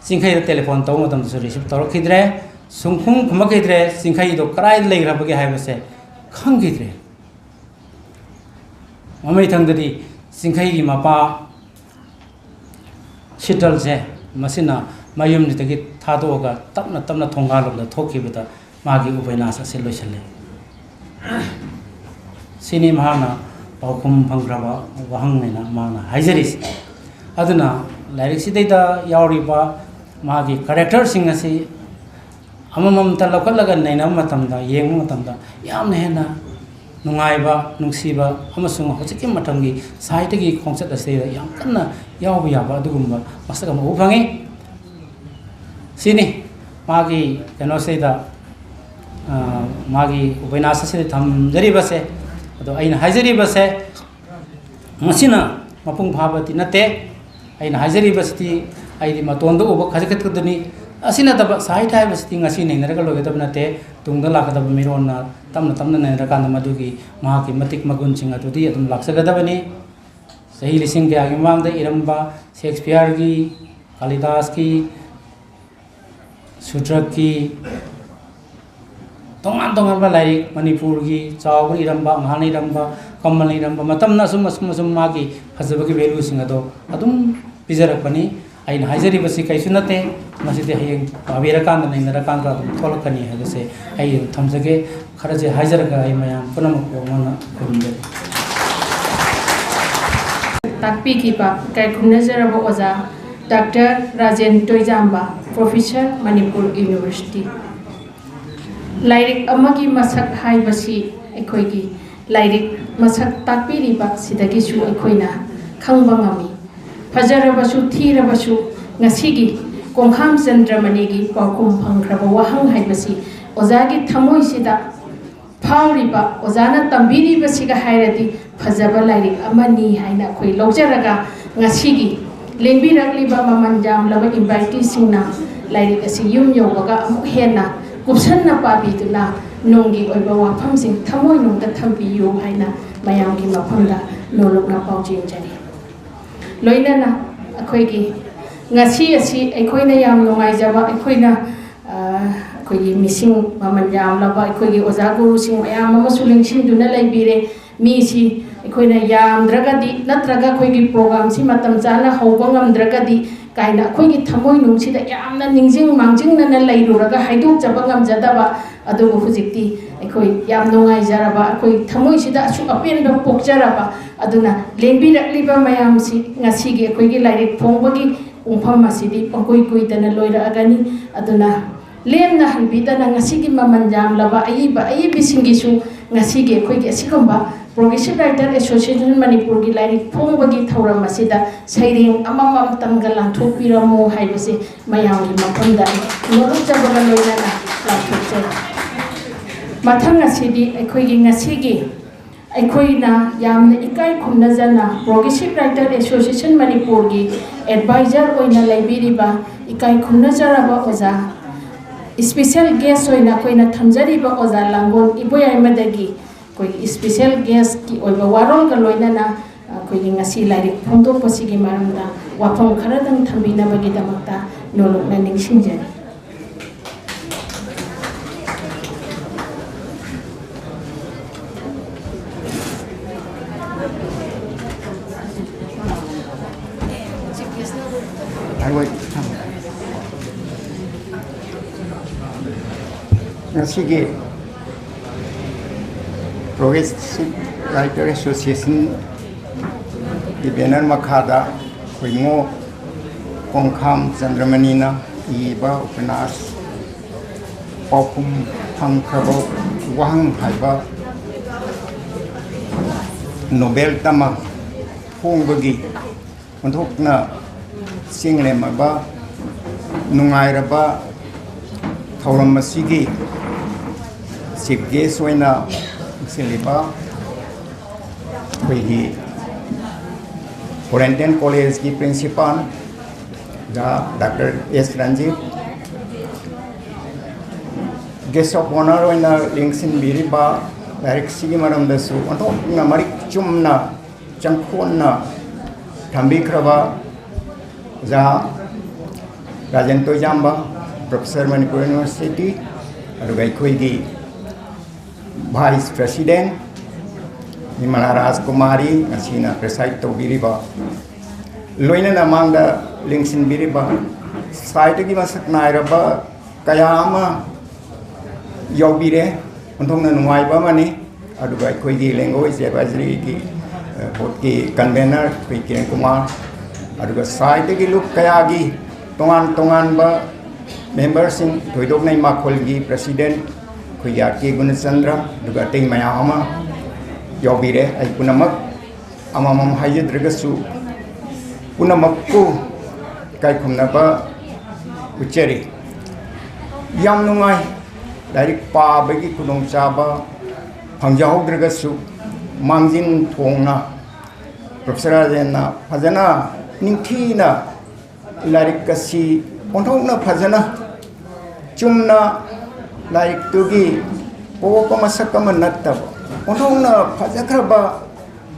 ꯆꯤꯡꯈꯩꯗ telephone ꯇꯧꯕ ꯃꯇꯝꯗꯁꯨ receive ꯇꯧꯔꯛꯈꯤꯗ꯭ꯔꯦ꯫ ꯁꯨꯡꯈꯨꯝ ꯈꯨꯝꯃꯛꯈꯤꯗ꯭ꯔꯦ꯫ ꯆꯤꯡꯈꯩꯗꯣ ꯀꯗꯥꯏꯗ ꯂꯩꯈ꯭ꯔꯕꯒꯦ ꯍꯥꯏꯕꯁꯦ ꯈꯪꯈꯤꯗ꯭ꯔꯦ꯫ ꯃꯃꯩꯊꯪꯗꯗꯤ ꯆꯤꯡꯈꯩꯒꯤ ꯃꯄꯥ ꯁꯤꯇꯜꯁꯦ, ꯃꯁꯤꯅ ꯃꯌꯨꯝꯁꯤꯗꯒꯤ ꯊꯥꯗꯣꯛꯑꯒ ꯇꯞꯅ ꯇꯞꯅ ꯊꯣꯡꯒꯥꯜꯂꯣꯝꯗ ꯊꯣꯛꯈꯤꯕꯗ ꯃꯥꯒꯤ ꯎꯄꯩꯅꯥꯁ ꯑꯁꯤ ꯂꯣꯏꯁꯤꯜꯂꯤ꯫ ꯁꯤꯅꯤ ꯃꯍꯥꯛꯅ ꯄꯥꯎꯈꯨꯝ ꯐꯪꯈ꯭ꯔꯕ ꯋꯥꯍꯪꯅꯦꯅ ꯃꯥꯅ ꯍꯥꯏꯖꯔꯤꯁꯤ꯫ ꯑꯗꯨꯅ ꯂꯥꯏꯔꯤꯛꯁꯤꯗꯩꯗ ꯌꯥꯎꯔꯤꯕ ꯃꯥꯒꯤ characterꯁꯤꯡ ꯑꯁꯤ ꯑꯃꯃꯝꯇ ꯂꯧꯈꯠꯂꯒ ꯅꯩꯅꯕ ꯃꯇꯝꯗ, ꯌꯦꯡꯕ ꯃꯇꯝꯗ ꯌꯥꯝꯅ ꯍꯦꯟꯅ ꯅꯨꯡꯉꯥꯏꯕ, ꯅꯨꯡꯁꯤꯕ ꯑꯃꯁꯨꯡ ꯍꯧꯖꯤꯛꯀꯤ ꯃꯇꯝꯒꯤ ꯁꯥꯍꯤꯇ꯭ꯌꯒꯤ ꯈꯣꯡꯆꯠ ꯑꯁꯤꯗ ꯌꯥꯝ ꯀꯟꯅ ꯌꯥꯎꯕ ꯌꯥꯕ ꯑꯗꯨꯒꯨꯝꯕ ꯃꯁꯛ ꯑꯃ ꯎꯕ ꯐꯪꯉꯤ꯫ ꯁꯤꯅꯤ ꯃꯥꯒꯤ ꯀꯩꯅꯣꯁꯤꯗ, ꯑ, ꯃꯥꯒꯤ ꯎꯄꯩꯅꯥꯁ ꯑꯁꯤꯗ ꯊꯝꯖꯔꯤꯕꯁꯦ꯫ ꯑꯗꯣ ꯑꯩꯅ ꯍꯥꯏꯖꯔꯤꯕꯁꯦ ꯃꯁꯤꯅ ꯃꯄꯨꯡ ꯐꯥꯕꯗꯤ ꯅꯠꯇꯦ꯫ ꯑꯩꯅ ꯍꯥꯏꯖꯔꯤꯕꯁꯤꯗꯤ ꯑꯩꯗꯤ ꯃꯇꯣꯟꯗ ꯎꯕ ꯈꯖꯤꯛ ꯈꯛꯇꯗꯨꯅꯤ꯫ ꯑꯁꯤ ꯅꯠꯇꯕ ꯁꯥꯍꯤꯇ꯭ꯌ ꯍꯥꯏꯕꯁꯤꯗꯤ ꯉꯁꯤ ꯅꯩꯅꯔꯒ ꯂꯣꯏꯒꯗꯕ ꯅꯠꯇꯦ꯫ ꯇꯨꯡꯗ ꯂꯥꯛꯀꯗꯕ ꯃꯤꯔꯣꯟꯅ ꯇꯞꯅ ꯇꯞꯅ ꯅꯩꯅꯔꯀꯥꯟꯗ ꯃꯗꯨꯒꯤ ꯃꯍꯥꯛꯀꯤ ꯃꯇꯤꯛ ꯃꯒꯨꯟꯁꯤꯡ ꯑꯗꯨꯗꯤ ꯑꯗꯨꯝ ꯂꯥꯛꯆꯒꯗꯕꯅꯤ꯫ ꯆꯍꯤ ꯂꯤꯁꯤꯡ ꯀꯌꯥꯒꯤ ꯃꯃꯥꯡꯗ ꯏꯔꯝꯕ ꯁꯦꯛꯁꯄꯤꯌꯔꯒꯤ, ꯀꯥꯂꯤꯗꯥꯁꯀꯤ, ꯁꯨꯗ꯭ꯔꯛꯀꯤ, ꯇꯣꯉꯥꯟ ꯇꯣꯉꯥꯟꯕ ꯂꯥꯏꯔꯤꯛ, ꯃꯅꯤꯄꯨꯔꯒꯤ ꯆꯥꯎꯕꯅ ꯏꯔꯝꯕ, ꯑꯉꯥꯡꯅ ꯏꯔꯝꯕ, ꯀꯃꯜꯅ ꯏꯔꯝꯕ, ꯃꯇꯝꯅ ꯑꯁꯨꯝ ꯑꯁꯨꯝ ꯑꯁꯨꯝ ꯃꯥꯒꯤ ꯐꯖꯕꯒꯤ valueꯁꯤꯡ ꯑꯗꯣ ꯑꯗꯨꯝ ꯄꯤꯖꯔꯛꯄꯅꯤ꯫ ꯑꯩꯅ ꯍꯥꯏꯖꯔꯤꯕꯁꯤ ꯀꯩꯁꯨ ꯅꯠꯇꯦ, ꯃꯁꯤꯗꯤ ꯍꯌꯦꯡ ꯄꯥꯕꯤꯔꯀꯥꯟꯗ, ꯅꯩꯅꯔꯀꯥꯟꯗ ꯑꯗꯨꯝ ꯊꯣꯛꯂꯛꯀꯅꯤ ꯍꯥꯏꯕꯁꯦ ꯑꯩ ꯑꯗꯨꯝ ꯊꯝꯖꯒꯦ꯫ ꯈꯔꯁꯦ ꯍꯥꯏꯖꯔꯒ ꯑꯩ ꯃꯌꯥꯝ ꯄꯨꯝꯅꯃꯛꯄꯨ ꯑꯃꯅ ꯈꯨꯔꯨꯝꯖꯔꯤ꯫ ꯇꯥꯛꯄꯤꯈꯤꯕ ꯏꯀꯥꯏ ꯈꯨꯝꯅꯖꯔꯕ ꯑꯣꯖꯥ doctor Rajen Toijamba, Professor, Manipur University꯫ ꯂꯥꯏꯔꯤꯛ ꯑꯃꯒꯤ ꯃꯁꯛ ꯍꯥꯏꯕꯁꯤ ꯑꯩꯈꯣꯏꯒꯤ ꯂꯥꯏꯔꯤꯛ ꯃꯁꯛ ꯇꯥꯛꯄꯤꯔꯤꯕ ꯁꯤꯗꯒꯤꯁꯨ ꯑꯩꯈꯣꯏꯅ ꯈꯪꯕ ꯉꯝꯃꯤ꯫ ꯐꯖꯔꯕꯁꯨ ꯊꯤꯔꯕꯁꯨ ꯉꯁꯤꯒꯤ ꯀꯣꯡꯈꯥꯝ ꯆꯟꯗ꯭ꯔꯃꯅꯤꯒꯤ ꯄꯥꯎꯈꯨꯝ ꯐꯪꯈ꯭ꯔꯕ ꯋꯥꯍꯪ ꯍꯥꯏꯕꯁꯤ ꯑꯣꯖꯥꯒꯤ ꯊꯃꯣꯏꯁꯤꯗ ꯐꯥꯎꯔꯤꯕ ꯑꯣꯖꯥꯅ ꯇꯝꯕꯤꯔꯤꯕꯁꯤꯒ ꯍꯥꯏꯔꯗꯤ ꯐꯖꯕ ꯂꯥꯏꯔꯤꯛ ꯑꯃꯅꯤ ꯍꯥꯏꯅ ꯑꯩꯈꯣꯏ ꯂꯧꯖꯔꯒ, ꯉꯁꯤꯒꯤ ꯂꯦꯡꯕꯤꯔꯛꯂꯤꯕ ꯃꯃꯜ ꯌꯥꯝꯂꯕ inviteeꯁꯤꯡꯅ ꯂꯥꯏꯔꯤꯛ ꯑꯁꯤ ꯌꯨꯝ ꯌꯧꯕꯒ ꯑꯃꯨꯛ ꯍꯦꯟꯅ ꯀꯨꯞꯁꯟꯅ ꯄꯥꯕꯤꯗꯨꯅ ꯅꯨꯡꯒꯤ ꯑꯣꯏꯕ ꯋꯥꯐꯝꯁꯤꯡ ꯊꯃꯣꯏꯅꯨꯡꯗ ꯊꯝꯕꯤꯌꯨ ꯍꯥꯏꯅ ꯃꯌꯥꯝꯒꯤ ꯃꯐꯝꯗ ꯅꯣꯂꯨꯛꯅ ꯄꯥꯎꯖꯦꯟꯖꯔꯤ꯫ ꯂꯣꯏꯅꯅ ꯑꯩꯈꯣꯏꯒꯤ ꯉꯁꯤ ꯑꯁꯤ ꯑꯩꯈꯣꯏꯅ ꯌꯥꯝ ꯅꯨꯡꯉꯥꯏꯖꯕ, ꯑꯩꯈꯣꯏꯅ, ꯑ, ꯑꯩꯈꯣꯏꯒꯤ ꯃꯤꯁꯤꯡ ꯃꯃꯜ ꯌꯥꯝꯂꯕ ꯑꯩꯈꯣꯏꯒꯤ ꯑꯣꯖꯥ ꯒꯨꯔꯨꯁꯤꯡ ꯃꯌꯥꯝ ꯑꯃꯁꯨ ꯂꯦꯡꯁꯤꯟꯗꯨꯅ ꯂꯩꯕꯤꯔꯦ꯫ ꯃꯤꯁꯤ ꯑꯩꯈꯣꯏꯅ ꯌꯥꯝꯗ꯭ꯔꯒꯗꯤ, ꯅꯠꯇ꯭ꯔꯒ ꯑꯩꯈꯣꯏꯒꯤ programꯁꯤ ꯃꯇꯝ ꯆꯥꯅ ꯍꯧꯕ ꯉꯝꯗ꯭ꯔꯒꯗꯤ ꯀꯥꯏꯅ ꯑꯩꯈꯣꯏꯒꯤ ꯊꯃꯣꯏꯅꯨꯡꯁꯤꯗ ꯌꯥꯝꯅ ꯅꯤꯡꯁꯤꯡ ꯃꯥꯡꯖꯤꯡꯅꯅ ꯂꯩꯔꯨꯔꯒ ꯍꯥꯏꯗꯣꯛꯆꯕ ꯉꯝꯖꯗꯕ, ꯑꯗꯨꯕꯨ ꯍꯧꯖꯤꯛꯇꯤ ꯑꯩꯈꯣꯏ ꯌꯥꯝ ꯅꯨꯡꯉꯥꯏꯖꯔꯕ, ꯑꯩꯈꯣꯏ ꯊꯃꯣꯏꯁꯤꯗ ꯑꯁꯨꯛ ꯑꯄꯦꯟꯕ ꯄꯣꯛꯆꯔꯕ꯫ ꯑꯗꯨꯅ ꯂꯦꯡꯕꯤꯔꯛꯂꯤꯕ ꯃꯌꯥꯝꯁꯤ ꯉꯁꯤꯒꯤ ꯑꯩꯈꯣꯏꯒꯤ ꯂꯥꯏꯔꯤꯛ ꯐꯣꯡꯕꯒꯤ ꯄꯨꯡꯐꯝ ꯑꯁꯤꯗꯤ ꯄꯪꯀꯨꯏ ꯀꯨꯏꯗꯅ ꯂꯣꯏꯔꯛꯑꯒꯅꯤ꯫ ꯑꯗꯨꯅ ꯂꯦꯝꯅ ꯍꯟꯕꯤꯗꯅ ꯉꯁꯤꯒꯤ ꯃꯃꯜ ꯌꯥꯝꯂꯕ ꯑꯏꯕ ꯑꯏꯕꯤꯁꯤꯡꯒꯤꯁꯨ ꯉꯁꯤꯒꯤ ꯑꯩꯈꯣꯏꯒꯤ ꯑꯁꯤꯒꯨꯝꯕ Progressive Writer Association ꯃꯅꯤꯄꯨꯔꯒꯤ ꯂꯥꯏꯔꯤꯛ ꯐꯣꯡꯕꯒꯤ ꯊꯧꯔꯝ ꯑꯁꯤꯗ ꯁꯩꯔꯦꯡ ꯑꯃꯃꯝꯇꯪꯒ ꯂꯥꯟꯊꯣꯛꯄꯤꯔꯝꯃꯨ ꯍꯥꯏꯕꯁꯤ ꯃꯌꯥꯝꯒꯤ ꯃꯐꯝꯗ ꯅꯣꯂꯨꯛꯆꯕꯒ ꯂꯣꯏꯅꯅ ꯂꯥꯟꯊꯣꯛꯆꯔꯤ꯫ ꯃꯊꯪ ꯑꯁꯤꯗꯤ ꯑꯩꯈꯣꯏꯒꯤ ꯉꯁꯤꯒꯤ ꯑꯩꯈꯣꯏꯅ ꯌꯥꯝꯅ ꯏꯀꯥꯏ ꯈꯨꯝꯅꯖꯅ Progressive Writer Association ꯃꯅꯤꯄꯨꯔꯒꯤ advisor ꯑꯣꯏꯅ ꯂꯩꯕꯤꯔꯤꯕ ꯏꯀꯥꯏ ꯈꯨꯝꯅꯖꯔꯕ ꯑꯣꯖꯥ, special guest ꯑꯣꯏꯅ ꯑꯩꯈꯣꯏꯅ ꯊꯝꯖꯔꯤꯕ ꯑꯣꯖꯥ ꯂꯥꯡꯒꯣꯜ ꯏꯕꯣꯌꯥꯏꯃꯗꯒꯤ ꯑꯩꯈꯣꯏꯒꯤ special guestꯀꯤ ꯑꯣꯏꯕ ꯋꯥꯔꯣꯜꯒ ꯂꯣꯏꯅꯅ ꯑꯩꯈꯣꯏꯒꯤ ꯉꯁꯤ ꯂꯥꯏꯔꯤꯛ ꯐꯣꯡꯗꯣꯛꯄꯁꯤꯒꯤ ꯃꯔꯝꯗ ꯋꯥꯐꯝ ꯈꯔꯗꯪ ꯊꯝꯕꯤꯅꯕꯒꯤꯗꯃꯛꯇ ꯅꯣꯂꯨꯛꯅ ꯅꯤꯡꯁꯤꯡꯖꯔꯤ꯫ ꯉꯁꯤꯒꯤ Progressive Writer Associationꯒꯤ banner ꯃꯈꯥꯗ ꯑꯩꯈꯣꯏ ꯉꯣ ꯀꯣꯡꯈꯥꯝ ꯆꯟꯗ꯭ꯔꯃꯅꯤꯅ ꯏꯕ ꯎꯄꯅ꯭ꯌꯥꯁ ꯄꯥꯎꯈꯨꯝ ꯐꯪꯈ꯭ꯔꯕ ꯋꯥꯍꯪ ꯍꯥꯏꯕ novel ꯑꯃ ꯐꯣꯡꯕꯒꯤ ꯑꯣꯟꯊꯣꯛꯅ ꯆꯤꯡꯂꯦꯝꯃꯕ ꯅꯨꯡꯉꯥꯏꯔꯕ ꯊꯧꯔꯝ ꯑꯁꯤꯒꯤ Chief guest ꯑꯣꯏꯅ ꯁꯤꯜꯂꯤꯕ ꯑꯩꯈꯣꯏꯒꯤ Quarantine Collegeꯀꯤ Principal doctor S Ranjit, Guest of Honour ꯑꯣꯏꯅ ꯂꯦꯡꯁꯤꯟꯕꯤꯔꯤꯕ ꯂꯥꯏꯔꯤꯛꯁꯤꯒꯤ ꯃꯔꯝꯗꯁꯨ ꯑꯣꯟꯊꯣꯛꯅ ꯃꯔꯤꯛ ꯆꯨꯝꯅ ꯆꯪꯈꯣꯟꯅ ꯊꯝꯕꯤꯈ꯭ꯔꯕ ꯑꯣꯖꯥ Rajen Toijamba, Professor, Manipur University, ꯑꯗꯨꯒ ꯑꯩꯈꯣꯏꯒꯤ Vice President ꯅꯤꯔꯃꯂꯥ ꯔꯥꯖꯀꯨꯃꯥꯔꯤ, ꯉꯁꯤꯅ preside ꯇꯧꯕꯤꯔꯤꯕ, ꯂꯣꯏꯅꯅ ꯃꯥꯡꯗ ꯂꯦꯡꯁꯤꯟꯕꯤꯔꯤꯕ, ꯁꯥꯏꯠꯇꯒꯤ ꯃꯁꯛ ꯅꯥꯏꯔꯕ ꯀꯌꯥ ꯑꯃ ꯌꯥꯎꯕꯤꯔꯦ꯫ ꯑꯣꯟꯊꯣꯛꯅ ꯅꯨꯡꯉꯥꯏꯕ ꯑꯃꯅꯤ꯫ ꯑꯗꯨꯒ ꯑꯩꯈꯣꯏꯒꯤ Language Advisoryꯒꯤ, ꯑ, Boardꯀꯤ Convener ꯑꯩꯈꯣꯏ ꯀꯤꯔꯟ ꯀꯨꯃꯥꯔ, ꯑꯗꯨꯒ ꯁꯥꯏꯠꯇꯒꯤ ꯂꯨꯞ ꯀꯌꯥꯒꯤ ꯇꯣꯉꯥꯟ ꯇꯣꯉꯥꯟꯕ memberꯁꯤꯡ, ꯊꯣꯏꯗꯣꯛꯅ ꯏꯃꯥꯈꯣꯜꯒꯤ President ꯑꯩꯈꯣꯏꯒꯤ ꯑꯥꯔ ꯀꯦ ꯒꯨꯅꯆꯟꯗ꯭ꯔ, ꯑꯗꯨꯒ ꯑꯇꯩ ꯃꯌꯥꯝ ꯑꯃ ꯌꯥꯎꯕꯤꯔꯦ꯫ ꯑꯩ ꯄꯨꯝꯅꯃꯛ ꯑꯃꯃꯝ ꯍꯥꯏꯖꯗ꯭ꯔꯒꯁꯨ ꯄꯨꯝꯅꯃꯛꯄꯨ ꯏꯀꯥꯏ ꯈꯨꯝꯅꯕ ꯎꯠꯆꯔꯤ꯫ ꯌꯥꯝ ꯅꯨꯡꯉꯥꯏ꯫ ꯂꯥꯏꯔꯤꯛ ꯄꯥꯕꯒꯤ ꯈꯨꯗꯣꯡꯆꯥꯕ ꯐꯪꯖꯍꯧꯗ꯭ꯔꯒꯁꯨ ꯃꯥꯡꯖꯤꯟ ꯊꯣꯡꯅ Professor ꯔꯥꯖꯦꯟꯅ ꯐꯖꯅ ꯅꯤꯡꯊꯤꯅ ꯂꯥꯏꯔꯤꯛ ꯑꯁꯤ ꯑꯣꯟꯊꯣꯛꯅ ꯐꯖꯅ ꯆꯨꯝꯅ ꯂꯥꯏꯔꯤꯛꯇꯨꯒꯤ ꯄꯣꯛꯄ ꯃꯁꯛ ꯑꯃ ꯅꯠꯇꯕ ꯑꯣꯟꯊꯣꯛꯅ ꯐꯖꯈ꯭ꯔꯕ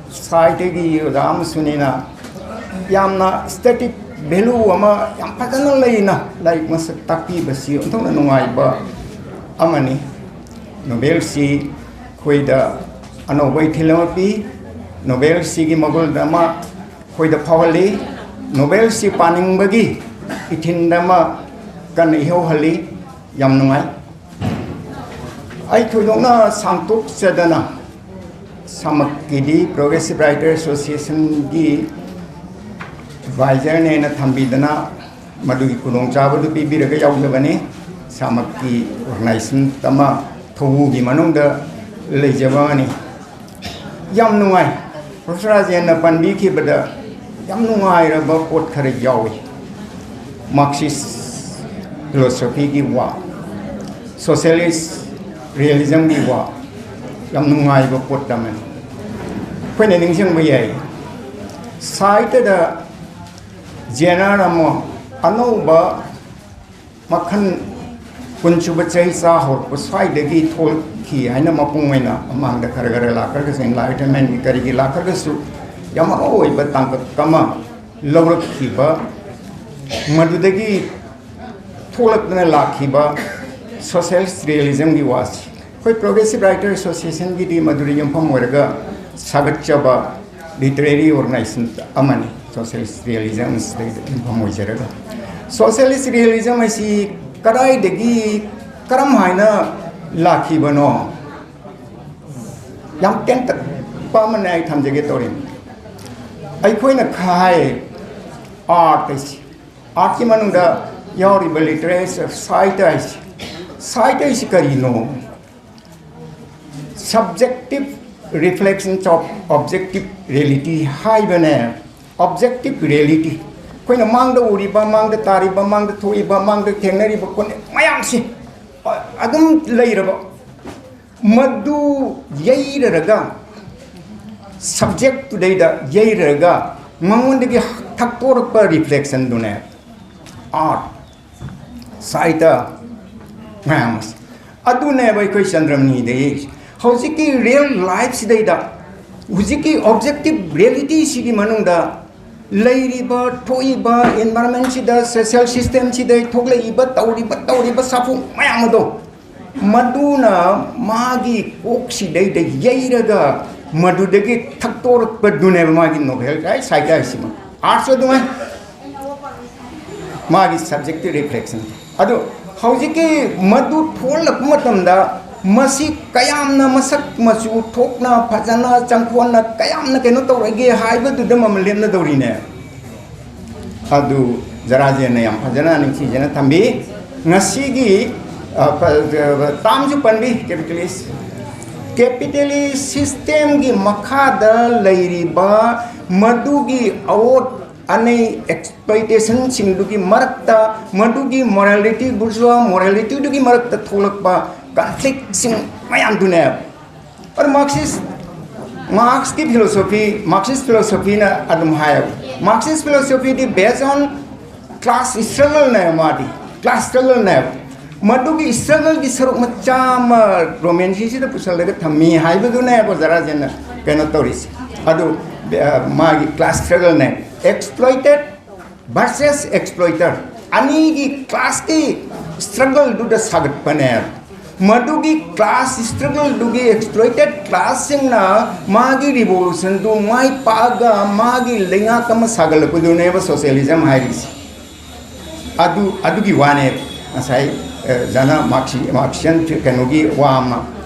ꯁꯥꯏꯠꯇꯒꯤ ꯑꯣꯖꯥ ꯑꯃꯁꯨꯅꯤꯅ ꯌꯥꯝꯅ static value ꯑꯃ ꯌꯥꯝ ꯐꯖꯅ ꯂꯩꯅ ꯂꯥꯏꯔꯤꯛ ꯃꯁꯛ ꯇꯥꯛꯄꯤꯕꯁꯤ ꯑꯣꯟꯊꯣꯛꯅ ꯅꯨꯡꯉꯥꯏꯕ ꯑꯃꯅꯤ꯫ ꯅꯣꯕꯦꯜꯁꯤ ꯑꯩꯈꯣꯏꯗ ꯑꯅꯧꯕ ꯏꯊꯤꯜ ꯑꯃ ꯄꯤ꯫ ꯅꯣꯕꯦꯜꯁꯤꯒꯤ ꯃꯒꯨꯜꯗ ꯑꯃ ꯑꯩꯈꯣꯏꯗ ꯐꯥꯎꯍꯜꯂꯤ꯫ ꯅꯣꯕꯦꯜꯁꯤ ꯄꯥꯅꯤꯡꯕꯒꯤ ꯏꯊꯤꯜꯗ ꯑꯃ ꯀꯟꯅ ꯏꯍꯧꯍꯜꯂꯤ꯫ ꯌꯥꯝ ꯅꯨꯡꯉꯥꯏ꯫ ꯑꯩ ꯊꯣꯏꯗꯣꯛꯅ ꯁꯥꯡꯗꯣꯛꯆꯗꯅ ꯁꯥꯃꯛꯀꯤꯗꯤ Progressive Writer Associationꯒꯤ advisorꯅꯦꯅ ꯊꯝꯕꯤꯗꯅ ꯃꯗꯨꯒꯤ ꯈꯨꯗꯣꯡꯆꯥꯕꯗꯨ ꯄꯤꯕꯤꯔꯒ ꯌꯥꯎꯖꯕꯅꯤ꯫ ꯏꯁꯥꯃꯛꯀꯤ organization ꯑꯃ ꯊꯧꯕꯨꯒꯤ ꯃꯅꯨꯡꯗ ꯂꯩꯖꯕ ꯑꯃꯅꯤ꯫ ꯌꯥꯝ ꯅꯨꯡꯉꯥꯏ꯫ Professor ꯔꯥꯖꯦꯟꯅ ꯄꯟꯕꯤꯈꯤꯕꯗ ꯌꯥꯝ ꯅꯨꯡꯉꯥꯏꯔꯕ ꯄꯣꯠ ꯈꯔ ꯌꯥꯎꯏ꯫ Marxist philosophyꯒꯤ ꯋꯥ, socialist ꯔꯤꯌꯦꯂꯤꯖꯝꯒꯤ ꯋꯥ ꯌꯥꯝ ꯅꯨꯡꯉꯥꯏꯕ ꯄꯣꯠ ꯑꯃꯅꯤ꯫ ꯑꯩꯈꯣꯏꯅ ꯅꯤꯡꯁꯤꯡꯕ ꯌꯥꯏ, ꯁꯥꯍꯤꯇ꯭ꯌꯗ ꯖꯦꯅꯔ ꯑꯃ ꯑꯅꯧꯕ ꯃꯈꯜ ꯀꯨꯟꯁꯨꯕ ꯆꯍꯤꯆꯥ ꯍꯧꯔꯛꯄ ꯁ꯭ꯋꯥꯏꯗꯒꯤ ꯊꯣꯛꯈꯤ ꯍꯥꯏꯅ ꯃꯄꯨꯡ ꯑꯣꯏꯅ ꯃꯃꯥꯡꯗ ꯈꯔ ꯈꯔ ꯂꯥꯛꯈ꯭ꯔꯒꯁꯨ, ꯏꯟꯂꯥꯏꯇꯟꯃꯦꯟꯒꯤ ꯀꯔꯤꯒꯤ ꯂꯥꯛꯈ꯭ꯔꯒꯁꯨ, ꯌꯥꯝ ꯑꯅꯧꯕ ꯇꯥꯡꯀꯛ ꯑꯃ ꯂꯧꯔꯛꯈꯤꯕ, ꯃꯗꯨꯗꯒꯤ ꯊꯣꯛꯂꯛꯇꯨꯅ ꯂꯥꯛꯈꯤꯕ ꯁꯣꯁꯤꯌꯦꯂꯤꯁ ꯔꯤꯌꯦꯂꯤꯖꯝꯒꯤ ꯋꯥꯁꯤ ꯑꯩꯈꯣꯏ ꯄ꯭ꯔꯣꯒ꯭ꯔꯦꯁꯤꯚ ꯔꯥꯏꯇꯔ ꯑꯦꯁꯣꯁꯤꯌꯦꯁꯟꯒꯤꯗꯤ ꯃꯗꯨꯗ ꯌꯨꯝꯐꯝ ꯑꯣꯏꯔꯒ ꯁꯥꯒꯠꯆꯕ ꯂꯤꯇꯔꯦꯔꯤ ꯑꯣꯔꯒꯅꯥꯏꯖꯦꯁꯟ ꯑꯃꯅꯤ, ꯁꯣꯁꯤꯌꯦꯂꯤꯁ ꯔꯤꯌꯦꯂꯤꯖꯝꯁꯤꯗꯩꯗ ꯌꯨꯝꯐꯝ ꯑꯣꯏꯖꯔꯒ꯫ ꯁꯣꯁꯤꯌꯦꯂꯤꯁ ꯔꯤꯌꯦꯂꯤꯖꯝ ꯑꯁꯤ ꯀꯗꯥꯏꯗꯒꯤ, ꯀꯔꯝ ꯍꯥꯏꯅ ꯂꯥꯛꯈꯤꯕꯅꯣ? ꯌꯥꯝ ꯇꯦꯟꯇꯛꯄ ꯑꯃꯅ ꯑꯩ ꯊꯝꯖꯒꯦ ꯇꯧꯔꯤꯅꯤ꯫ ꯑꯩꯈꯣꯏꯅ ꯈꯥꯏ ꯑꯥꯔꯠ ꯑꯁꯤ, ꯑꯥꯔꯠꯀꯤ ꯃꯅꯨꯡꯗ ꯌꯥꯎꯔꯤꯕ ꯂꯤꯇꯔꯦꯆꯔ, ꯁꯥꯍꯤꯇ꯭ꯌ ꯍꯥꯏꯁꯤ, ꯁꯥꯍꯤꯇ꯭ꯌ ꯍꯥꯏꯁꯤ ꯀꯔꯤꯅꯣ? Subjective reflections of objective reality ꯍꯥꯏꯕꯅꯦ꯫ ꯑꯣꯕꯖꯦꯛꯇꯤꯚ ꯔꯤꯌꯦꯂꯤꯇꯤ, ꯑꯩꯈꯣꯏꯅ ꯃꯥꯡꯗ ꯎꯔꯤꯕ, ꯃꯥꯡꯗ ꯇꯥꯔꯤꯕ, ꯃꯥꯡꯗ ꯊꯣꯛꯏꯕ, ꯃꯥꯡꯗ ꯊꯦꯡꯅꯔꯤꯕ ꯈꯣꯠꯅ ꯃꯌꯥꯝꯁꯤ ꯑꯗꯨꯝ ꯂꯩꯔꯕ, ꯃꯗꯨ ꯌꯩꯔꯔꯒ, ꯁꯕꯖꯦꯛꯇꯨꯗꯩꯗ ꯌꯩꯔꯔꯒ, ꯃꯉꯣꯟꯗꯒꯤ ꯊꯛꯇꯣꯔꯛꯄ ꯔꯤꯐ꯭ꯂꯦꯛꯁꯟꯗꯨꯅꯦ ꯑꯥꯔꯠ, ꯁꯥꯍꯤꯇ꯭ꯌ ꯃꯌꯥꯝ ꯑꯁꯤ꯫ ꯑꯗꯨꯅꯦꯕ ꯑꯩꯈꯣꯏ ꯆꯟꯗ꯭ꯔꯃꯅꯤꯗ ꯌꯦꯛꯏꯁꯦ꯫ ꯍꯧꯖꯤꯛꯀꯤ ꯔꯤꯌꯦꯜ ꯂꯥꯏꯐꯁꯤꯗꯩꯗ, ꯍꯧꯖꯤꯛꯀꯤ ꯑꯣꯕꯖꯦꯛꯇꯤꯚ ꯔꯤꯌꯦꯂꯤꯇꯤꯁꯤꯒꯤ ꯃꯅꯨꯡꯗ ꯂꯩꯔꯤꯕ, ꯊꯣꯛꯏꯕ, ꯏꯟꯚꯥꯏꯔꯟꯃꯦꯟꯁꯤꯗ, ꯁꯣꯁꯤꯌꯦꯜ ꯁꯤꯁꯇꯦꯝꯁꯤꯗ ꯊꯣꯛꯂꯛꯏꯕ, ꯇꯧꯔꯤꯕ, ꯇꯧꯔꯤꯕ ꯁꯥꯐꯨ ꯃꯌꯥꯝ ꯑꯗꯣ, ꯃꯗꯨꯅ ꯃꯥꯒꯤ ꯀꯣꯛꯁꯤꯗꯩꯗ ꯌꯩꯔꯒ ꯃꯗꯨꯗꯒꯤ ꯊꯛꯇꯣꯔꯛꯄꯗꯨꯅꯦꯕ ꯃꯥꯒꯤ ꯅꯣꯚꯦꯜ, ꯑꯩ ꯁꯥꯍꯤꯇ꯭ꯌ ꯍꯥꯏꯁꯤꯃ꯫ ꯑꯥꯔꯠꯁꯨ ꯑꯗꯨꯃꯥꯏ, ꯃꯥꯒꯤ ꯁꯕꯖꯦꯛꯇꯤꯚ ꯔꯤꯐ꯭ꯂꯦꯛꯁꯟ꯫ ꯑꯗꯨ ꯍꯧꯖꯤꯛꯀꯤ ꯃꯗꯨ ꯊꯣꯛꯍꯜꯂꯛꯄ ꯃꯇꯝꯗ ꯃꯁꯤ ꯀꯌꯥꯝꯅ ꯃꯁꯛ ꯃꯆꯨ ꯊꯣꯛꯅ, ꯐꯖꯅ, ꯆꯪꯈꯣꯟꯅ ꯀꯌꯥꯝꯅ ꯀꯩꯅꯣ ꯇꯧꯔꯒꯦ ꯍꯥꯏꯕꯗꯨꯗ ꯃꯃꯜ ꯂꯦꯞꯅꯗꯧꯔꯤꯅꯦ꯫ ꯑꯗꯨ ꯖꯔꯥꯖꯦꯟꯅ ꯌꯥꯝ ꯐꯖꯅ ꯅꯤꯡꯊꯤꯖꯅ ꯊꯝꯕꯤ꯫ ꯉꯁꯤꯒꯤ, ꯑ, ꯄ-, ꯇꯥꯝꯁꯨ ꯄꯟꯕꯤ, ꯀꯦꯄꯤꯇꯦꯂꯤꯁ꯫ ꯀꯦꯄꯤꯇꯦꯂꯤꯁ ꯁꯤꯁꯇꯦꯝꯒꯤ ꯃꯈꯥꯗ ꯂꯩꯔꯤꯕ ꯃꯗꯨꯒꯤ ꯑꯋꯣꯠ ꯑꯅꯩ ꯑꯦꯛꯁꯄ꯭ꯂꯣꯏꯇꯦꯁꯟꯁꯤꯡꯗꯨꯒꯤ ꯃꯔꯛꯇ, ꯃꯗꯨꯒꯤ ꯃꯣꯔꯦꯂꯤꯇꯤ, ꯕꯨꯔꯖꯨꯋꯥ ꯃꯣꯔꯦꯂꯤꯇꯤꯗꯨꯒꯤ ꯃꯔꯛꯇ ꯊꯣꯛꯂꯛꯄ ꯀꯟꯐ꯭ꯂꯤꯛꯁꯤꯡ ꯃꯌꯥꯝꯗꯨꯅꯦꯕ꯫ ꯑꯗꯨ ꯃꯥꯔꯛꯁꯤꯁ, ꯃꯥꯔꯛꯁꯀꯤ ꯐꯤꯂꯣꯁꯣꯐꯤ, ꯃꯥꯔꯛꯁꯤꯁ ꯐꯤꯂꯣꯁꯣꯐꯤꯅ ꯑꯗꯨꯝ ꯍꯥꯏꯌꯦꯕ, ꯃꯥꯔꯛꯁꯤꯁ ꯐꯤꯂꯣꯁꯣꯐꯤꯗꯤ based on class struggleꯅꯦꯕ, ꯃꯥꯗꯤ class struggleꯅꯦꯕ꯫ ꯃꯗꯨꯒꯤ struggleꯒꯤ ꯁꯔꯨꯛ ꯃꯆꯥ ꯑꯃ ꯔꯣꯃꯦꯟꯁꯤꯁꯤꯗ ꯄꯨꯁꯜꯂꯒ ꯊꯝꯃꯤ ꯍꯥꯏꯕꯗꯨꯅꯦꯕ ꯑꯣꯖꯥ ꯔꯥꯖꯦꯟꯅ ꯀꯩꯅꯣ ꯇꯧꯔꯤꯁꯦ꯫ ꯑꯗꯨ, ꯑ, ꯃꯥꯒꯤ class struggleꯅꯦ꯫ Exploited versus exploiter ꯑꯅꯤꯒꯤ classꯀꯤ struggleꯗꯨꯗ ꯁꯥꯒꯠꯄꯅꯦ꯫ ꯃꯗꯨꯒꯤ class struggleꯗꯨꯒꯤ exploited classꯁꯤꯡꯅ ꯃꯥꯒꯤ revolutionꯗꯨ ꯃꯥꯏ ꯄꯥꯛꯑꯒ ꯃꯥꯒꯤ ꯂꯩꯉꯥꯛ ꯑꯃ ꯁꯥꯒꯠꯂꯛꯄꯗꯨꯅꯦꯕ socialism ꯍꯥꯏꯔꯤꯁꯦ꯫ ꯑꯗꯨ, ꯑꯗꯨꯒꯤ ꯋꯥꯅꯦ ꯉꯁꯥꯏ, ꯑ, ꯖꯅ ꯃꯥꯔꯛꯁꯤ-, ꯃꯥꯔꯛꯁꯤꯌꯟ ꯀꯩꯅꯣꯒꯤ ꯋꯥ ꯑꯃ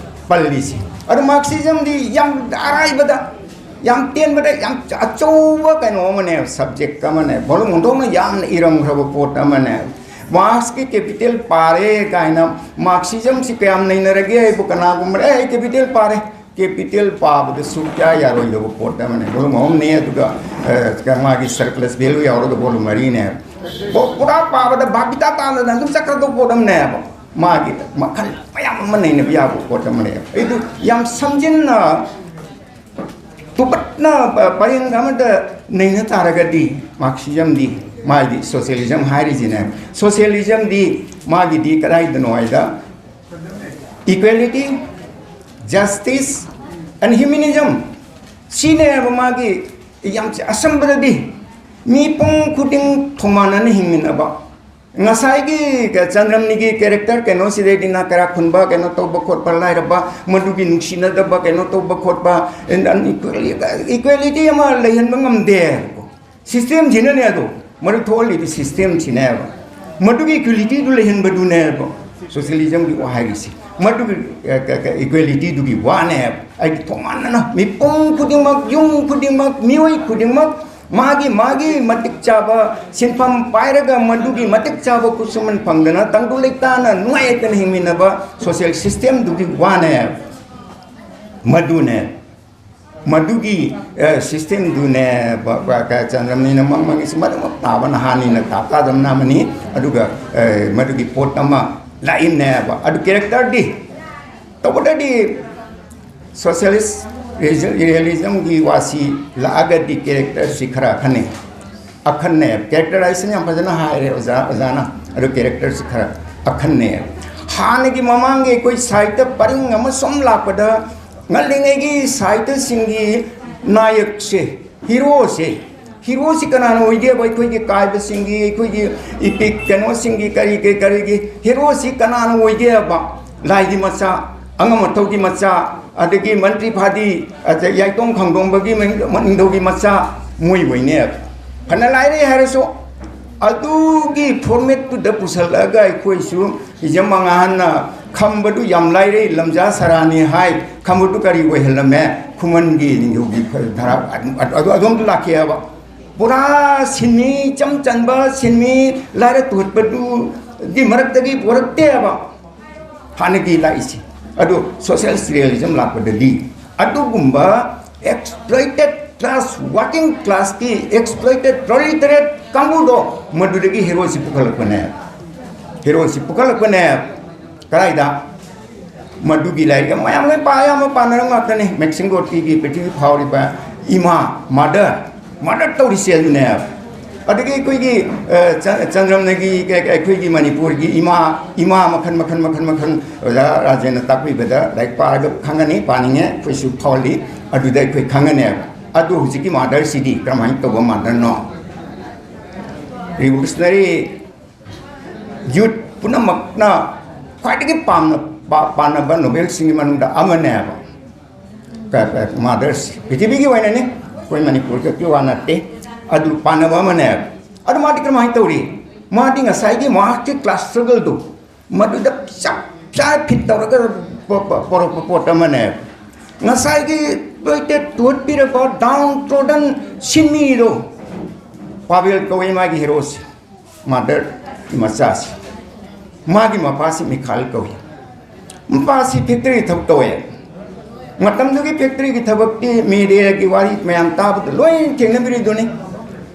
ꯄꯜꯂꯤꯁꯦ꯫ ꯑꯗꯨ ꯃꯥꯔꯛꯁꯤꯖꯝꯗꯤ ꯌꯥꯝ ꯑꯔꯥꯏꯕꯗ, ꯌꯥꯝ ꯇꯦꯟꯕꯗ ꯌꯥꯝ ꯑꯆꯧꯕ ꯀꯩꯅꯣ ꯑꯃꯅꯦ, subject ꯑꯃꯅꯦ, volume ꯑꯣꯟꯊꯣꯛꯅ ꯌꯥꯝꯅ ꯏꯔꯝꯈ꯭ꯔꯕ ꯄꯣꯠ ꯑꯃꯅꯦ꯫ ꯃꯥꯔꯛꯁꯀꯤ Capital ꯄꯥꯔꯦ ꯀꯥꯏꯅ ꯃꯥꯔꯛꯁꯤꯖꯝꯁꯤ ꯀꯌꯥꯝ ꯅꯩꯅꯔꯒꯦ ꯍꯥꯏꯕꯨ ꯀꯅꯥꯒꯨꯝꯕ, "ꯑꯦ, ꯑꯩ Capital ꯄꯥꯔꯦ"꯫ Capital ꯄꯥꯕꯗ ꯁꯨꯛꯌꯥ ꯌꯥꯔꯣꯏꯗꯕ ꯄꯣꯠ ꯑꯃꯅꯦ꯫ Volume ꯑꯍꯨꯝꯅꯦ, ꯑꯗꯨꯒ, ꯑ, ꯃꯥꯒꯤ surplus value ꯌꯥꯎꯔꯒ volume ꯃꯔꯤꯅꯦ꯫ ꯄꯨ-, ꯄꯨꯔꯥ ꯄꯥꯕꯗ ꯚꯥꯞ ꯏꯇꯥ ꯇꯥꯗꯅ ꯑꯗꯨꯝ ꯆꯠꯈ꯭ꯔꯗꯧꯕ ꯄꯣꯠ ꯑꯃꯅꯦꯕ꯫ ꯃꯥꯒꯤ ꯃꯈꯜ ꯃꯌꯥꯝ ꯑꯃ ꯅꯩꯅꯕ ꯌꯥꯕ ꯄꯣꯠ ꯑꯃꯅꯦꯕ꯫ ꯑꯩꯗꯨ ꯌꯥꯝ ꯁꯝꯖꯤꯟꯅ ꯇꯨꯄꯠꯅ ꯄ-, ꯄꯔꯦꯡ ꯑꯃꯗ ꯅꯩꯅ ꯇꯥꯔꯒꯗꯤ ꯃꯥꯔꯛꯁꯤꯖꯝꯗꯤ, ꯃꯥꯒꯤ socialism ꯍꯥꯏꯔꯤꯁꯤꯅꯦ꯫ Socialismꯗꯤ ꯃꯥꯒꯤꯗꯤ ꯀꯗꯥꯏꯗꯅꯣ ꯍꯥꯏꯗ, equality, justice and humanism ꯁꯤꯅꯦꯕ ꯃꯥꯒꯤ ꯌꯥꯝ ꯑꯁꯝꯕꯗꯗꯤ ꯃꯤꯄꯨꯝ ꯈꯨꯗꯤꯡ ꯊꯧꯃꯥꯟꯅꯅ ꯍꯤꯡꯃꯤꯟꯅꯕ꯫ ꯉꯁꯥꯏꯒꯤ ꯆꯟꯗ꯭ꯔꯝꯅꯤꯒꯤ character ꯀꯩꯅꯣꯁꯤꯗꯩꯗꯤ ꯅꯥ ꯀꯔꯥ ꯈꯨꯟꯕ, ꯀꯩꯅꯣ ꯇꯧꯕ ꯈꯣꯠꯄ, ꯂꯥꯏꯔꯕ, ꯃꯗꯨꯒꯤ ꯅꯨꯡꯁꯤꯅꯗꯕ, ꯀꯩꯅꯣ ꯇꯧꯕ ꯈꯣꯠꯄ, and, and equality, equality ꯑꯃ ꯂꯩꯍꯟꯕ ꯉꯝꯗꯦ꯫ Systemꯁꯤꯅꯅꯦ ꯑꯗꯣ, ꯃꯗꯨ ꯊꯣꯛꯍꯜꯂꯤꯕ systemꯁꯤꯅꯦꯕ꯫ ꯃꯗꯨꯒꯤ equalityꯗꯨ ꯂꯩꯍꯟꯕꯗꯨꯅꯦꯕ socialismꯒꯤ ꯋꯥ ꯍꯥꯏꯔꯤꯁꯤ꯫ ꯃꯗꯨꯒꯤ, ꯑ, ꯀ-, ꯀ-, equalityꯗꯨꯒꯤ ꯋꯥꯅꯦꯕ꯫ ꯑꯩꯗꯤ ꯊꯣꯡꯍꯟꯅꯅ ꯃꯤꯄꯨꯝ ꯈꯨꯗꯤꯡꯃꯛ, ꯌꯨꯝ ꯈꯨꯗꯤꯡꯃꯛ, ꯃꯤꯑꯣꯏ ꯈꯨꯗꯤꯡꯃꯛ ꯃꯥꯒꯤ, ꯃꯥꯒꯤ ꯃꯇꯤꯛ ꯆꯥꯕ ꯁꯤꯟꯐꯝ ꯄꯥꯏꯔꯒ ꯃꯗꯨꯒꯤ ꯃꯇꯤꯛ ꯆꯥꯕ ꯈꯨꯠꯁꯨꯃꯟ ꯐꯪꯗꯅ ꯇꯪꯗꯨ ꯂꯩꯇꯥꯅ ꯅꯨꯡꯉꯥꯏ ꯌꯥꯏꯐꯅ ꯍꯤꯡꯃꯤꯟꯅꯕ social systemꯗꯨꯒꯤ ꯋꯥꯅꯦꯕ꯫ ꯃꯗꯨꯅꯦ꯫ ꯃꯗꯨꯒꯤ, ꯑ, systemꯗꯨꯅꯦ ꯕ-, ꯕ-, ꯀ-, ꯆꯟꯗ꯭ꯔꯃꯅꯤꯅ ꯃꯪ ꯃꯪꯉꯤꯁꯤ꯫ ꯃꯗꯨꯃꯛ ꯇꯥꯕ ꯅꯍꯥꯅꯤꯅ ꯇꯥꯞ ꯇꯥꯗꯕꯅ ꯑꯃꯅꯤ꯫ ꯑꯗꯨꯒ, ꯑ, ꯃꯗꯨꯒꯤ ꯄꯣꯠ ꯑꯃ ꯂꯥꯛꯏꯕꯅꯦꯕ꯫ ꯑꯗꯨ ꯀꯦꯔꯦꯛꯇꯔꯗꯤ ꯇꯧꯕꯗꯗꯤ ꯁꯣꯁꯤꯌꯦꯂꯤꯁ ꯔꯤꯌꯦꯂꯤꯖꯝꯒꯤ ꯋꯥꯁꯤ ꯂꯥꯛꯑꯒꯗꯤ ꯀꯦꯔꯦꯛꯇꯔꯁꯤ ꯈꯔ ꯑꯈꯟꯅꯩ, ꯑꯈꯟꯅꯩ꯫ ꯀꯦꯔꯦꯛꯇꯔꯥꯏꯖꯦꯁꯟ ꯌꯥꯝ ꯐꯖꯅ ꯍꯥꯏꯔꯦ ꯑꯣꯖꯥ, ꯑꯣꯖꯥꯅ꯫ ꯑꯗꯨ ꯀꯦꯔꯦꯛꯇꯔꯁꯤ ꯈꯔ ꯑꯈꯟꯅꯩ꯫ ꯍꯥꯟꯅꯒꯤ ꯃꯃꯥꯡꯒꯤ ꯑꯩꯈꯣꯏ ꯁꯥꯍꯤꯇ꯭ꯌ ꯄꯔꯤꯡ ꯑꯃ ꯁꯨꯝ ꯂꯥꯛꯄꯗ, ꯉꯜꯂꯤꯉꯩꯒꯤ ꯁꯥꯍꯤꯇ꯭ꯌꯁꯤꯡꯒꯤ ꯅꯥꯌꯛꯁꯦ, ꯍꯤꯔꯣꯁꯦ, ꯍꯤꯔꯣꯁꯤ ꯀꯅꯥꯅ ꯑꯣꯏꯒꯦꯕ? ꯑꯩꯈꯣꯏꯒꯤ ꯀꯥꯏꯕꯁꯤꯡꯒꯤ, ꯑꯩꯈꯣꯏꯒꯤ ꯏꯄꯤꯛ ꯀꯩꯅꯣꯁꯤꯡꯒꯤ, ꯀꯔꯤ ꯀꯔꯤ ꯀꯔꯤꯒꯤ ꯍꯤꯔꯣꯁꯤ ꯀꯅꯥꯅ ꯑꯣꯏꯒꯦꯕ? ꯂꯥꯏꯒꯤ ꯃꯆꯥ, ꯑꯉꯝ ꯑꯊꯧꯒꯤ ꯃꯆꯥ, ꯑꯗꯒꯤ ꯃꯟꯇ꯭ꯔꯤ ꯐꯥꯗꯤ, ꯑꯗ ꯌꯥꯏꯇꯣꯡ ꯈꯥꯡꯗꯣꯡꯕꯒꯤ ꯃꯅꯤꯡ-, ꯃꯅꯤꯡꯗꯧꯒꯤ ꯃꯆꯥ, ꯃꯣꯏ ꯑꯣꯏꯅꯦꯕ꯫ ꯐꯅ ꯂꯥꯏꯔꯩ ꯍꯥꯏꯔꯁꯨ, ꯑꯗꯨꯒꯤ ꯐꯣꯔꯃꯦꯠꯇꯨꯗ ꯄꯨꯁꯜꯂꯛꯑꯒ ꯑꯩꯈꯣꯏꯁꯨ ꯍꯤꯖꯝ ꯃꯉꯥꯍꯟꯅ ꯈꯝꯕꯗꯨ ꯌꯥꯝ ꯂꯥꯏꯔꯩ, ꯂꯝꯖꯥ ꯁꯔꯥꯅꯤ ꯍꯥꯏ, ꯈꯝꯕꯗꯨ ꯀꯔꯤ ꯑꯣꯏꯍꯜꯂꯝꯃꯦ? ꯈꯨꯃꯟꯒꯤ ꯅꯤꯡꯊꯧꯒꯤ ꯙꯔꯥ ꯑꯗꯨ, ꯑꯗꯨ, ꯑꯗꯣꯝꯗ ꯂꯥꯛꯈꯤꯑꯕ꯫ ꯄꯨꯔꯥ ꯁꯤꯟꯃꯤ, ꯏꯆꯝ ꯆꯟꯕ ꯁꯤꯟꯃꯤ, ꯂꯥꯏꯔ ꯇꯨꯍꯠꯄꯗꯨꯒꯤ ꯃꯔꯛꯇꯒꯤ ꯄꯨꯔꯛꯇꯦꯕ ꯍꯥꯟꯅꯒꯤ ꯂꯥꯛꯏꯁꯦ꯫ ꯑꯗꯨ ꯁꯣꯁꯤꯌꯦꯜ ꯔꯤꯌꯦꯂꯤꯖꯝ ꯂꯥꯛꯄꯗꯗꯤ ꯑꯗꯨꯒꯨꯝꯕ exploited class, working classꯀꯤ exploited proletariat ꯀꯥꯡꯕꯨꯗꯣ ꯃꯗꯨꯗꯒꯤ ꯍꯦꯔꯣꯁꯤ ꯄꯨꯈꯠꯂꯛꯄꯅꯦ, ꯍꯦꯔꯣꯁꯤ ꯄꯨꯈꯠꯂꯛꯄꯅꯦ꯫ ꯀꯗꯥꯏꯗ? ꯃꯗꯨꯒꯤ ꯂꯥꯏꯔꯤꯛ ꯑꯃ ꯃꯌꯥꯝ ꯂꯣꯏ ꯄꯥ-, ꯑꯌꯥꯝꯕ ꯄꯥꯅꯔꯝ ꯉꯥꯛꯇꯅꯤ꯫ ꯃꯦꯛꯁꯤꯝ ꯒꯣꯔꯀꯤꯒꯤ ꯄ꯭ꯔꯤꯊꯤꯕꯤ ꯐꯥꯎꯔꯤꯕ ꯏꯃꯥ, ꯃꯥꯗꯔ, ꯃꯥꯗꯔ ꯇꯧꯔꯤꯁꯦ ꯑꯗꯨꯅꯦꯕ꯫ ꯑꯗꯒꯤ ꯑꯩꯈꯣꯏꯒꯤ, ꯑ, ꯆ-, ꯆꯟꯗ꯭ꯔꯝꯅꯒꯤ, ꯑꯩꯈꯣꯏꯒꯤ ꯃꯅꯤꯄꯨꯔꯒꯤ ꯏꯃꯥ, ꯏꯃꯥ ꯃꯈꯜ, ꯃꯈꯜ, ꯃꯈꯜ, ꯃꯈꯜ ꯑꯣꯖꯥ ꯔꯥꯖꯦꯟꯅ ꯇꯥꯛꯄꯤꯕꯗ ꯂꯥꯏꯔꯤꯛ ꯄꯥꯔꯒ ꯈꯪꯒꯅꯤ, ꯄꯥꯅꯤꯡꯉꯦ, ꯑꯩꯈꯣꯏꯁꯨ ꯐꯥꯎꯍꯜꯂꯤ꯫ ꯑꯗꯨꯗ ꯑꯩꯈꯣꯏ ꯈꯪꯒꯅꯦꯕ꯫ ꯑꯗꯨ ꯍꯧꯖꯤꯛꯀꯤ ꯃꯥꯗꯔꯁꯤꯗꯤ ꯀꯔꯝꯍꯥꯏꯅ ꯇꯧꯕ ꯃꯥꯗꯔꯅꯣ? ꯔꯤꯚꯣꯂꯨꯁꯅꯔꯤ ꯌꯨꯠ ꯄꯨꯝꯅꯃꯛꯅ ꯈ꯭ꯋꯥꯏꯗꯒꯤ ꯄꯥꯝꯅ, ꯄꯥ-, ꯄꯥꯝꯅꯕ ꯅꯣꯕꯦꯜꯁꯤꯡꯒꯤ ꯃꯅꯨꯡꯗ ꯑꯃꯅꯦꯕ꯫ ꯀ-, ꯀ-, ꯃꯥꯗꯔꯁ ꯄ꯭ꯔꯤꯊꯤꯕꯤꯒꯤ ꯑꯣꯏꯅꯅꯤ, ꯑꯩꯈꯣꯏ ꯃꯅꯤꯄꯨꯔ ꯈꯛꯀꯤ ꯋꯥ ꯅꯠꯇꯦ꯫ ꯑꯗꯨ ꯄꯥꯝꯅꯕ ꯑꯃꯅꯦꯕ꯫ ꯑꯗꯨ ꯃꯥꯗꯤ ꯀꯔꯝꯍꯥꯏꯅ ꯇꯧꯔꯤ? ꯃꯥꯗꯤ ꯉꯁꯥꯏꯒꯤ ꯃꯥꯔꯛꯁꯀꯤ ꯀ꯭ꯂꯥꯁ ꯁ꯭ꯇ꯭ꯔꯒꯜꯗꯣ ꯃꯗꯨꯗ ꯆꯞ ꯆꯥꯅ ꯐꯤꯠ ꯇꯧꯔꯒ ꯄ-, ꯄ-, ꯄꯣꯔꯛꯄ ꯄꯣꯠ ꯑꯃꯅꯦꯕ꯫ ꯉꯁꯥꯏꯒꯤ ꯇꯣꯏꯇꯦꯠ ꯇꯨꯍꯠꯄꯤꯔꯕ ꯗꯥꯎꯟ ꯇ꯭ꯔꯣꯗꯟ ꯁꯤꯟꯃꯤꯗꯣ, ꯄꯥꯕꯦꯜ ꯀꯧꯏ ꯃꯥꯒꯤ ꯍꯦꯔꯣꯁꯦ꯫ ꯃꯥꯗꯔ ꯃꯆꯥꯁꯤ, ꯃꯥꯒꯤ ꯃꯄꯥꯁꯤ ꯃꯤꯈꯥꯏꯜ ꯀꯧꯏ꯫ ꯃꯄꯥꯁꯤ ꯐꯦꯛꯇꯔꯤ ꯊꯕꯛ ꯇꯧꯋꯦ꯫ ꯃꯇꯝꯗꯨꯒꯤ ꯐꯦꯛꯇꯔꯤꯒꯤ ꯊꯕꯛꯇꯤ ꯃꯦꯗꯤꯌꯥꯒꯤ ꯋꯥꯔꯤ ꯃꯌꯥꯝ ꯇꯥꯕꯗ ꯂꯣꯏ ꯊꯦꯡꯅꯕꯤꯔꯤꯗꯨꯅꯤ꯫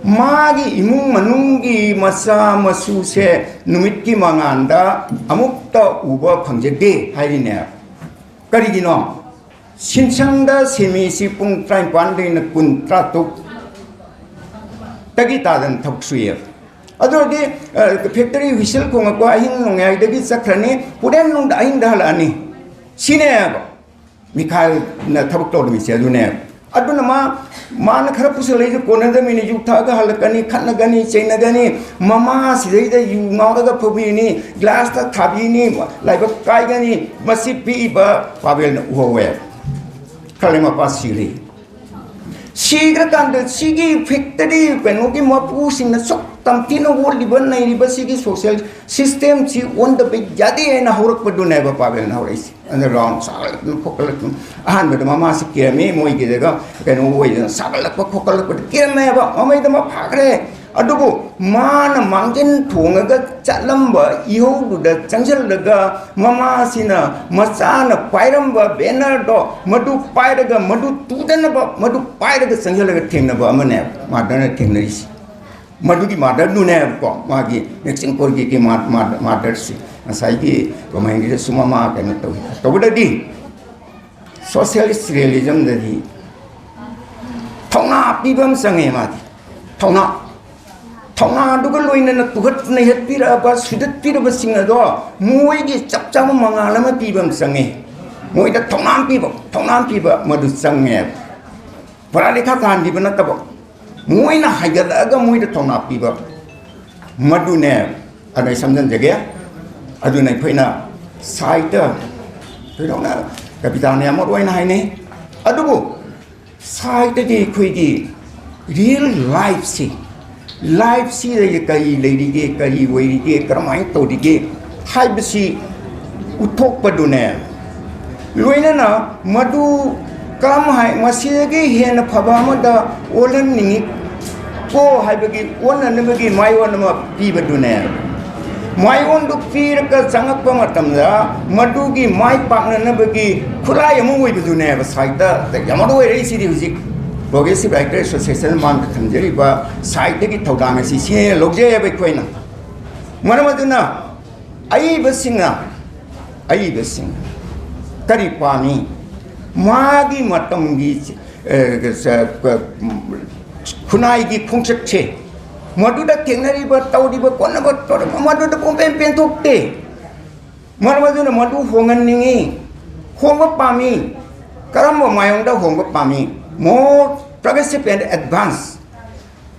ꯃꯥꯒꯤ ꯏꯃꯨꯡ ꯃꯅꯨꯡꯒꯤ ꯃꯆꯥ ꯃꯁꯨꯁꯦ ꯅꯨꯃꯤꯠꯀꯤ ꯃꯉꯥꯜꯗ ꯑꯃꯨꯛꯇ ꯎꯕ ꯐꯪꯖꯗꯦ ꯍꯥꯏꯔꯤꯅꯦ꯫ ꯀꯔꯤꯒꯤꯅꯣ? ꯁꯤꯟꯁꯪꯗ ꯁꯤꯃꯤꯁꯤ ꯄꯨꯡ ꯇꯔꯥꯅꯤꯄꯥꯟꯗꯩꯅ ꯀꯨꯟ, ꯇꯔꯥꯇꯔꯨꯛ ꯇꯒꯤ ꯇꯥꯗꯅ ꯊꯕꯛ ꯁꯨꯏꯌꯦꯕ꯫ ꯑꯗꯨ ꯑꯣꯏꯔꯗꯤ, ꯑ, ꯐꯦꯛꯇꯔꯤ ꯍꯨꯏꯁꯦꯜ ꯈꯣꯡꯉꯛꯄ ꯑꯍꯤꯡ ꯅꯣꯡꯌꯥꯏꯗꯒꯤ ꯆꯠꯈ꯭ꯔꯅꯤ, ꯍꯣꯔꯦꯟ ꯅꯨꯡꯗ-, ꯑꯍꯤꯡꯗ ꯍꯜꯂꯛꯑꯅꯤ꯫ ꯁꯤꯅꯦꯕ ꯃꯤꯈꯥꯏꯅ ꯊꯕꯛ ꯇꯧꯔꯝꯃꯤꯁꯦ꯫ ꯑꯗꯨꯅꯦꯕ꯫ ꯑꯗꯨꯅ ꯃꯥ, ꯃꯥꯅ ꯈꯔ ꯄꯨꯁꯜꯂꯛꯏꯁꯦ ꯀꯣꯟꯅꯗꯕꯅꯤꯅ, ꯌꯨ ꯊꯛꯑꯒ ꯍꯜꯂꯛꯀꯅꯤ, ꯈꯠꯅꯒꯅꯤ, ꯆꯩꯅꯒꯅꯤ, ꯃꯃꯥ ꯁꯤꯗꯩꯗ ꯌꯨ ꯉꯥꯎꯔꯒ ꯐꯨꯕꯤꯅꯤ, ꯒ꯭ꯂꯥꯁꯇ ꯊꯥꯕꯤꯅꯤ, ꯂꯥꯏꯕꯛ ꯀꯥꯏꯒꯅꯤ꯫ ꯃꯁꯤ ꯄꯤꯛꯏꯕ ꯄꯥꯕꯦꯜꯅ ꯎꯍꯧꯋꯦ꯫ ꯈꯔ ꯂꯩ ꯃꯄꯥ ꯁꯤꯔꯦ꯫ ꯁꯤꯈ꯭ꯔꯀꯥꯟꯗ ꯁꯤꯒꯤ ꯐꯦꯛꯇꯔꯤ ꯀꯩꯅꯣꯒꯤ ꯃꯄꯨꯁꯤꯡꯅ ꯁꯨꯛ ꯇꯝꯊꯤꯅ ꯑꯣꯠꯂꯤꯕ ꯅꯩꯔꯤꯕ ꯁꯤꯒꯤ ꯁꯣꯁꯤꯌꯦꯜ ꯁꯤꯁꯇꯦꯝꯁꯤ ꯑꯣꯟꯗꯕ ꯌꯥꯗꯦ ꯍꯥꯏꯅ ꯍꯧꯔꯛꯄꯗꯨꯅꯦꯕ ꯄꯥꯕꯦꯜꯅ ꯍꯧꯔꯛꯏꯁꯦ꯫ ꯑꯗ ꯔꯥꯎꯟ ꯁꯥꯒꯠꯂꯛꯇꯅ ꯈꯣꯠꯀꯠꯂꯛꯇꯅ ꯑꯍꯥꯟꯕꯗ ꯃꯃꯥꯁꯤ ꯀꯤꯔꯝꯃꯤ, ꯃꯣꯏꯒꯤꯗꯒ ꯀꯩꯅꯣ ꯑꯣꯏꯗꯅ ꯁꯥꯒꯠꯂꯛꯄ ꯈꯣꯠꯀꯠꯂꯛꯄꯗ ꯀꯤꯔꯝꯃꯦꯕ꯫ ꯃꯃꯩꯗ ꯃꯥ ꯐꯥꯈ꯭ꯔꯦ꯫ ꯑꯗꯨꯕꯨ ꯃꯥꯅ ꯃꯥꯡꯖꯤꯟ ꯊꯣꯡꯉꯒ ꯆꯠꯂꯝꯕ ꯏꯍꯧꯗꯨꯗ ꯆꯪꯁꯤꯜꯂꯒ ꯃꯃꯥꯁꯤꯅ ꯃꯆꯥꯅ ꯄꯥꯏꯔꯝꯕ ꯕꯦꯅꯔꯗꯣ ꯃꯗꯨ ꯄꯥꯏꯔꯒ, ꯃꯗꯨ ꯇꯨꯗꯅꯕ ꯃꯗꯨ ꯄꯥꯏꯔꯒ ꯆꯪꯁꯤꯜꯂꯒ ꯊꯦꯡꯅꯕ ꯑꯃꯅꯦ ꯃꯥꯗꯔꯅ ꯊꯦꯡꯅꯔꯤꯁꯤ꯫ ꯃꯗꯨꯒꯤ ꯃꯥꯗꯔꯗꯨꯅꯦꯕꯀꯣ ꯃꯥꯒꯤ ꯃꯦꯛꯁꯤꯝ ꯀꯣꯔꯒꯤꯒꯤ ꯃꯥ-, ꯃꯥ-, ꯃꯥꯗꯔꯁꯤ꯫ ꯉꯁꯥꯏꯒꯤ ꯀꯃꯥꯏꯅ ꯁꯨꯝ ꯃꯃꯥ ꯀꯩꯅꯣ ꯇꯧꯋꯤ꯫ ꯇꯧꯕꯗꯗꯤ ꯁꯣꯁꯤꯌꯦꯂꯤꯁ ꯔꯤꯌꯦꯂꯤꯖꯝꯗꯗꯤ ꯊꯧꯅꯥ ꯄꯤꯕ ꯑꯃ ꯆꯪꯉꯦ ꯃꯥꯗꯤ꯫ ꯊꯧꯅꯥ, ꯊꯧꯅꯥꯗꯨꯒ ꯂꯣꯏꯅꯅ ꯇꯨꯍꯠ ꯅꯩꯍꯠꯄꯤꯔꯛꯑꯕ, ꯁꯨꯗꯠꯄꯤꯔꯕꯁꯤꯡ ꯑꯗꯣ ꯃꯣꯏꯒꯤ ꯆꯞ ꯆꯥꯕ ꯃꯉꯥꯜ ꯑꯃ ꯄꯤꯕ ꯑꯃ ꯆꯪꯉꯦ꯫ ꯃꯣꯏꯗ ꯊꯧꯅꯥ ꯑꯃ ꯄꯤꯕ, ꯊꯧꯅꯥ ꯑꯃ ꯄꯤꯕ ꯃꯗꯨ ꯆꯪꯉꯦ꯫ ꯄꯨꯔꯥ ꯂꯩꯈꯥ ꯇꯥꯍꯟꯕꯤꯕ ꯅꯠꯇꯕ, ꯃꯣꯏꯅ ꯍꯥꯏꯒꯠꯂꯛꯑꯒ ꯃꯣꯏꯗ ꯊꯧꯅꯥ ꯄꯤꯕ, ꯃꯗꯨꯅꯦ꯫ ꯑꯗ ꯑꯩ ꯁꯝꯖꯟꯖꯒꯦ꯫ ꯑꯗꯨꯅ ꯑꯩꯈꯣꯏꯅ ꯁꯥꯍꯤꯇ꯭ꯌ, ꯊꯣꯏꯗꯣꯛꯅ ꯀꯕꯤꯇꯥꯅ ꯌꯥꯝ ꯃꯔꯨ ꯑꯣꯏꯅ ꯍꯥꯏꯅꯩ꯫ ꯑꯗꯨꯕꯨ ꯁꯥꯍꯤꯇ꯭ꯌꯗꯤ ꯑꯩꯈꯣꯏꯒꯤ ꯔꯤꯌꯦꯜ ꯂꯥꯏꯐꯁꯤ, ꯂꯥꯏꯐꯁꯤꯗ ꯀꯔꯤ ꯂꯩꯔꯤꯒꯦ, ꯀꯔꯤ ꯑꯣꯏꯔꯤꯒꯦ, ꯀꯔꯝꯍꯥꯏꯅ ꯇꯧꯔꯤꯒꯦ ꯍꯥꯏꯕꯁꯤ ꯎꯠꯊꯣꯛꯄꯗꯨꯅꯦ꯫ ꯂꯣꯏꯅꯅ ꯃꯗꯨ ꯀꯔꯝ ꯍꯥꯏ, ꯃꯁꯤꯗꯒꯤ ꯍꯦꯟꯅ ꯐꯕ ꯑꯃꯗ ꯑꯣꯜꯍꯟꯅꯤꯡꯉꯤ ꯀꯣ ꯍꯥꯏꯕꯒꯤ ꯑꯣꯟꯅꯅꯕꯒꯤ ꯃꯥꯏꯑꯣꯟ ꯑꯃ ꯄꯤꯕꯗꯨꯅꯦ꯫ ꯃꯥꯏꯑꯣꯟꯗꯨ ꯄꯤꯔꯒ ꯆꯪꯉꯛꯄ ꯃꯇꯝꯗ ꯃꯗꯨꯒꯤ ꯃꯥꯏ ꯄꯥꯛꯅꯅꯕꯒꯤ ꯈꯨꯠꯂꯥꯏ ꯑꯃ ꯑꯣꯏꯕꯗꯨꯅꯦꯕ ꯁꯥꯍꯤꯇ꯭ꯌꯗ ꯌꯥꯝ ꯃꯔꯨ ꯑꯣꯏꯔꯛꯏꯁꯤꯗꯤ ꯍꯧꯖꯤꯛ꯫ Progressive Writer Association ꯃꯥꯡꯗ ꯊꯝꯖꯔꯤꯕ ꯁꯥꯏꯠꯇꯒꯤ ꯊꯧꯗꯥꯡ ꯑꯁꯤ ꯁꯤ ꯂꯧꯖꯩꯑꯕ ꯑꯩꯈꯣꯏꯅ꯫ ꯃꯔꯝ ꯑꯗꯨꯅ ꯑꯏꯕꯁꯤꯡꯅ, ꯑꯏꯕꯁꯤꯡꯅ ꯀꯔꯤ ꯄꯥꯝꯃꯤ? ꯃꯥꯒꯤ ꯃꯇꯝꯒꯤ, ꯑꯦ, ꯈꯨꯟꯅꯥꯏꯒꯤ ꯈꯣꯡꯆꯠꯁꯦ, ꯃꯗꯨꯗ ꯊꯦꯡꯅꯔꯤꯕ, ꯇꯧꯔꯤꯕ, ꯈꯣꯠꯅꯕ ꯇꯧꯔꯤꯕ, ꯃꯗꯨꯗ ꯄꯨꯡꯄꯦꯟ ꯄꯦꯟꯊꯣꯛꯇꯦ꯫ ꯃꯔꯝ ꯑꯗꯨꯅ ꯃꯗꯨ ꯍꯣꯡꯍꯟꯅꯤꯡꯉꯤ, ꯍꯣꯡꯕ ꯄꯥꯝꯃꯤ꯫ ꯀꯔꯝꯕ ꯃꯥꯏꯌꯣꯡꯗ ꯍꯣꯡꯕ ꯄꯥꯝꯃꯤ? More progressive and advance,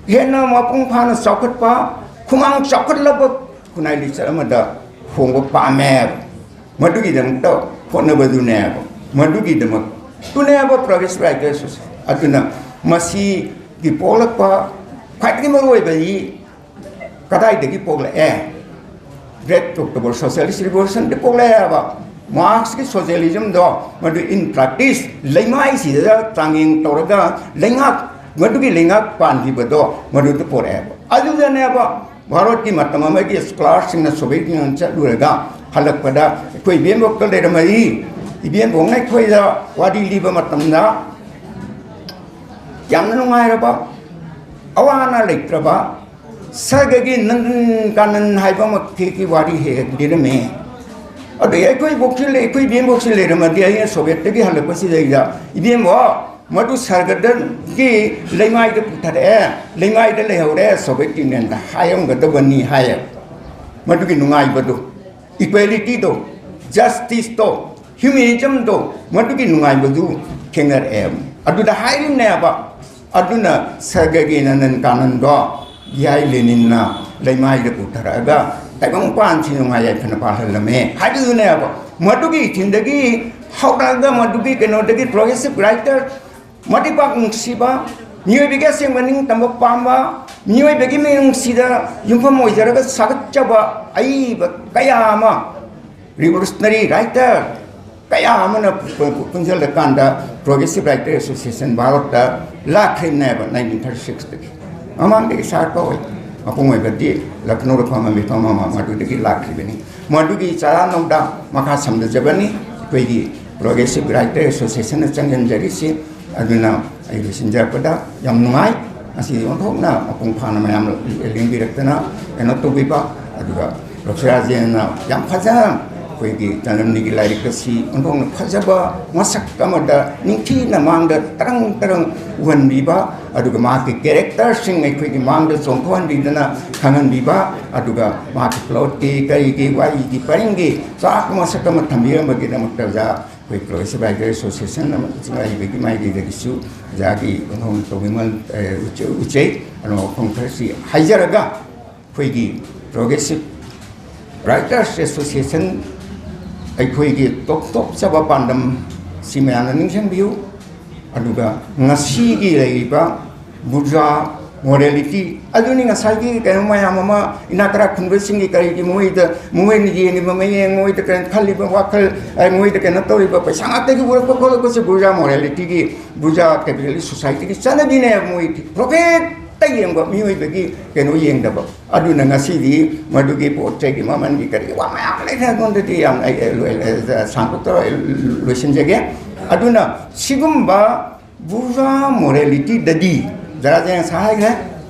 ꯍꯦꯟꯅ ꯃꯄꯨꯡ ꯐꯥꯅ ꯆꯥꯎꯈꯠꯄ, ꯈꯨꯃꯥꯡ ꯆꯥꯎꯈꯠꯂꯕ ꯈꯨꯟꯅꯥꯏ ꯂꯤꯆꯠ ꯑꯃꯗ ꯍꯣꯡꯕ ꯄꯥꯝꯃꯦ꯫ ꯃꯗꯨꯒꯤꯗꯃꯛꯇ ꯍꯣꯠꯅꯕꯗꯨꯅꯦꯕ, ꯃꯗꯨꯒꯤꯗꯃꯛꯇꯨꯅꯦꯕ Progressive Writers꯫ ꯑꯗꯨꯅ ꯃꯁꯤꯒꯤ ꯄꯣꯛꯂꯛꯄ ꯈ꯭ꯋꯥꯏꯗꯒꯤ ꯃꯔꯨꯑꯣꯏꯕꯗꯤ ꯀꯗꯥꯏꯗꯒꯤ ꯄꯣꯛꯂꯛꯑꯦ? Great October Socialist Revolutionꯗ ꯄꯣꯛꯂꯛꯑꯦꯕ꯫ ꯃꯥꯔꯛꯁꯀꯤ ꯁꯣꯁꯤꯌꯦꯂꯤꯖꯝꯗꯣ ꯃꯗꯨ in practice ꯂꯩꯃꯥꯏꯁꯤꯗ ꯆꯥꯡꯌꯦꯡ ꯇꯧꯔꯒ ꯂꯩꯉꯥꯛ, ꯃꯗꯨꯒꯤ ꯂꯩꯉꯥꯛ ꯄꯥꯟꯈꯤꯕꯗꯣ ꯃꯗꯨꯗ ꯄꯣꯔꯛꯑꯦꯕ꯫ ꯑꯗꯨꯗꯅꯦꯕ ꯚꯥꯔꯠꯀꯤ ꯃꯇꯝ ꯑꯃꯒꯤ ꯁ꯭ꯀꯣꯂꯥꯔꯁꯤꯡꯅ ꯁꯣꯚꯤꯌꯦꯠ ꯌꯨꯅꯤꯌꯟ ꯆꯠꯂꯨꯔꯒ ꯍꯜꯂꯛꯄꯗ ꯑꯩꯈꯣꯏ ꯏꯕꯦꯝꯕꯣꯛꯇ ꯂꯩꯔꯝꯃꯗꯤ, ꯏꯕꯦꯝꯕꯣꯛꯅ ꯑꯩꯈꯣꯏꯗ ꯋꯥꯔꯤ ꯂꯤꯕ ꯃꯇꯝꯗ ꯌꯥꯝꯅ ꯅꯨꯡꯉꯥꯏꯔꯕ, ꯑꯋꯥ ꯑꯅꯥ ꯂꯩꯇ꯭ꯔꯕ, ꯁꯔꯒꯒꯤ ꯅꯟꯗꯟ ꯀꯥꯅꯟ ꯍꯥꯏꯕ ꯑꯃ ꯊꯦꯛꯀꯤ ꯋꯥꯔꯤ ꯍꯦꯛ ꯍꯦꯛ ꯂꯤꯔꯝꯃꯤ꯫ ꯑꯗꯩ ꯑꯩꯈꯣꯏ ꯕꯣꯛꯁꯤ ꯂꯩ, ꯑꯩꯈꯣꯏ ꯏꯕꯦꯝꯕꯣꯛꯁꯤ ꯂꯩꯔꯝꯃꯗꯤ ꯑꯩꯅ ꯁꯣꯚꯤꯌꯦꯠꯇꯒꯤ ꯍꯜꯂꯛꯄꯁꯤꯗꯩꯗ, "ꯏꯕꯦꯝꯕꯣꯛ, ꯃꯗꯨ ꯁꯔꯒꯗꯒꯤ ꯂꯩꯃꯥꯏꯗ ꯄꯨꯊꯔꯛꯑꯦ, ꯂꯩꯃꯥꯏꯗ ꯂꯩꯍꯧꯔꯦ ꯁꯣꯚꯤꯌꯦꯠ ꯌꯨꯅꯤꯌꯟꯗ" ꯍꯥꯏꯔꯝꯒꯗꯕꯅꯤ ꯍꯥꯏꯌꯦ꯫ ꯃꯗꯨꯒꯤ ꯅꯨꯡꯉꯥꯏꯕꯗꯣ, ꯏꯀ꯭ꯋꯦꯂꯤꯇꯤꯗꯣ, ꯖꯁꯇꯤꯁꯇꯣ, ꯍ꯭ꯌꯨꯃꯦꯅꯤꯖꯝꯗꯣ, ꯃꯗꯨꯒꯤ ꯅꯨꯡꯉꯥꯏꯕꯗꯨ ꯊꯦꯡꯅꯔꯛꯑꯦ꯫ ꯑꯗꯨꯗ ꯍꯥꯏꯔꯤꯕꯅꯦꯕ, ꯑꯗꯨꯅ ꯁꯔꯒꯒꯤ ꯅꯟꯗꯟ ꯀꯥꯅꯟꯗꯣ ꯚꯤ ꯑꯥꯏ ꯂꯦꯅꯤꯟꯅ ꯂꯩꯃꯥꯏꯗ ꯄꯨꯊꯔꯛꯑꯒ ꯇꯥꯏꯕꯪꯄꯥꯟꯁꯤ ꯅꯨꯡꯉꯥꯏ ꯌꯥꯏꯐꯅ ꯄꯥꯜꯍꯜꯂꯝꯃꯦ ꯍꯥꯏꯕꯗꯨꯅꯦꯕ꯫ ꯃꯗꯨꯒꯤ ꯏꯊꯤꯟꯗꯒꯤ ꯍꯧꯔꯛꯑꯒ ꯃꯗꯨꯒꯤ ꯀꯩꯅꯣꯗꯒꯤ progressive writer ꯃꯇꯤꯄꯥꯛ ꯅꯨꯡꯁꯤꯕ, ꯃꯤꯑꯣꯏꯕꯒꯤ ꯑꯁꯦꯡꯕ ꯅꯤꯡꯇꯝꯕ ꯄꯥꯝꯕ, ꯃꯤꯑꯣꯏꯕꯒꯤ ꯃꯤꯅꯨꯡꯁꯤꯗ ꯌꯨꯝꯐꯝ ꯑꯣꯏꯖꯔꯒ ꯁꯥꯒꯠꯆꯕ ꯑꯏꯕ ꯀꯌꯥ ꯑꯃ, revolutionary writer ꯀꯌꯥ ꯑꯃꯅ ꯄꯨ-, ꯄꯨ-, ꯄꯨꯟꯁꯤꯜꯂꯀꯥꯟꯗ Progressive Writer Association ꯚꯥꯔꯠꯇ ꯂꯥꯛꯈ꯭ꯔꯤꯕꯅꯦꯕ nineteen thirty sixꯇꯒꯤ꯫ ꯃꯃꯥꯡꯗꯒꯤ ꯁꯥꯔ ꯀꯧꯏ, ꯃꯄꯨꯡ ꯑꯣꯏꯕꯗꯤ ꯂꯈꯅꯧꯗ ꯐꯝꯕ ꯃꯤꯐꯝ ꯑꯃ ꯃꯗꯨꯗꯒꯤ ꯂꯥꯛꯈꯤꯕꯅꯤ꯫ ꯃꯗꯨꯒꯤ ꯆꯔꯥꯅꯧꯗ ꯃꯈꯥ ꯁꯝꯊꯖꯕꯅꯤ ꯑꯩꯈꯣꯏꯒꯤ Progressive Writer Associationꯅ ꯆꯪꯁꯤꯟꯖꯔꯤꯁꯤ꯫ ꯑꯗꯨꯅ ꯑꯩ ꯂꯣꯏꯁꯤꯟꯖꯔꯛꯄꯗ ꯌꯥꯝ ꯅꯨꯡꯉꯥꯏ꯫ ꯉꯁꯤꯗꯤ ꯑꯣꯟꯊꯣꯛꯅ ꯃꯄꯨꯡ ꯐꯥꯅ ꯃꯌꯥꯝ ꯂꯦꯡꯕꯤꯔꯛꯇꯅ ꯀꯩꯅꯣ ꯇꯧꯕꯤꯕ, ꯑꯗꯨꯒ ꯔꯣꯁꯤꯔꯥꯖꯦꯟꯅ ꯌꯥꯝ ꯐꯖꯅ ꯑꯩꯈꯣꯏꯒꯤ ꯆꯥꯟꯗꯝꯅꯤꯒꯤ ꯂꯥꯏꯔꯤꯛ ꯑꯁꯤ ꯑꯣꯟꯊꯣꯛꯅ ꯐꯖꯕ ꯃꯁꯛ ꯑꯃꯗ ꯅꯤꯡꯊꯤꯅ ꯃꯥꯡꯗ ꯇꯔꯪ ꯇꯔꯪ ꯎꯍꯟꯕꯤꯕ, ꯑꯗꯨꯒ ꯃꯍꯥꯛꯀꯤ ꯀꯦꯔꯦꯛꯇꯔꯁꯤꯡ ꯑꯩꯈꯣꯏꯒꯤ ꯃꯥꯡꯗ ꯆꯣꯡꯊꯣꯛꯍꯟꯕꯤꯗꯅ ꯈꯪꯍꯟꯕꯤꯕ, ꯑꯗꯨꯒ ꯃꯍꯥꯛꯀꯤ ꯄ꯭ꯂꯣꯠꯀꯤ ꯀꯔꯤꯒꯤ ꯋꯥꯔꯤꯒꯤ ꯄꯔꯤꯡꯒꯤ ꯆꯥꯎꯔꯥꯛꯄ ꯃꯁꯛ ꯑꯃ ꯊꯝꯕꯤꯔꯝꯕꯒꯤꯗꯃꯛꯇ ꯑꯣꯖꯥ ꯑꯩꯈꯣꯏ ꯀ꯭ꯂꯣꯏ ꯁꯤꯕꯥꯏꯒꯤ ꯑꯦꯁꯣꯁꯤꯌꯦꯁꯟ ꯑꯃ ꯂꯩꯕꯒꯤ ꯃꯥꯏꯀꯩꯗꯒꯤꯁꯨ ꯑꯣꯖꯥꯒꯤ ꯋꯥꯍꯪ ꯇꯧꯕꯤꯃꯜ ꯎꯠꯆꯩ꯫ ꯑꯗꯨꯅ ꯋꯥꯐꯝ ꯈꯔꯁꯤ ꯍꯥꯏꯖꯔꯒ, ꯑꯩꯈꯣꯏꯒꯤ ꯄ꯭ꯔꯣꯒ꯭ꯔꯦꯁꯤꯞ ꯔꯥꯏꯇꯔꯁ ꯑꯦꯁꯣꯁꯤꯌꯦꯁꯟ ꯑꯩꯈꯣꯏꯒꯤ ꯇꯣꯞ ꯇꯣꯞꯆꯕ ꯄꯥꯟꯗꯝ ꯁꯤ ꯃꯌꯥꯝꯅ ꯅꯤꯡꯁꯤꯡꯕꯤꯌꯨ꯫ ꯑꯗꯨꯒ ꯉꯁꯤꯒꯤ ꯂꯩꯔꯤꯕ ꯕꯨꯔꯖꯥ ꯃꯣꯔꯦꯂꯤꯇꯤ ꯑꯗꯨꯅꯤ ꯉꯁꯥꯏꯒꯤ ꯀꯩꯅꯣ ꯃꯌꯥꯝ ꯑꯃ ꯏꯅꯥꯛ ꯀꯔꯥ ꯈꯨꯟꯕꯁꯤꯡꯒꯤ ꯀꯔꯤꯒꯤ ꯃꯣꯏꯗ ꯃꯣꯏꯅ ꯌꯦꯡꯉꯤꯕ ꯃꯌꯦꯡ, ꯃꯣꯏꯗ ꯀꯩꯅꯣ ꯈꯜꯂꯤꯕ ꯋꯥꯈꯜ, ꯑꯦ, ꯃꯣꯏꯗ ꯀꯩꯅꯣ ꯇꯧꯔꯤꯕ ꯄꯩꯁꯥ ꯉꯥꯛꯇꯒꯤ ꯎꯔꯛꯄ ꯈꯣꯠꯂꯛꯄꯁꯦ ꯕꯨꯔꯖꯥ ꯃꯣꯔꯦꯂꯤꯇꯤꯒꯤ, ꯕꯨꯔꯖꯥ ꯀꯦꯄꯤꯇꯦꯂꯤꯁ ꯁꯣꯁꯥꯏꯇꯤꯒꯤ ꯆꯠꯅꯕꯤꯅꯦꯕ꯫ ꯃꯣꯏ ꯄ꯭ꯔꯣꯐꯤꯠꯇ ꯌꯦꯡꯕ, ꯃꯤꯑꯣꯏꯕꯒꯤ ꯀꯩꯅꯣ ꯌꯦꯡꯗꯕ꯫ ꯑꯗꯨꯅ ꯉꯁꯤꯗꯤ ꯃꯗꯨꯒꯤ ꯄꯣꯠ ꯆꯩꯒꯤ ꯃꯃꯜꯒꯤ ꯀꯔꯤ ꯋꯥ ꯃꯌꯥꯝ ꯂꯩꯈ꯭ꯔꯦ꯫ ꯑꯩꯉꯣꯟꯗꯗꯤ ꯌꯥꯝ ꯑꯩ, ꯑꯩ, ꯂꯣꯏ-, ꯑꯩ, ꯁꯥꯡꯗꯣꯛꯇꯕ ꯑꯩ ꯂꯣꯏꯁꯤꯟꯖꯒꯦ꯫ ꯑꯗꯨꯅ ꯁꯤꯒꯨꯝꯕ ꯕꯨꯔꯖꯥ ꯃꯣꯔꯦꯂꯤꯇꯤꯗꯗꯤ ꯖꯔꯥꯖꯦꯟ ꯉꯁꯥꯏ ꯍꯥꯏꯈ꯭ꯔꯦ,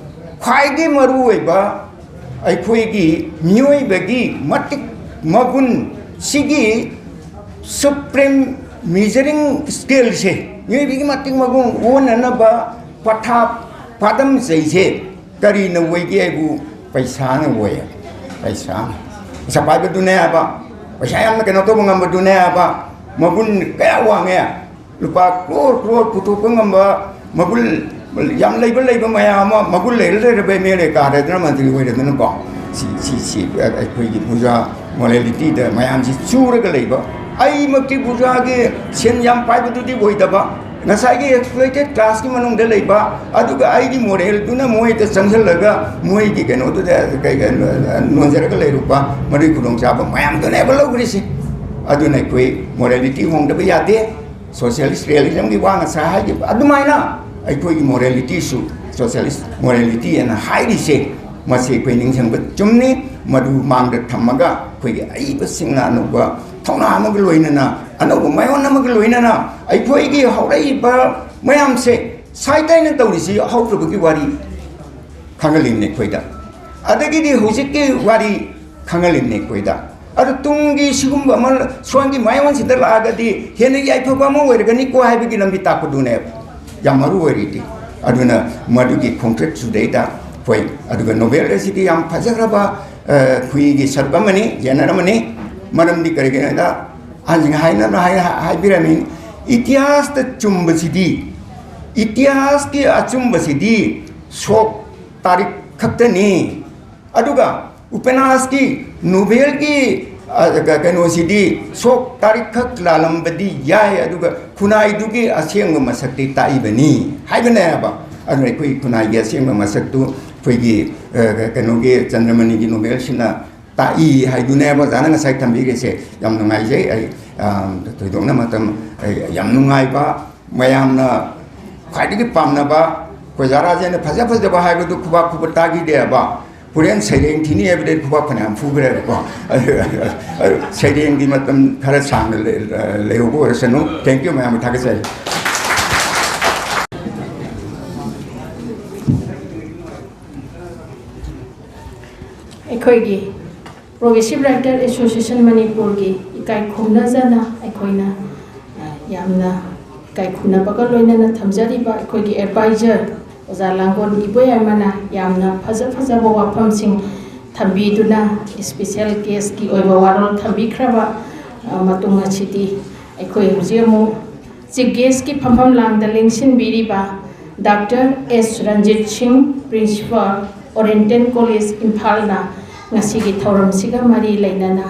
ꯈ꯭ꯋꯥꯏꯗꯒꯤ ꯃꯔꯨꯑꯣꯏꯕ ꯑꯩꯈꯣꯏꯒꯤ ꯃꯤꯑꯣꯏꯕꯒꯤ ꯃꯇꯤꯛ ꯃꯒꯨꯟ ꯁꯤꯒꯤ ꯁꯨꯄ꯭ꯔꯤꯝ ꯃꯤꯖꯔꯤꯡ ꯁ꯭ꯀꯦꯜꯁꯦ, ꯃꯤꯑꯣꯏꯕꯒꯤ ꯃꯇꯤꯛ ꯃꯒꯨꯟ ꯑꯣꯟꯅꯅꯕ ꯄꯊꯥꯞ ꯄꯥꯗꯝ ꯆꯩꯁꯦ ꯀꯔꯤꯅ ꯑꯣꯏꯒꯦ ꯍꯥꯏꯕꯨ ꯄꯩꯁꯥꯅ ꯑꯣꯏꯌꯦ꯫ ꯄꯩꯁꯥꯅ꯫ ꯄꯩꯁꯥ ꯄꯥꯏꯕꯗꯨꯅꯦ ꯍꯥꯏꯕ, ꯄꯩꯁꯥ ꯌꯥꯝꯅ ꯀꯩꯅꯣ ꯇꯧꯕ ꯉꯝꯕꯗꯨꯅꯦ ꯍꯥꯏꯕ, ꯃꯒꯨꯟ ꯀꯌꯥ ꯋꯥꯡꯉꯦ꯫ ꯂꯨꯄꯥ ꯀ꯭ꯔꯣꯔ ꯀ꯭ꯔꯣꯔ ꯄꯨꯊꯣꯛꯄ ꯉꯝꯕ ꯃꯒꯨꯟ, ꯌꯥꯝ ꯂꯩꯕ ꯂꯩꯕ ꯃꯌꯥꯝ ꯑꯃ, ꯃꯒꯨꯟ ꯂꯩꯔ ꯂꯩꯔꯕ ꯑꯦꯝ ꯑꯦꯜ ꯑꯦ ꯀꯥꯔꯦꯗꯅ ꯃꯟꯇ꯭ꯔꯤ ꯑꯣꯏꯔꯦꯗꯅꯀꯣ꯫ ꯁꯤ, ꯁꯤ, ꯁꯤ ꯑꯩꯈꯣꯏꯒꯤ ꯕꯨꯔꯖꯥ ꯃꯣꯔꯦꯂꯤꯇꯤꯗ ꯃꯌꯥꯝꯁꯤ ꯆꯨꯔꯒ ꯂꯩꯕ꯫ ꯑꯩꯃꯛꯇꯤ ꯕꯨꯔꯖꯥꯒꯤ ꯁꯦꯟ ꯌꯥꯝ ꯄꯥꯏꯕꯗꯨꯗꯤ ꯑꯣꯏꯗꯕ, ꯉꯁꯥꯏꯒꯤ ꯑꯦꯛꯁꯄ꯭ꯂꯣꯏꯇꯦꯠ ꯀ꯭ꯂꯥꯁꯀꯤ ꯃꯅꯨꯡꯗ ꯂꯩꯕ, ꯑꯗꯨꯒ ꯑꯩꯒꯤ ꯃꯣꯔꯦꯜꯗꯨꯅ ꯃꯣꯏꯗ ꯆꯪꯁꯤꯜꯂꯒ ꯃꯣꯏꯒꯤ ꯀꯩꯅꯣꯗꯨꯗ ꯀꯩ-, ꯀꯩ-, ꯅꯣꯟꯖꯔꯒ ꯂꯩꯔꯨꯕ, ꯃꯗꯨꯒꯤ ꯈꯨꯗꯣꯡꯆꯥꯕ ꯃꯌꯥꯝꯗꯨꯅꯦꯕ ꯂꯧꯈ꯭ꯔꯤꯁꯤ꯫ ꯑꯗꯨꯅ ꯑꯩꯈꯣꯏ ꯃꯣꯔꯦꯂꯤꯇꯤ ꯍꯣꯡꯗꯕ ꯌꯥꯗꯦ꯫ ꯁꯣꯁꯤꯌꯦꯂꯤꯁ ꯔꯤꯌꯦꯂꯤꯖꯝꯒꯤ ꯋꯥ ꯉꯁꯥꯏ ꯍꯥꯏꯈꯤꯕ ꯑꯗꯨꯃꯥꯏꯅ ꯑꯩꯈꯣꯏꯒꯤ ꯃꯣꯔꯦꯂꯤꯇꯤꯁꯨ ꯁꯣꯁꯤꯌꯦꯂꯤꯁ ꯃꯣꯔꯦꯂꯤꯇꯤ ꯍꯥꯏꯅ ꯍꯥꯏꯔꯤꯁꯦ, ꯃꯁꯤ ꯑꯩꯈꯣꯏ ꯅꯤꯡꯁꯤꯡꯕ ꯆꯨꯝꯅꯤ꯫ ꯃꯗꯨ ꯃꯥꯡꯗ ꯊꯝꯃꯒ ꯑꯩꯈꯣꯏꯒꯤ ꯑꯏꯕꯁꯤꯡꯅ ꯑꯅꯧꯕ ꯊꯧꯅꯥ ꯑꯃꯒ ꯂꯣꯏꯅꯅ, ꯑꯅꯧꯕ ꯃꯥꯏꯑꯣꯟ ꯑꯃꯒ ꯂꯣꯏꯅꯅ ꯑꯩꯈꯣꯏꯒꯤ ꯍꯧꯔꯛꯏꯕ ꯃꯌꯥꯝꯁꯦ ꯁꯥꯏ ꯇꯥꯏꯅ ꯇꯧꯔꯤꯁꯤ ꯍꯧꯈ꯭ꯔꯕꯒꯤ ꯋꯥꯔꯤ ꯈꯪꯍꯜꯂꯤꯕꯅꯤ ꯑꯩꯈꯣꯏꯗ꯫ ꯑꯗꯒꯤꯗꯤ ꯍꯧꯖꯤꯛꯀꯤ ꯋꯥꯔꯤ ꯈꯪꯍꯜꯂꯤꯕꯅꯤ ꯑꯩꯈꯣꯏꯗ꯫ ꯑꯗꯨ ꯇꯨꯡꯒꯤ ꯁꯤꯒꯨꯝꯕ ꯑꯃ ꯁ꯭ꯋꯥꯏꯒꯤ ꯃꯥꯌꯣꯟꯁꯤꯗ ꯂꯥꯛꯑꯒꯗꯤ ꯍꯦꯟꯅ ꯌꯥꯏꯐꯕ ꯑꯃ ꯑꯣꯏꯔꯒꯅꯤꯀꯣ ꯍꯥꯏꯕꯒꯤ ꯂꯝꯕꯤ ꯇꯥꯛꯄꯗꯨꯅꯦꯕ ꯌꯥꯝ ꯃꯔꯨ ꯑꯣꯏꯔꯤꯗꯤ꯫ ꯑꯗꯨꯅ ꯃꯗꯨꯒꯤ ꯈꯣꯡꯆꯠꯁꯤꯗꯩꯗ ꯑꯩꯈꯣꯏ, ꯑꯗꯨꯒ ꯅꯣꯕꯦꯜ ꯑꯁꯤꯗꯤ ꯌꯥꯝ ꯐꯖꯈ꯭ꯔꯕ, ꯑ, ꯑꯩꯈꯣꯏꯒꯤ ꯁꯔꯨꯛ ꯑꯃꯅꯤ, ꯖꯦꯅꯔ ꯑꯃꯅꯤ꯫ ꯃꯔꯝꯗꯤ ꯀꯔꯤꯒꯤꯅꯣꯗ, ꯑꯍꯟꯁꯤꯡ ꯍꯥꯏꯅ ꯍꯥꯏ-, ꯍꯥꯏꯕꯤꯔꯝꯃꯤ, ꯏꯇꯤꯍꯥꯁꯇ ꯆꯨꯝꯕꯁꯤꯗꯤ, ꯏꯇꯤꯍꯥꯁꯀꯤ ꯑꯆꯨꯝꯕꯁꯤꯗꯤ ꯁꯣꯛ ꯇꯥꯔꯤꯛ ꯈꯛꯇꯅꯤ꯫ ꯑꯗꯨꯒ ꯎꯄꯅ꯭ꯌꯥꯁꯀꯤ, ꯅꯣꯚꯦꯜꯒꯤ, ꯑ, ꯀ-, ꯀꯩꯅꯣꯁꯤꯗꯤ ꯁꯣꯛ ꯇꯥꯔꯤꯛ ꯈꯛ ꯂꯥꯜꯂꯝꯕꯗꯤ ꯌꯥꯏ, ꯑꯗꯨꯒ ꯈꯨꯟꯅꯥꯏꯗꯨꯒꯤ ꯑꯁꯦꯡꯕ ꯃꯁꯛꯇꯤ ꯇꯥꯛꯏꯕꯅꯤ ꯍꯥꯏꯕꯅꯦꯕ꯫ ꯑꯗꯨꯅ ꯑꯩꯈꯣꯏ ꯈꯨꯟꯅꯥꯏꯒꯤ ꯑꯁꯦꯡꯕ ꯃꯁꯛꯇꯨ ꯑꯩꯈꯣꯏꯒꯤ, ꯑ, ꯀ-, ꯀꯩꯅꯣꯒꯤ ꯆꯟꯗ꯭ꯔꯃꯅꯤꯒꯤ ꯅꯣꯚꯦꯜꯁꯤꯅ ꯇꯥꯛꯏ ꯍꯥꯏꯗꯨꯅꯦꯕ ꯑꯣꯖꯥꯅ ꯉꯁꯥꯏ ꯊꯝꯕꯤꯔꯤꯁꯦ꯫ ꯌꯥꯝ ꯅꯨꯡꯉꯥꯏꯖꯩ꯫ ꯑꯩ, ꯑ, ꯊꯣꯏꯗꯣꯛꯅ ꯃꯇꯝ, ꯑꯩ ꯌꯥꯝ ꯅꯨꯡꯉꯥꯏꯕ, ꯃꯌꯥꯝꯅ ꯈ꯭ꯋꯥꯏꯗꯒꯤ ꯄꯥꯝꯅꯕ, ꯑꯩꯈꯣꯏ ꯑꯣꯖꯥ ꯔꯥꯖꯦꯟꯅ ꯐꯖ ꯐꯖꯕ ꯍꯥꯏꯕꯗꯨ ꯈꯨꯕꯥꯛ ꯈꯨꯕꯥꯛ ꯇꯥꯈꯤꯗꯦꯕ꯫ ꯍꯣꯔꯦꯟ ꯁꯩꯔꯦꯡ ꯊꯤꯅꯤ ꯍꯥꯏꯕꯗꯩ ꯈꯨꯕꯥꯛ ꯐꯅꯌꯥꯝ ꯐꯨꯈ꯭ꯔꯦꯕꯀꯣ꯫ ꯑꯗꯨ, ꯑꯗꯨ ꯁꯩꯔꯦꯡꯒꯤ ꯃꯇꯝ ꯈꯔ ꯁꯥꯡꯅ ꯂꯩ-, ꯂꯩꯍꯧꯕ ꯑꯣꯏꯔꯁꯅꯨ꯫ Thank you, ꯃꯌꯥꯝ ꯊꯥꯒꯠꯆꯔꯤ꯫ ꯑꯩꯈꯣꯏꯒꯤ Progressive Writer Association ꯃꯅꯤꯄꯨꯔꯒꯤ ꯏꯀꯥꯏ ꯈꯨꯝꯅꯖꯅ ꯑꯩꯈꯣꯏꯅ, ꯑ, ꯌꯥꯝꯅ ꯏꯀꯥꯏ ꯈꯨꯝꯅꯕꯒ ꯂꯣꯏꯅꯅ ꯊꯝꯖꯔꯤꯕ ꯑꯩꯈꯣꯏꯒꯤ advisor ꯑꯣꯖꯥ ꯂꯥꯡꯒꯣꯜ ꯏꯕꯣꯌꯥꯏꯃꯅ ꯌꯥꯝꯅ ꯐꯖ ꯐꯖꯕ ꯋꯥꯐꯝꯁꯤꯡ ꯊꯝꯕꯤꯗꯨꯅ, special guestꯀꯤ ꯑꯣꯏꯕ ꯋꯥꯔꯣꯜ ꯊꯝꯕꯤꯈ꯭ꯔꯕ, ꯑ, ꯃꯇꯨꯡ ꯑꯁꯤꯗꯤ ꯑꯩꯈꯣꯏ ꯍꯧꯖꯤꯛ ꯑꯃꯨꯛ Chief Guestꯀꯤ ꯐꯝꯐꯝ ꯂꯥꯡꯗ ꯂꯦꯡꯁꯤꯟꯕꯤꯔꯤꯕ Doctor S ꯔꯟꯖꯤꯠ ꯁꯤꯡ, Principal, Oriental College, ꯏꯝꯐꯥꯜꯅ ꯉꯁꯤꯒꯤ ꯊꯧꯔꯝꯁꯤꯒ ꯃꯔꯤ ꯂꯩꯅꯅ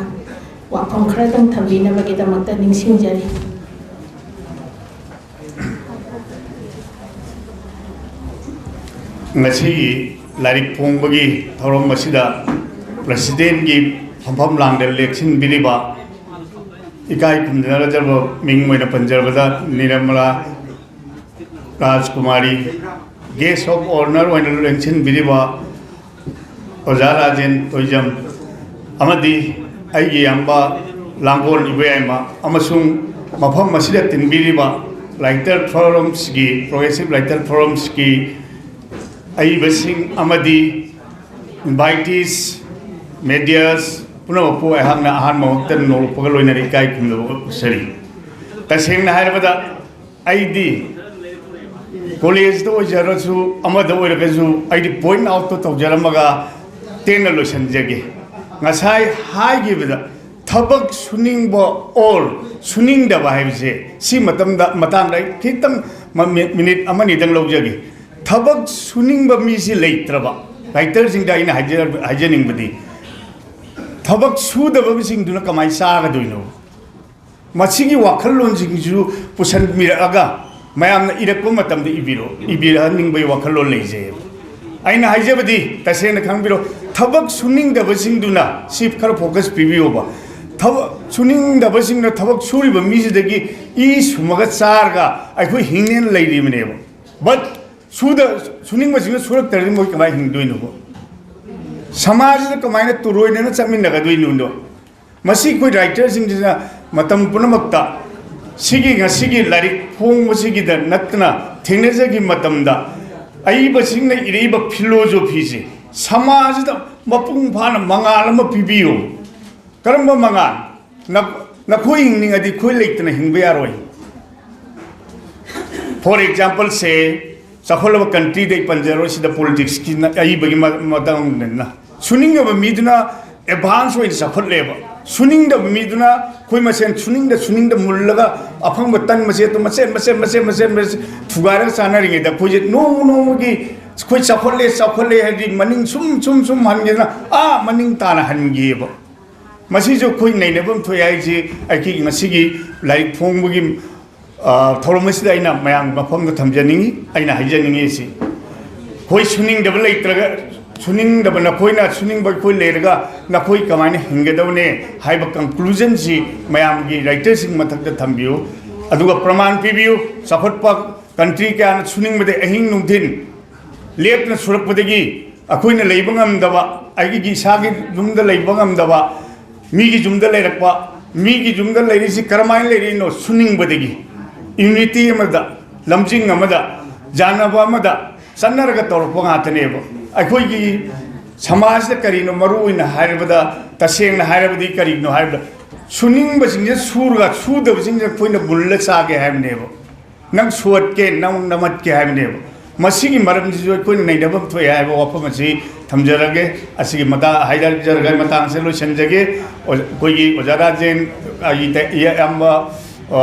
ꯋꯥꯐꯝ ꯈꯔꯗꯪ ꯊꯝꯕꯤꯅꯕꯒꯤꯗꯃꯛꯇ ꯅꯤꯡꯁꯤꯡꯖꯔꯤ꯫ ꯉꯁꯤꯒꯤ ꯂꯥꯏꯔꯤꯛ ꯐꯣꯡꯕꯒꯤ ꯊꯧꯔꯝ ꯑꯁꯤꯗ Presidentꯀꯤ ꯐꯝꯐꯝ ꯂꯥꯡꯗ ꯂꯦꯡꯁꯤꯟꯕꯤꯔꯤꯕ ꯏꯀꯥꯏ ꯈꯨꯝꯅꯖꯔꯕ ꯃꯤꯡ ꯑꯣꯏꯅ ꯄꯟꯖꯔꯕꯗ ꯅꯤꯔꯃꯂꯥ ꯔꯥꯖꯀꯨꯃꯥꯔꯤ, Guest of Honour ꯑꯣꯏꯅ ꯂꯦꯡꯁꯤꯟꯕꯤꯔꯤꯕ ꯑꯣꯖꯥ ꯔꯥꯖꯦꯟ ꯇꯣꯏꯖꯝ, ꯑꯃꯗꯤ ꯑꯩꯒꯤ ꯏꯌꯥꯝꯕ ꯂꯥꯡꯒꯣꯜ ꯏꯕꯣꯌꯥꯏꯃ, ꯑꯃꯁꯨꯡ ꯃꯐꯝ ꯑꯁꯤꯗ ꯇꯤꯟꯕꯤꯔꯤꯕ Writer Forumꯁꯀꯤ, Progressive Writer Forumꯁꯀꯤ ꯑꯏꯕꯁꯤꯡ ꯑꯃꯗꯤ invitees, medias ꯄꯨꯝꯅꯃꯛꯄꯨ ꯑꯩꯍꯥꯛꯅ ꯑꯍꯥꯟꯕ ꯃꯛꯇꯗ ꯅꯣꯛꯂꯛꯄꯒ ꯂꯣꯏꯅꯅ ꯏꯀꯥꯏ ꯈꯨꯝꯅꯕ ꯎꯠꯆꯔꯤ꯫ ꯇꯁꯦꯡꯅ ꯍꯥꯏꯔꯕꯗ, ꯑꯩꯗꯤ ꯀꯣꯂꯦꯖꯇ ꯑꯣꯏꯖꯔꯁꯨ, ꯑꯃꯗ ꯑꯣꯏꯔꯒꯁꯨ, ꯑꯩꯗꯤ point out ꯇꯧꯖꯔꯝꯃꯒ ꯇꯦꯟꯅ ꯂꯣꯏꯁꯤꯟꯖꯒꯦ꯫ ꯉꯁꯥꯏ ꯍꯥꯏꯈꯤꯕꯗ, ꯊꯕꯛ ꯁꯨꯅꯤꯡꯕ or ꯁꯨꯅꯤꯡꯗꯕ ꯍꯥꯏꯕꯁꯦ, ꯁꯤ ꯃꯇꯝꯗ, ꯃꯇꯥꯡꯗ ꯑꯩ ꯈꯤꯇꯪ ꯃ-, ꯃꯤ-, ꯃꯤꯅꯤꯠ ꯑꯃꯅꯤꯗꯪ ꯂꯧꯖꯒꯦ꯫ ꯊꯕꯛ ꯁꯨꯅꯤꯡꯕ ꯃꯤꯁꯤ ꯂꯩꯇ꯭ꯔꯕ, writerꯁꯤꯡꯗ ꯑꯩꯅ ꯍꯥꯏꯖ-, ꯍꯥꯏꯖꯅꯤꯡꯕꯗꯤ, ꯊꯕꯛ ꯁꯨꯗꯕꯁꯤꯡꯗꯨꯅ ꯀꯃꯥꯏꯅ ꯆꯥꯒꯗꯣꯏꯅꯣ? ꯃꯁꯤꯒꯤ ꯋꯥꯈꯜꯂꯣꯟꯁꯤꯡꯁꯤꯁꯨ ꯄꯨꯁꯟꯕꯤꯔꯛꯑꯒ ꯃꯌꯥꯝꯅ ꯏꯔꯛꯄ ꯃꯇꯝꯗ ꯏꯕꯤꯔꯣ, ꯏꯕꯤꯔꯛꯍꯟꯅꯤꯡꯕꯒꯤ ꯋꯥꯈꯜꯂꯣꯟ ꯂꯩꯖꯩ꯫ ꯑꯩꯅ ꯍꯥꯏꯖꯕꯗꯤ, ꯇꯁꯦꯡꯅ ꯈꯪꯕꯤꯔꯣ, ꯊꯕꯛ ꯁꯨꯅꯤꯡꯗꯕꯁꯤꯡꯗꯨꯅ ꯁꯤ ꯈꯔ focus ꯄꯤꯕꯤꯌꯣꯕ꯫ ꯊꯕꯛ ꯁꯨꯅꯤꯡꯗꯕꯁꯤꯡꯅ ꯊꯕꯛ ꯁꯨꯔꯤꯕ ꯃꯤꯁꯤꯗꯒꯤ ꯏ ꯁꯨꯝꯃꯒ ꯆꯥꯔꯒ ꯑꯩꯈꯣꯏ ꯍꯤꯡꯅꯦꯅ ꯂꯩꯔꯤꯕꯅꯦꯕ꯫ But ꯁꯨꯗ-, ꯁꯨꯅꯤꯡꯕꯁꯤꯡꯅ ꯁꯨꯔꯛꯇ꯭ꯔꯗꯤ ꯃꯣꯏ ꯀꯃꯥꯏꯅ ꯍꯤꯡꯗꯣꯏꯅꯣꯕ? ꯁꯃꯥꯖꯁꯤꯗ ꯀꯃꯥꯏꯅ ꯇꯨꯔꯣꯏꯅꯅ ꯆꯠꯃꯤꯟꯅꯒꯗꯣꯏꯅꯣꯗꯣ? ꯃꯁꯤ ꯑꯩꯈꯣꯏ writerꯁꯤꯡꯁꯤꯅ ꯃꯇꯝ ꯄꯨꯝꯅꯃꯛꯇ ꯁꯤꯒꯤ ꯉꯁꯤꯒꯤ ꯂꯥꯏꯔꯤꯛ ꯐꯣꯡꯕꯁꯤꯒꯤꯗ ꯅꯠꯇꯅ ꯊꯦꯡꯅꯖꯈꯤ ꯃꯇꯝꯗ, ꯑꯏꯕꯁꯤꯡꯅ ꯏꯔꯛꯏꯕ philosophyꯁꯦ ꯁꯃꯥꯖꯁꯤꯗ ꯃꯄꯨꯡ ꯐꯥꯅ ꯃꯉꯥꯜ ꯑꯃ ꯄꯤꯕꯤꯌꯨ꯫ ꯀꯔꯝꯕ ꯃꯉꯥꯜ? ꯅ-, ꯅꯈꯣꯏ ꯍꯤꯡꯅꯤꯡꯉꯗꯤ ꯑꯩꯈꯣꯏ ꯂꯩꯇꯅ ꯍꯤꯡꯕ ꯌꯥꯔꯣꯏ꯫ For example say, ꯆꯥꯎꯈꯠꯂꯕ countryꯗ ꯑꯩ ꯄꯟꯖꯔꯣꯏ, ꯁꯤꯗ politicsꯀꯤ ꯅ-, ꯑꯏꯕꯒꯤ ꯃ-, ꯃꯇꯥꯡꯅꯤꯅ꯫ ꯁꯨꯅꯤꯡꯉꯕ ꯃꯤꯗꯨꯅ advance ꯑꯣꯏꯅ ꯆꯥꯎꯈꯠꯂꯦꯕ꯫ ꯁꯨꯅꯤꯡꯗꯕ ꯃꯤꯗꯨꯅ ꯑꯩꯈꯣꯏ ꯃꯁꯦꯟ ꯁꯨꯅꯤꯡꯗ ꯁꯨꯅꯤꯡꯗ ꯃꯨꯜꯂꯒ ꯑꯐꯪꯕ ꯇꯟ ꯃꯆꯦꯠꯇꯣ ꯃꯆꯦꯠ ꯃꯆꯦꯠ ꯃꯆꯦꯠ ꯃꯆꯦꯠ ꯃꯆꯦꯠ ꯊꯨꯒꯥꯏꯔꯒ ꯆꯥꯅꯔꯤꯉꯩꯗ, ꯑꯩꯈꯣꯏꯁꯦ ꯅꯣꯡꯃ ꯅꯣꯡꯃꯒꯤ ꯑꯩꯈꯣꯏ ꯆꯥꯎꯈꯠꯂꯦ ꯆꯥꯎꯈꯠꯂꯦ ꯍꯥꯏꯗꯤ ꯃꯅꯤꯡ ꯁꯨꯝ ꯁꯨꯝ ꯁꯨꯝ ꯍꯟꯒꯦꯗꯅ ꯑꯥ ꯃꯅꯤꯡ ꯇꯥꯅ ꯍꯟꯈꯤꯑꯕ꯫ ꯃꯁꯤꯁꯨ ꯑꯩꯈꯣꯏ ꯅꯩꯅꯐꯝ ꯊꯣꯛꯑꯦ ꯍꯥꯏꯁꯤ ꯑꯩꯈꯣꯏꯒꯤ ꯉꯁꯤꯒꯤ ꯂꯥꯏꯔꯤꯛ ꯐꯣꯡꯕꯒꯤ, ꯑ, ꯊꯧꯔꯝ ꯑꯁꯤꯗ ꯑꯩꯅ ꯃꯌꯥꯝꯒꯤ ꯃꯐꯝꯗ ꯊꯝꯖꯅꯤꯡꯉꯤ, ꯑꯩꯅ ꯍꯥꯏꯖꯅꯤꯡꯉꯤ ꯑꯁꯤ꯫ ꯑꯩꯈꯣꯏ ꯁꯨꯅꯤꯡꯗꯕ ꯂꯩꯇ꯭ꯔꯒ, ꯁꯨꯅꯤꯡꯗꯕ ꯅꯈꯣꯏꯅ ꯁꯨꯅꯤꯡꯕ ꯑꯩꯈꯣꯏ ꯂꯩꯔꯒ ꯅꯈꯣꯏ ꯀꯃꯥꯏꯅ ꯍꯤꯡꯒꯗꯕꯅꯦ ꯍꯥꯏꯕ conclusionꯁꯤ ꯃꯌꯥꯝꯒꯤ writerꯁꯤꯡ ꯃꯊꯛꯇ ꯊꯝꯕꯤꯌꯨ꯫ ꯑꯗꯨꯒ ꯄ꯭ꯔꯃꯥꯟ ꯄꯤꯕꯤꯌꯨ꯫ ꯆꯥꯎꯈꯠꯄ country ꯀꯌꯥꯅ ꯁꯨꯅꯤꯡꯕꯗ ꯑꯍꯤꯡ ꯅꯨꯡꯊꯤꯟ ꯂꯦꯞꯇꯅ ꯁꯨꯔꯛꯄꯗꯒꯤ ꯑꯩꯈꯣꯏꯅ ꯂꯩꯕ ꯉꯝꯗꯕ, ꯑꯩꯒꯤ ꯏꯁꯥꯒꯤ ꯌꯨꯝꯗ ꯂꯩꯕ ꯉꯝꯗꯕ, ꯃꯤꯒꯤ ꯌꯨꯝꯗ ꯂꯩꯔꯛꯄ, ꯃꯤꯒꯤ ꯌꯨꯝꯗ ꯂꯩꯔꯤꯁꯤ ꯀꯔꯝꯍꯥꯏꯅ ꯂꯩꯔꯤꯅꯣ? ꯁꯨꯅꯤꯡꯕꯗꯒꯤ꯫ ꯌꯨꯅꯤꯇꯤ ꯑꯃꯗ, ꯂꯝꯖꯤꯡ ꯑꯃꯗ, ꯌꯥꯅꯕ ꯑꯃꯗ ꯆꯠꯅꯔꯒ ꯇꯧꯔꯛꯄ ꯉꯥꯛꯇꯅꯦꯕ꯫ ꯑꯩꯈꯣꯏꯒꯤ ꯁꯃꯥꯖꯗ ꯀꯔꯤꯅꯣ ꯃꯔꯨ ꯑꯣꯏꯅ ꯍꯥꯏꯔꯕꯗ, ꯇꯁꯦꯡꯅ ꯍꯥꯏꯔꯕꯗꯤ ꯀꯔꯤꯅꯣ ꯍꯥꯏꯕꯗ, ꯁꯨꯅꯤꯡꯕꯁꯤꯡꯁꯦ ꯁꯨꯔꯒ ꯁꯨꯗꯕꯁꯤꯡꯁꯦ ꯑꯩꯈꯣꯏꯅ ꯃꯨꯜꯂ ꯆꯥꯒꯦ ꯍꯥꯏꯕꯅꯦꯕ꯫ ꯅꯪ ꯁꯨꯍꯠꯀꯦ, ꯅꯪ ꯅꯝꯍꯠꯀꯦ ꯍꯥꯏꯕꯅꯦꯕ꯫ ꯃꯁꯤꯒꯤ ꯃꯔꯝꯁꯤꯁꯨ ꯑꯩꯈꯣꯏꯅ ꯅꯩꯅꯐꯝ ꯊꯣꯛꯑꯦ ꯍꯥꯏꯕ ꯋꯥꯐꯝ ꯑꯁꯤ ꯊꯝꯖꯔꯒꯦ꯫ ꯑꯁꯤꯒꯤ ꯃꯇꯥꯡ ꯍꯥꯏꯖꯔꯒ ꯃꯇꯥꯡꯁꯦ ꯂꯣꯏꯁꯤꯟꯖꯒꯦ꯫ ꯑꯣ-, ꯑꯩꯈꯣꯏꯒꯤ ꯑꯣꯖꯥ ꯔꯥꯖꯦꯟ, ꯑꯩꯒꯤ ꯏꯌꯥꯝꯕ, ꯑ,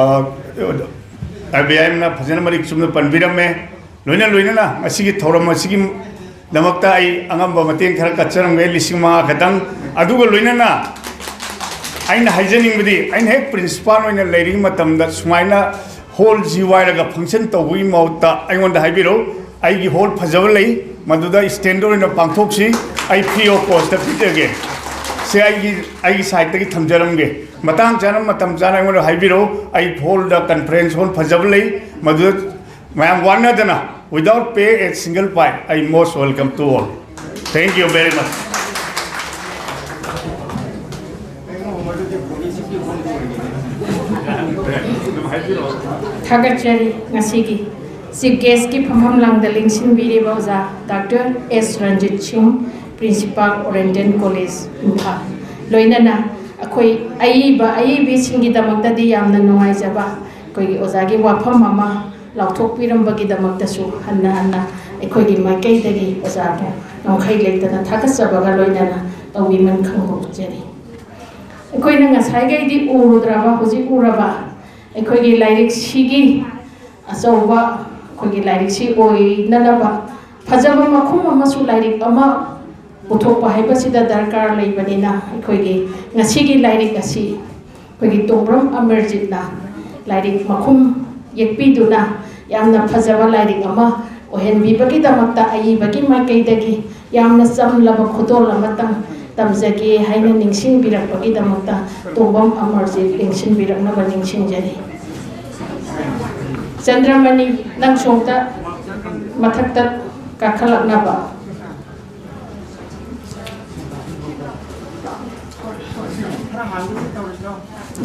ꯑꯕꯤꯌꯥꯏꯅ ꯐꯖꯅ ꯃꯔꯤꯛ ꯆꯨꯝꯅ ꯄꯟꯕꯤꯔꯝꯃꯦ꯫ ꯂꯣꯏꯅ ꯂꯣꯏꯅꯅ ꯉꯁꯤꯒꯤ ꯊꯧꯔꯝ ꯑꯁꯤꯒꯤꯗꯃꯛꯇ ꯑꯩ ꯑꯉꯝꯕ ꯃꯇꯦꯡ ꯈꯔ ꯀꯠꯆꯔꯝꯒꯦ, ꯂꯤꯁꯤꯡ ꯃꯉꯥ ꯈꯛꯇꯪ꯫ ꯑꯗꯨꯒ ꯂꯣꯏꯅꯅ ꯑꯩꯅ ꯍꯥꯏꯖꯅꯤꯡꯕꯗꯤ, ꯑꯩꯅ ꯍꯦꯛ ꯄ꯭ꯔꯤꯟꯁꯤꯄꯥꯜ ꯑꯣꯏꯅ ꯂꯩꯔꯤꯉꯩ ꯃꯇꯝꯗ ꯁꯨꯃꯥꯏꯅ ꯍꯣꯜꯁꯤ ꯋꯥꯏꯔꯒ ꯐꯪꯁꯟ ꯇꯧꯕꯒꯤ ꯃꯍꯨꯠꯇ ꯑꯩꯉꯣꯟꯗ ꯍꯥꯏꯕꯤꯔꯛꯎ, ꯑꯩꯒꯤ ꯍꯣꯜ ꯐꯖꯕ ꯂꯩ, ꯃꯗꯨꯗ ꯁ꯭ꯇꯦꯟꯗꯔ ꯑꯣꯏꯅ ꯄꯥꯡꯊꯣꯛꯁꯤ, ꯑꯩ ꯐ꯭ꯔꯤ ꯑꯣꯐ ꯀꯣꯁꯇ ꯄꯤꯖꯒꯦ꯫ ꯁꯦ ꯑꯩꯒꯤ, ꯑꯩꯒꯤ ꯁꯥꯏꯠꯇꯒꯤ ꯊꯝꯖꯔꯝꯒꯦ꯫ ꯃꯇꯥꯡ ꯆꯥꯅ, ꯃꯇꯝ ꯆꯥꯅ ꯑꯩꯉꯣꯟꯗ ꯍꯥꯏꯕꯤꯔꯛꯎ, ꯑꯩ ꯍꯣꯜꯗ ꯀꯟꯐ꯭ꯔꯦꯟꯁ ꯍꯣꯜ ꯐꯖꯕ ꯂꯩ, ꯃꯗꯨꯗ ꯃꯌꯥꯝ ꯋꯥꯅꯗꯅ, without pay a single pie, I most welcome to all. Thank you very much. ꯊꯥꯒꯠꯆꯔꯤ꯫ ꯉꯁꯤꯒꯤ ꯆꯤꯐ ꯒꯦꯁꯀꯤ ꯐꯝꯐꯝ ꯂꯥꯡꯗ ꯂꯦꯡꯁꯤꯟꯕꯤꯔꯤꯕ ꯑꯣꯖꯥ ꯗꯥꯛꯇꯔ ꯑꯦꯁ ꯔꯟꯖꯤꯠ ꯁꯤꯡ, ꯄ꯭ꯔꯤꯟꯁꯤꯄꯥꯜ ꯑꯣꯔꯦꯟꯇꯦꯟ ꯀꯣꯂꯦꯖ ꯏꯝꯐꯥꯜ, ꯂꯣꯏꯅꯅ ꯑꯩꯈꯣꯏ ꯑꯏꯕ ꯑꯏꯕꯤꯁꯤꯡꯒꯤꯗꯃꯛꯇꯗꯤ ꯌꯥꯝꯅ ꯅꯨꯡꯉꯥꯏꯖꯕ, ꯑꯩꯈꯣꯏꯒꯤ ꯑꯣꯖꯥꯒꯤ ꯋꯥꯐꯝ ꯑꯃ ꯂꯥꯎꯊꯣꯛꯄꯤꯔꯝꯕꯒꯤꯗꯃꯛꯇꯁꯨ ꯍꯟꯅ ꯍꯟꯅ ꯑꯩꯈꯣꯏꯒꯤ ꯃꯥꯏꯀꯩꯗꯒꯤ ꯑꯣꯖꯥꯕꯨ ꯉꯝꯈꯩ ꯂꯩꯇꯅ ꯊꯥꯒꯠꯆꯕꯒ ꯂꯣꯏꯅꯅ ꯇꯧꯕꯤꯃꯟ ꯈꯪꯍꯧꯖꯔꯤ꯫ ꯑꯩꯈꯣꯏꯅ ꯉꯁꯥꯏꯈꯩꯗꯤ ꯎꯔꯨꯗ꯭ꯔꯕ, ꯍꯧꯖꯤꯛ ꯎꯔꯕ ꯑꯩꯈꯣꯏꯒꯤ ꯂꯥꯏꯔꯤꯛꯁꯤꯒꯤ ꯑꯆꯧꯕ, ꯑꯩꯈꯣꯏꯒꯤ ꯂꯥꯏꯔꯤꯛꯁꯤ ꯑꯣꯏꯅꯅꯕ ꯐꯖꯕ ꯃꯈꯨꯝ ꯑꯃꯁꯨ ꯂꯥꯏꯔꯤꯛ ꯑꯃ ꯄꯨꯊꯣꯛꯄ ꯍꯥꯏꯕꯁꯤꯗ ꯗꯔꯀꯥꯔ ꯂꯩꯕꯅꯤꯅ, ꯑꯩꯈꯣꯏꯒꯤ ꯉꯁꯤꯒꯤ ꯂꯥꯏꯔꯤꯛ ꯑꯁꯤ ꯑꯩꯈꯣꯏꯒꯤ ꯇꯣꯡꯕ꯭ꯔꯝ ꯑꯃꯔꯖꯤꯠꯅ ꯂꯥꯏꯔꯤꯛ ꯃꯈꯨꯝ ꯌꯦꯛꯄꯤꯗꯨꯅ ꯌꯥꯝꯅ ꯐꯖꯕ ꯂꯥꯏꯔꯤꯛ ꯑꯃ ꯑꯣꯏꯍꯟꯕꯤꯕꯒꯤꯗꯃꯛꯇ ꯑꯏꯕꯒꯤ ꯃꯥꯏꯀꯩꯗꯒꯤ ꯌꯥꯝꯅ ꯆꯝꯂꯕ ꯈꯨꯗꯣꯜ ꯑꯃꯇꯪ ꯇꯝꯖꯒꯦ ꯍꯥꯏꯅ ꯅꯤꯡꯁꯤꯡꯕꯤꯔꯛꯄꯒꯤꯗꯃꯛꯇ ꯇꯣꯡꯕ꯭ꯔꯝ ꯑꯃꯔꯖꯤꯠ ꯂꯦꯡꯁꯤꯟꯕꯤꯔꯛꯅꯕ ꯅꯤꯡꯁꯤꯡꯖꯔꯤ꯫ ꯆꯟꯗ꯭ꯔꯃꯅꯤ, ꯅꯪ ꯁꯣꯝꯇ ꯃꯊꯛꯇ ꯀꯥꯈꯠꯂꯛꯅꯕ꯫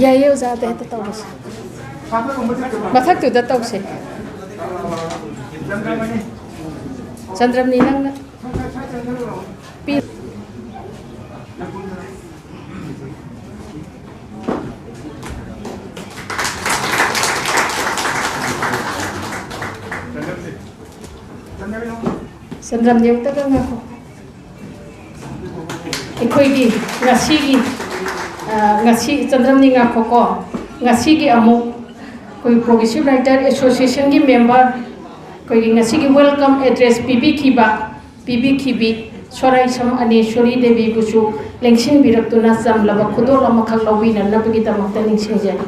ꯌꯥꯏꯌꯦ ꯑꯣꯖꯥ, ꯑꯗꯩ ꯍꯦꯛꯇ ꯇꯧꯔꯁꯤ꯫ ꯃꯊꯛꯇꯨꯗ ꯇꯧꯁꯦ꯫ ꯆꯟꯗ꯭ꯔꯃꯅꯤ, ꯅꯪꯅ ꯄꯤ-, ꯆꯟꯗ꯭ꯔꯃꯅꯤ, ꯑꯃꯨꯛꯇꯒ ꯉꯥꯏꯈꯣ꯫ ꯑꯩꯈꯣꯏꯒꯤ ꯉꯁꯤꯒꯤ, ꯑ, ꯉꯁꯤ, ꯆꯟꯗ꯭ꯔꯃꯅꯤ, ꯉꯥꯏꯈꯣꯀꯣ꯫ ꯉꯁꯤꯒꯤ ꯑꯃꯨꯛ ꯑꯩꯈꯣꯏ Progressive Writer Association ꯒꯤ member, ꯑꯩꯈꯣꯏꯒꯤ ꯉꯁꯤꯒꯤ welcome address ꯄꯤꯕꯤꯈꯤꯕ, ꯄꯤꯕꯤꯈꯤꯕꯤ ꯁꯣꯔꯥꯏꯁꯝ ꯑꯅꯦꯁꯣꯔꯤ ꯗꯦꯕꯤꯕꯨꯁꯨ ꯂꯦꯡꯁꯤꯟꯕꯤꯔꯛꯇꯨꯅ ꯆꯝꯂꯕ ꯈꯨꯗꯣꯜ ꯑꯃꯈꯛ ꯂꯧꯕꯤꯅꯅꯕꯒꯤꯗꯃꯛꯇ ꯅꯤꯡꯁꯤꯡꯖꯔꯤ꯫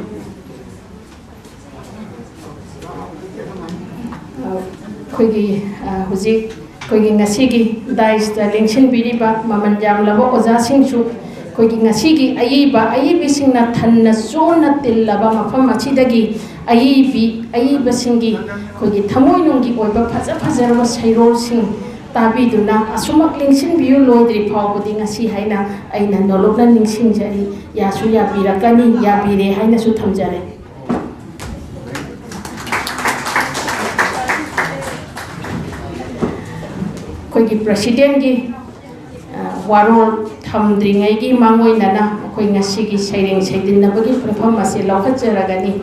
ꯑꯩꯈꯣꯏꯒꯤ, ꯑ, ꯍꯧꯖꯤꯛ ꯑꯩꯈꯣꯏꯒꯤ ꯉꯁꯤꯒꯤ dais ꯇ ꯂꯦꯡꯁꯤꯟꯕꯤꯔꯤꯕ ꯃꯃꯜ ꯌꯥꯝꯂꯕ ꯑꯣꯖꯥꯁꯤꯡꯁꯨ, ꯑꯩꯈꯣꯏꯒꯤ ꯉꯁꯤꯒꯤ ꯑꯏꯕ ꯑꯏꯕꯤꯁꯤꯡꯅ ꯊꯟꯅ ꯆꯣꯟꯅ ꯇꯤꯜꯂꯕ ꯃꯐꯝ ꯑꯁꯤꯗꯒꯤ ꯑꯏꯕꯤ ꯑꯏꯕꯁꯤꯡꯒꯤ ꯑꯩꯈꯣꯏꯒꯤ ꯊꯃꯣꯏꯅꯨꯡꯒꯤ ꯑꯣꯏꯕ ꯐꯖ ꯐꯖꯔꯕ ꯁꯩꯔꯣꯜꯁꯤꯡ ꯇꯥꯕꯤꯗꯨꯅ ꯑꯁꯨꯃꯛ ꯂꯦꯡꯁꯤꯟꯕꯤꯌꯨ, ꯂꯣꯏꯗ꯭ꯔꯤ ꯐꯥꯎꯕꯗꯤ ꯉꯁꯤ ꯍꯥꯏꯅ ꯑꯩꯅ ꯅꯣꯂꯨꯛꯅ ꯅꯤꯡꯁꯤꯡꯖꯔꯤ꯫ ꯌꯥꯁꯨ ꯌꯥꯕꯤꯔꯛꯀꯅꯤ, ꯌꯥꯕꯤꯔꯦ ꯍꯥꯏꯅꯁꯨ ꯊꯝꯖꯔꯦ꯫ ꯑꯩꯈꯣꯏꯒꯤ president ꯀꯤ, ꯑ, ꯋꯥꯔꯣꯜ ꯊꯝꯗ꯭ꯔꯤꯉꯩꯒꯤ ꯃꯥꯡꯑꯣꯏꯅꯅ ꯑꯩꯈꯣꯏ ꯉꯁꯤꯒꯤ ꯁꯩꯔꯦꯡ ꯁꯩꯗꯤꯟꯅꯕꯒꯤ ꯄꯨꯡꯐꯝ ꯑꯁꯤ ꯂꯧꯈꯠꯆꯔꯒꯅꯤ꯫